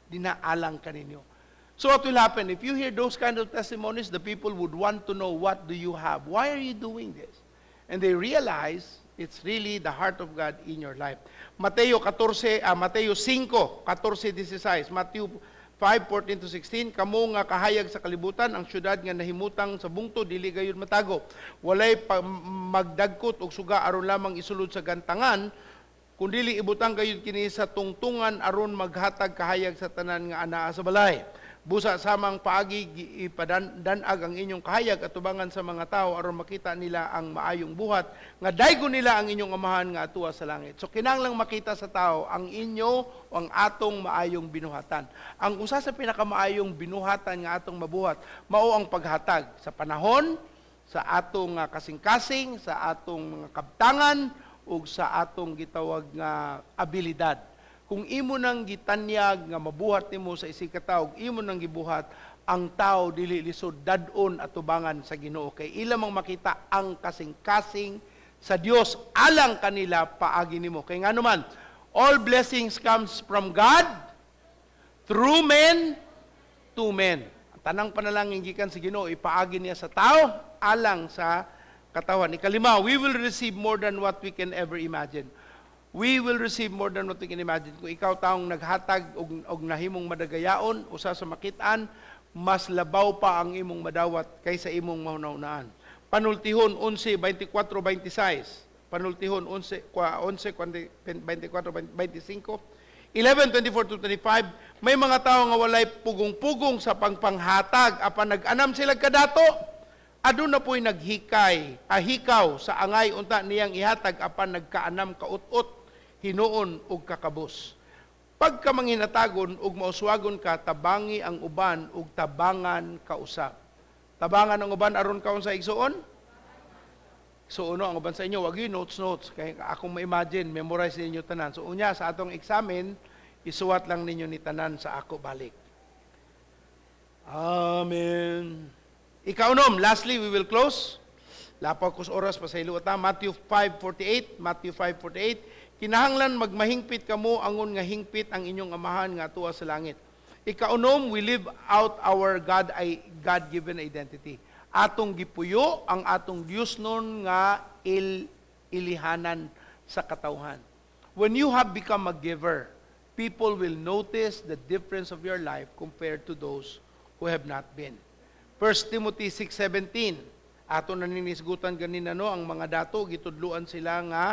dinaalang kaninyo. So what will happen? If you hear those kind of testimonies, the people would want to know, "What do you have? Why are you doing this?" And they realize it's really the heart of God in your life. Mateo 14, Mateo 5, 14, 16, Matthew 5, 14 to 16, "Kamo nga kahayag sa kalibutan, ang syudad nga nahimutang sa bungtod dili gayud matago. Walay magdagkot og suga aron lamang isulod sa gantangan, kundili ibutang gayud kini sa tungtungan aron maghatag kahayag sa tanan nga anaa sa balay. Busa samang paagi ipadanag ang inyong kahayag atubangan sa mga tao aron makita nila ang maayong buhat nga daygon nila ang inyong Amahan nga atua sa langit." So kinahanglang makita sa tao ang inyo o ang atong maayong binuhatan. Ang usa sa pinakamaayong binuhatan nga atong mabuhat mao ang paghatag sa panahon, sa atong kasing-kasing, sa atong mga kabtangan ug sa atong gitawag nga abilidad. Kung imo nang gitanyag nga mabuhat nimo sa isig ka tawo, imo nang gibuhat, ang tao dili lisod dad-on atubangan sa Ginoo kay ila mang makita ang kasing-kasing sa Dios alang kanila paagi nimo. Kay ngano man, all blessings comes from God through men to men. Ang tanang panalangin gikan sa Ginoo ipaagi niya sa tao alang sa katawan. Ikalima, we will receive more than what we can ever imagine. We will receive more than what we can imagine. Kung ikaw taong naghatag og nahimong madagayaon, usa sa makitaan, mas labaw pa ang imong madawat kaysa imong mahunahunaan. Panultihon 11, 24, 26. Panultihon 11, 11, 24, 25. 11, 24 to 25, may mga tao nga walay pugong-pugong sa pangpanghatag, apan nag-anam sila kadato. Aduna po'y naghikay, ahikaw sa angay unta niyang ihatag apan nagkaanam kaut-ot, hinuon ug kakabos. Pagka manghinatagon ug mauswagon ka, tabangi ang uban ug tabangan kausab. Tabangan ang uban aron kaon sa igsuon? So uno ang uban sa inyo, wag yun notes notes kay akong ma-imagine memorize ninyo tanan. So unya sa atong examen, isuwat lang ninyo ni tanan sa ako balik. Amen. Ikaunom, lastly, we will close. Lapaw ko sa oras, pasaylo ta. Matthew 5:48, Matthew 5:48. "Kinahanglan magmahingpit kamo angon nga hingpit ang inyong Amahan nga atua sa langit." Ikaunom, we live out our God-given identity. Atong gipuyo ang atong Diosnon nga ilihanan sa katawhan. When you have become a giver, people will notice the difference of your life compared to those who have not been. 1 Timothy 6:17. Ato na ninisgutan ganina, no, ang mga dato gitudluan sila nga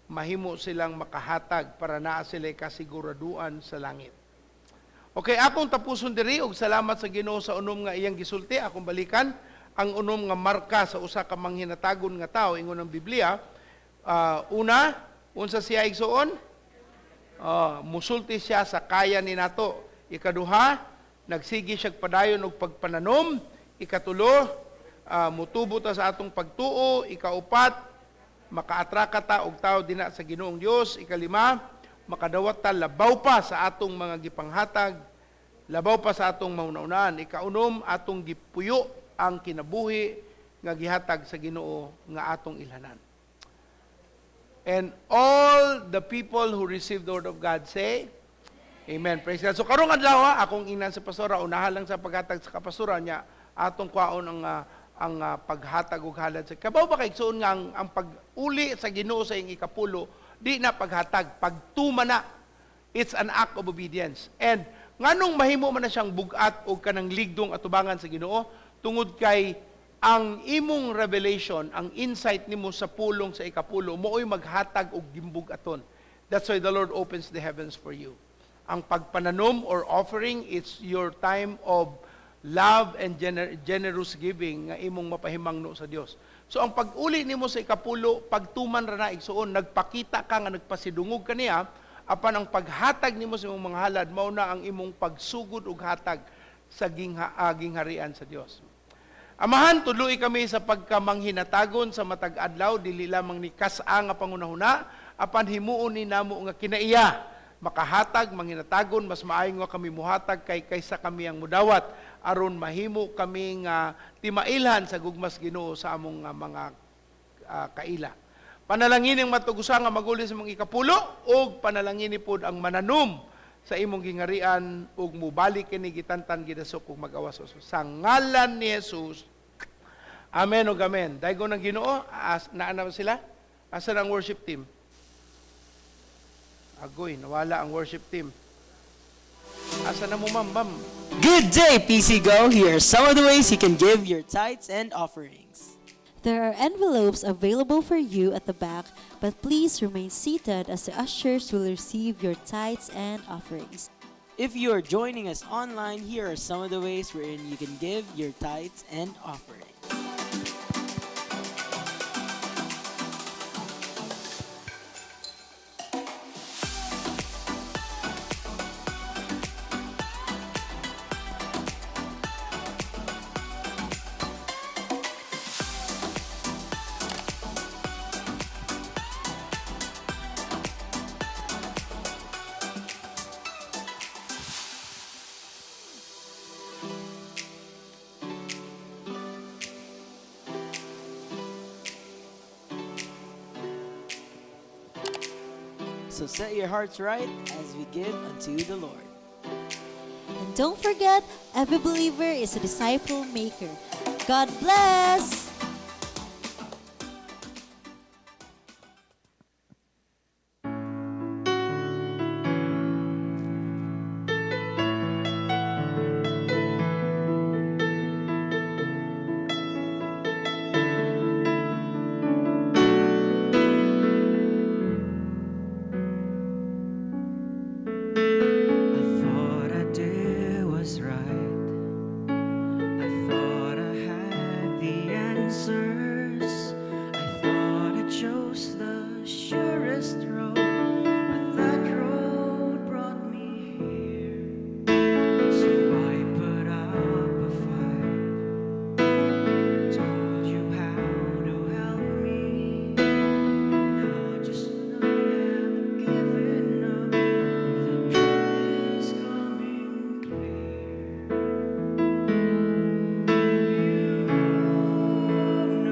mahimo silang makahatag para naa sila kasiguraduan sa langit. Okay, akong tapuson diri og salamat sa Ginoo sa unom nga iyang gisulti. Akong balikan ang unom nga marka sa usa ka manghinatagon nga tawo ingon ang Biblia. Una, unsa siya, igsuon? Musulti siya sa kaya ni nato. Ikaduha, Nagsige siya padayon og pagpananom. Ikatulo, mutubo ta sa atong pagtuo. Ikaupat, makaatraka ta og tao dina sa Ginoong Dios. Ikalima, makadawat ta labaw pa sa atong mga gipanghatag, labaw pa sa atong mauna-unaan. Ikaunom, atong gipuyo ang kinabuhi nga gihatag sa Ginoo nga atong ilhanan. And all the people who receive the word of God say, Amen. Praise God. So karong adlaw, akong ingnan sa pastora, unahan lang sa paghatag sa kapastora niya, atong kwaon ang paghatag og halad sa kabaw ba kay igsuon nga ang pag-uli sa Ginoo sa iyang ikapulo, di na paghatag, pagtuma na. It's an act of obedience. And nganong mahimo man na siyang bugat og kanang ligdong atubangan sa Ginoo? Tungod kay ang imong revelation, ang insight nimo sa pulong sa ikapulo, mooy maghatag og gimbugaton. That's why the Lord opens the heavens for you. Ang pagpananom or offering, it's your time of love and generous giving nga imong mapahimangno sa Dios. So ang pag-uli nimo sa ikapulo, pagtuman ra na, igsuon, nagpakita ka nga nagpasidungog kaniya, apan ang paghatag nimo sa imong mga halad, mao na ang imong pagsugod og hatag sa gingharian sa Dios. Amahan, tudloi kami sa pagkamanghinatagon sa matag adlaw, dili lamang ni kas-a nga pangunahuna, apan himuon ni namo nga kinaiya makahatag, manghinatagon, mas maayo nga kami muhatag kay kaysa kami ang mudawat, aron mahimo kami nga timailhan sa gugmas Ginoo sa among mga kaila. Panalangin ang matugusa nga maguli sa imong ikapulo ug panalangin pod ang mananom sa imong gingarian ug mubalik kini gitantan gidasok ug magawas sa ngalan ni Jesus. Amen ug amen. Daygon ang Ginoo, naa na ba sila? Asa ang worship team? Agoy, nawala ang worship team. Asa na mo, ma'am? Ma'am? Good day, PC Go. Here are some of the ways you can give your tithes and offerings. There are envelopes available for you at the back, but please remain seated as the ushers will receive your tithes and offerings. If you are joining us online, here are some of the ways wherein you can give your tithes and offerings. So set your hearts right as we give unto the Lord. And don't forget, every believer is a disciple maker. God bless! I thought I did was right. I thought I had the answers. I thought I chose the surest road, but that road brought me here. So I put up a fight and told you how to help me. And now just when I have given up, the truth is coming clear. You are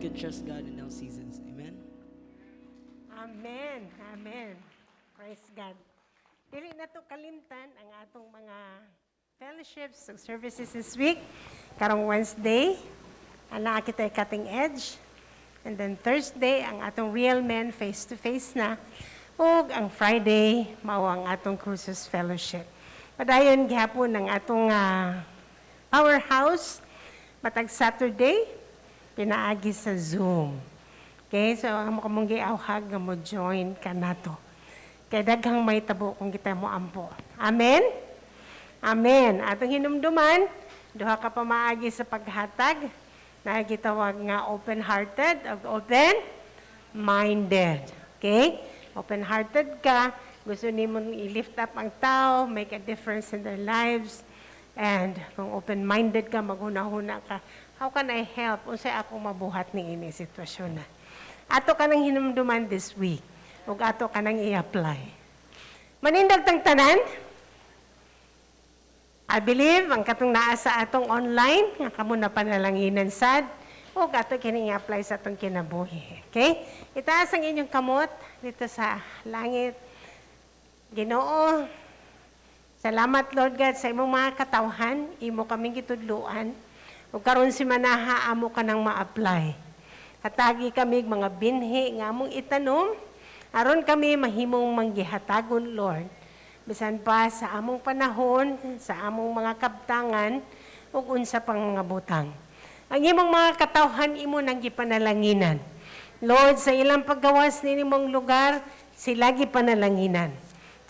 can trust God in all seasons. Amen. Amen. Amen. Praise God. Dili na to kalimtan ang atong mga fellowships ug services this week. Karong Wednesday, ana kita Cutting Edge. And then Thursday, ang atong Real Men face-to-face na. Ug ang Friday, mao ang atong Cruces Fellowship. Padayon gihapon ang atong powerhouse matag Saturday, pinaagi sa Zoom. Okay, so amo kamong giawhag nga mo join kanato. Kay daghang may tabo kung kita mo ampo. Amen? Amen. Atong hinumduman, duha ka pamaagi sa paghatag, na gitawag nga open-hearted ug open-minded. Okay? Open-hearted ka, gusto nimo i-lift up ang tao, make a difference in their lives. And kung open-minded ka, maghuna-huna ka, how can I help? Unsay akong mabuhat ni ini sitwasyon na. Ato ka nang hinumduman this week. Ug ato ka nang i-apply. Manindag tang tanan. I believe ang katong naa sa atong online nga kamo na panalanginan sad ug ato kini i-apply sa atong kinabuhi. Okay? Itaas ang inyong kamot dito sa langit. Ginoo, salamat, Lord God, sa imong mga katawhan, imo kaming gitudluan. Ug karon si manaha amo ka nang ma-apply. Hatagi kami mga binhi nga among itanom aron kami mahimong manggihatagon, Lord. Bisan pa sa among panahon, sa among mga kabtangan ug unsa pang mga butang. Ang imong mga katawhan imo nang gipanalanginan. Lord, sa ilang paggawas nimong lugar, sila gipanalanginan.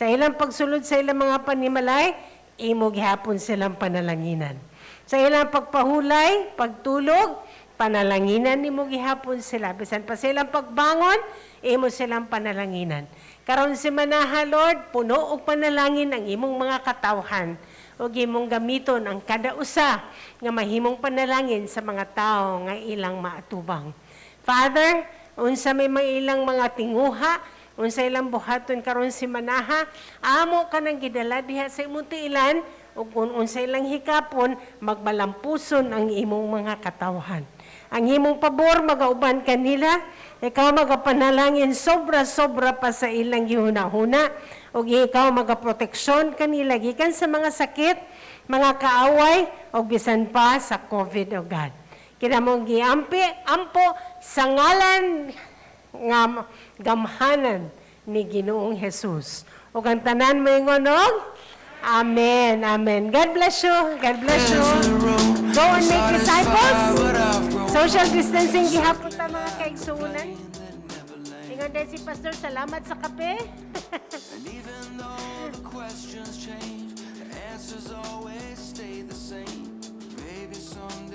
Sa ilang pagsulod sa ilang mga panimalay, imo gihapon silang panalanginan. Sa ilang pagpahulay, pagtulog, panalanginan nimo gihapon sila. Bisan pa sa ilang pagbangon, imo silang panalanginan. Karon si Manaha, Lord, puno og panalangin ang imong mga katawhan ug imong gamiton ang kada usa nga mahimong panalangin sa mga tao nga ilang maatubang. Father, unsa may mga ilang mga tinguha, unsa ilang buhaton karon si Manaha, amo ka nang gidala diha sa imong tiilan ug kung unsa ilang hikapon, magmalampuson ang imong mga katawhan. Ang imong pabor magauban kanila, ikaw magapanalangin sobra-sobra pa sa ilang gihuna-huna, ug ikaw magaproteksyon kanila gikan sa mga sakit, mga kaaway, ug bisan pa sa COVID, O God. Kinamong giampi, ampo sa ngalan nga gamhanan ni Ginoong Jesus. Ug ang tanan moingon og Amen. Amen. God bless you. God bless you. Go and make disciples. Social distancing gihapon ta, mga kaigsuonan. Ingon din si Pastor, salamat sa kape. And even though the questions change, the answers always stay the same. Maybe someday.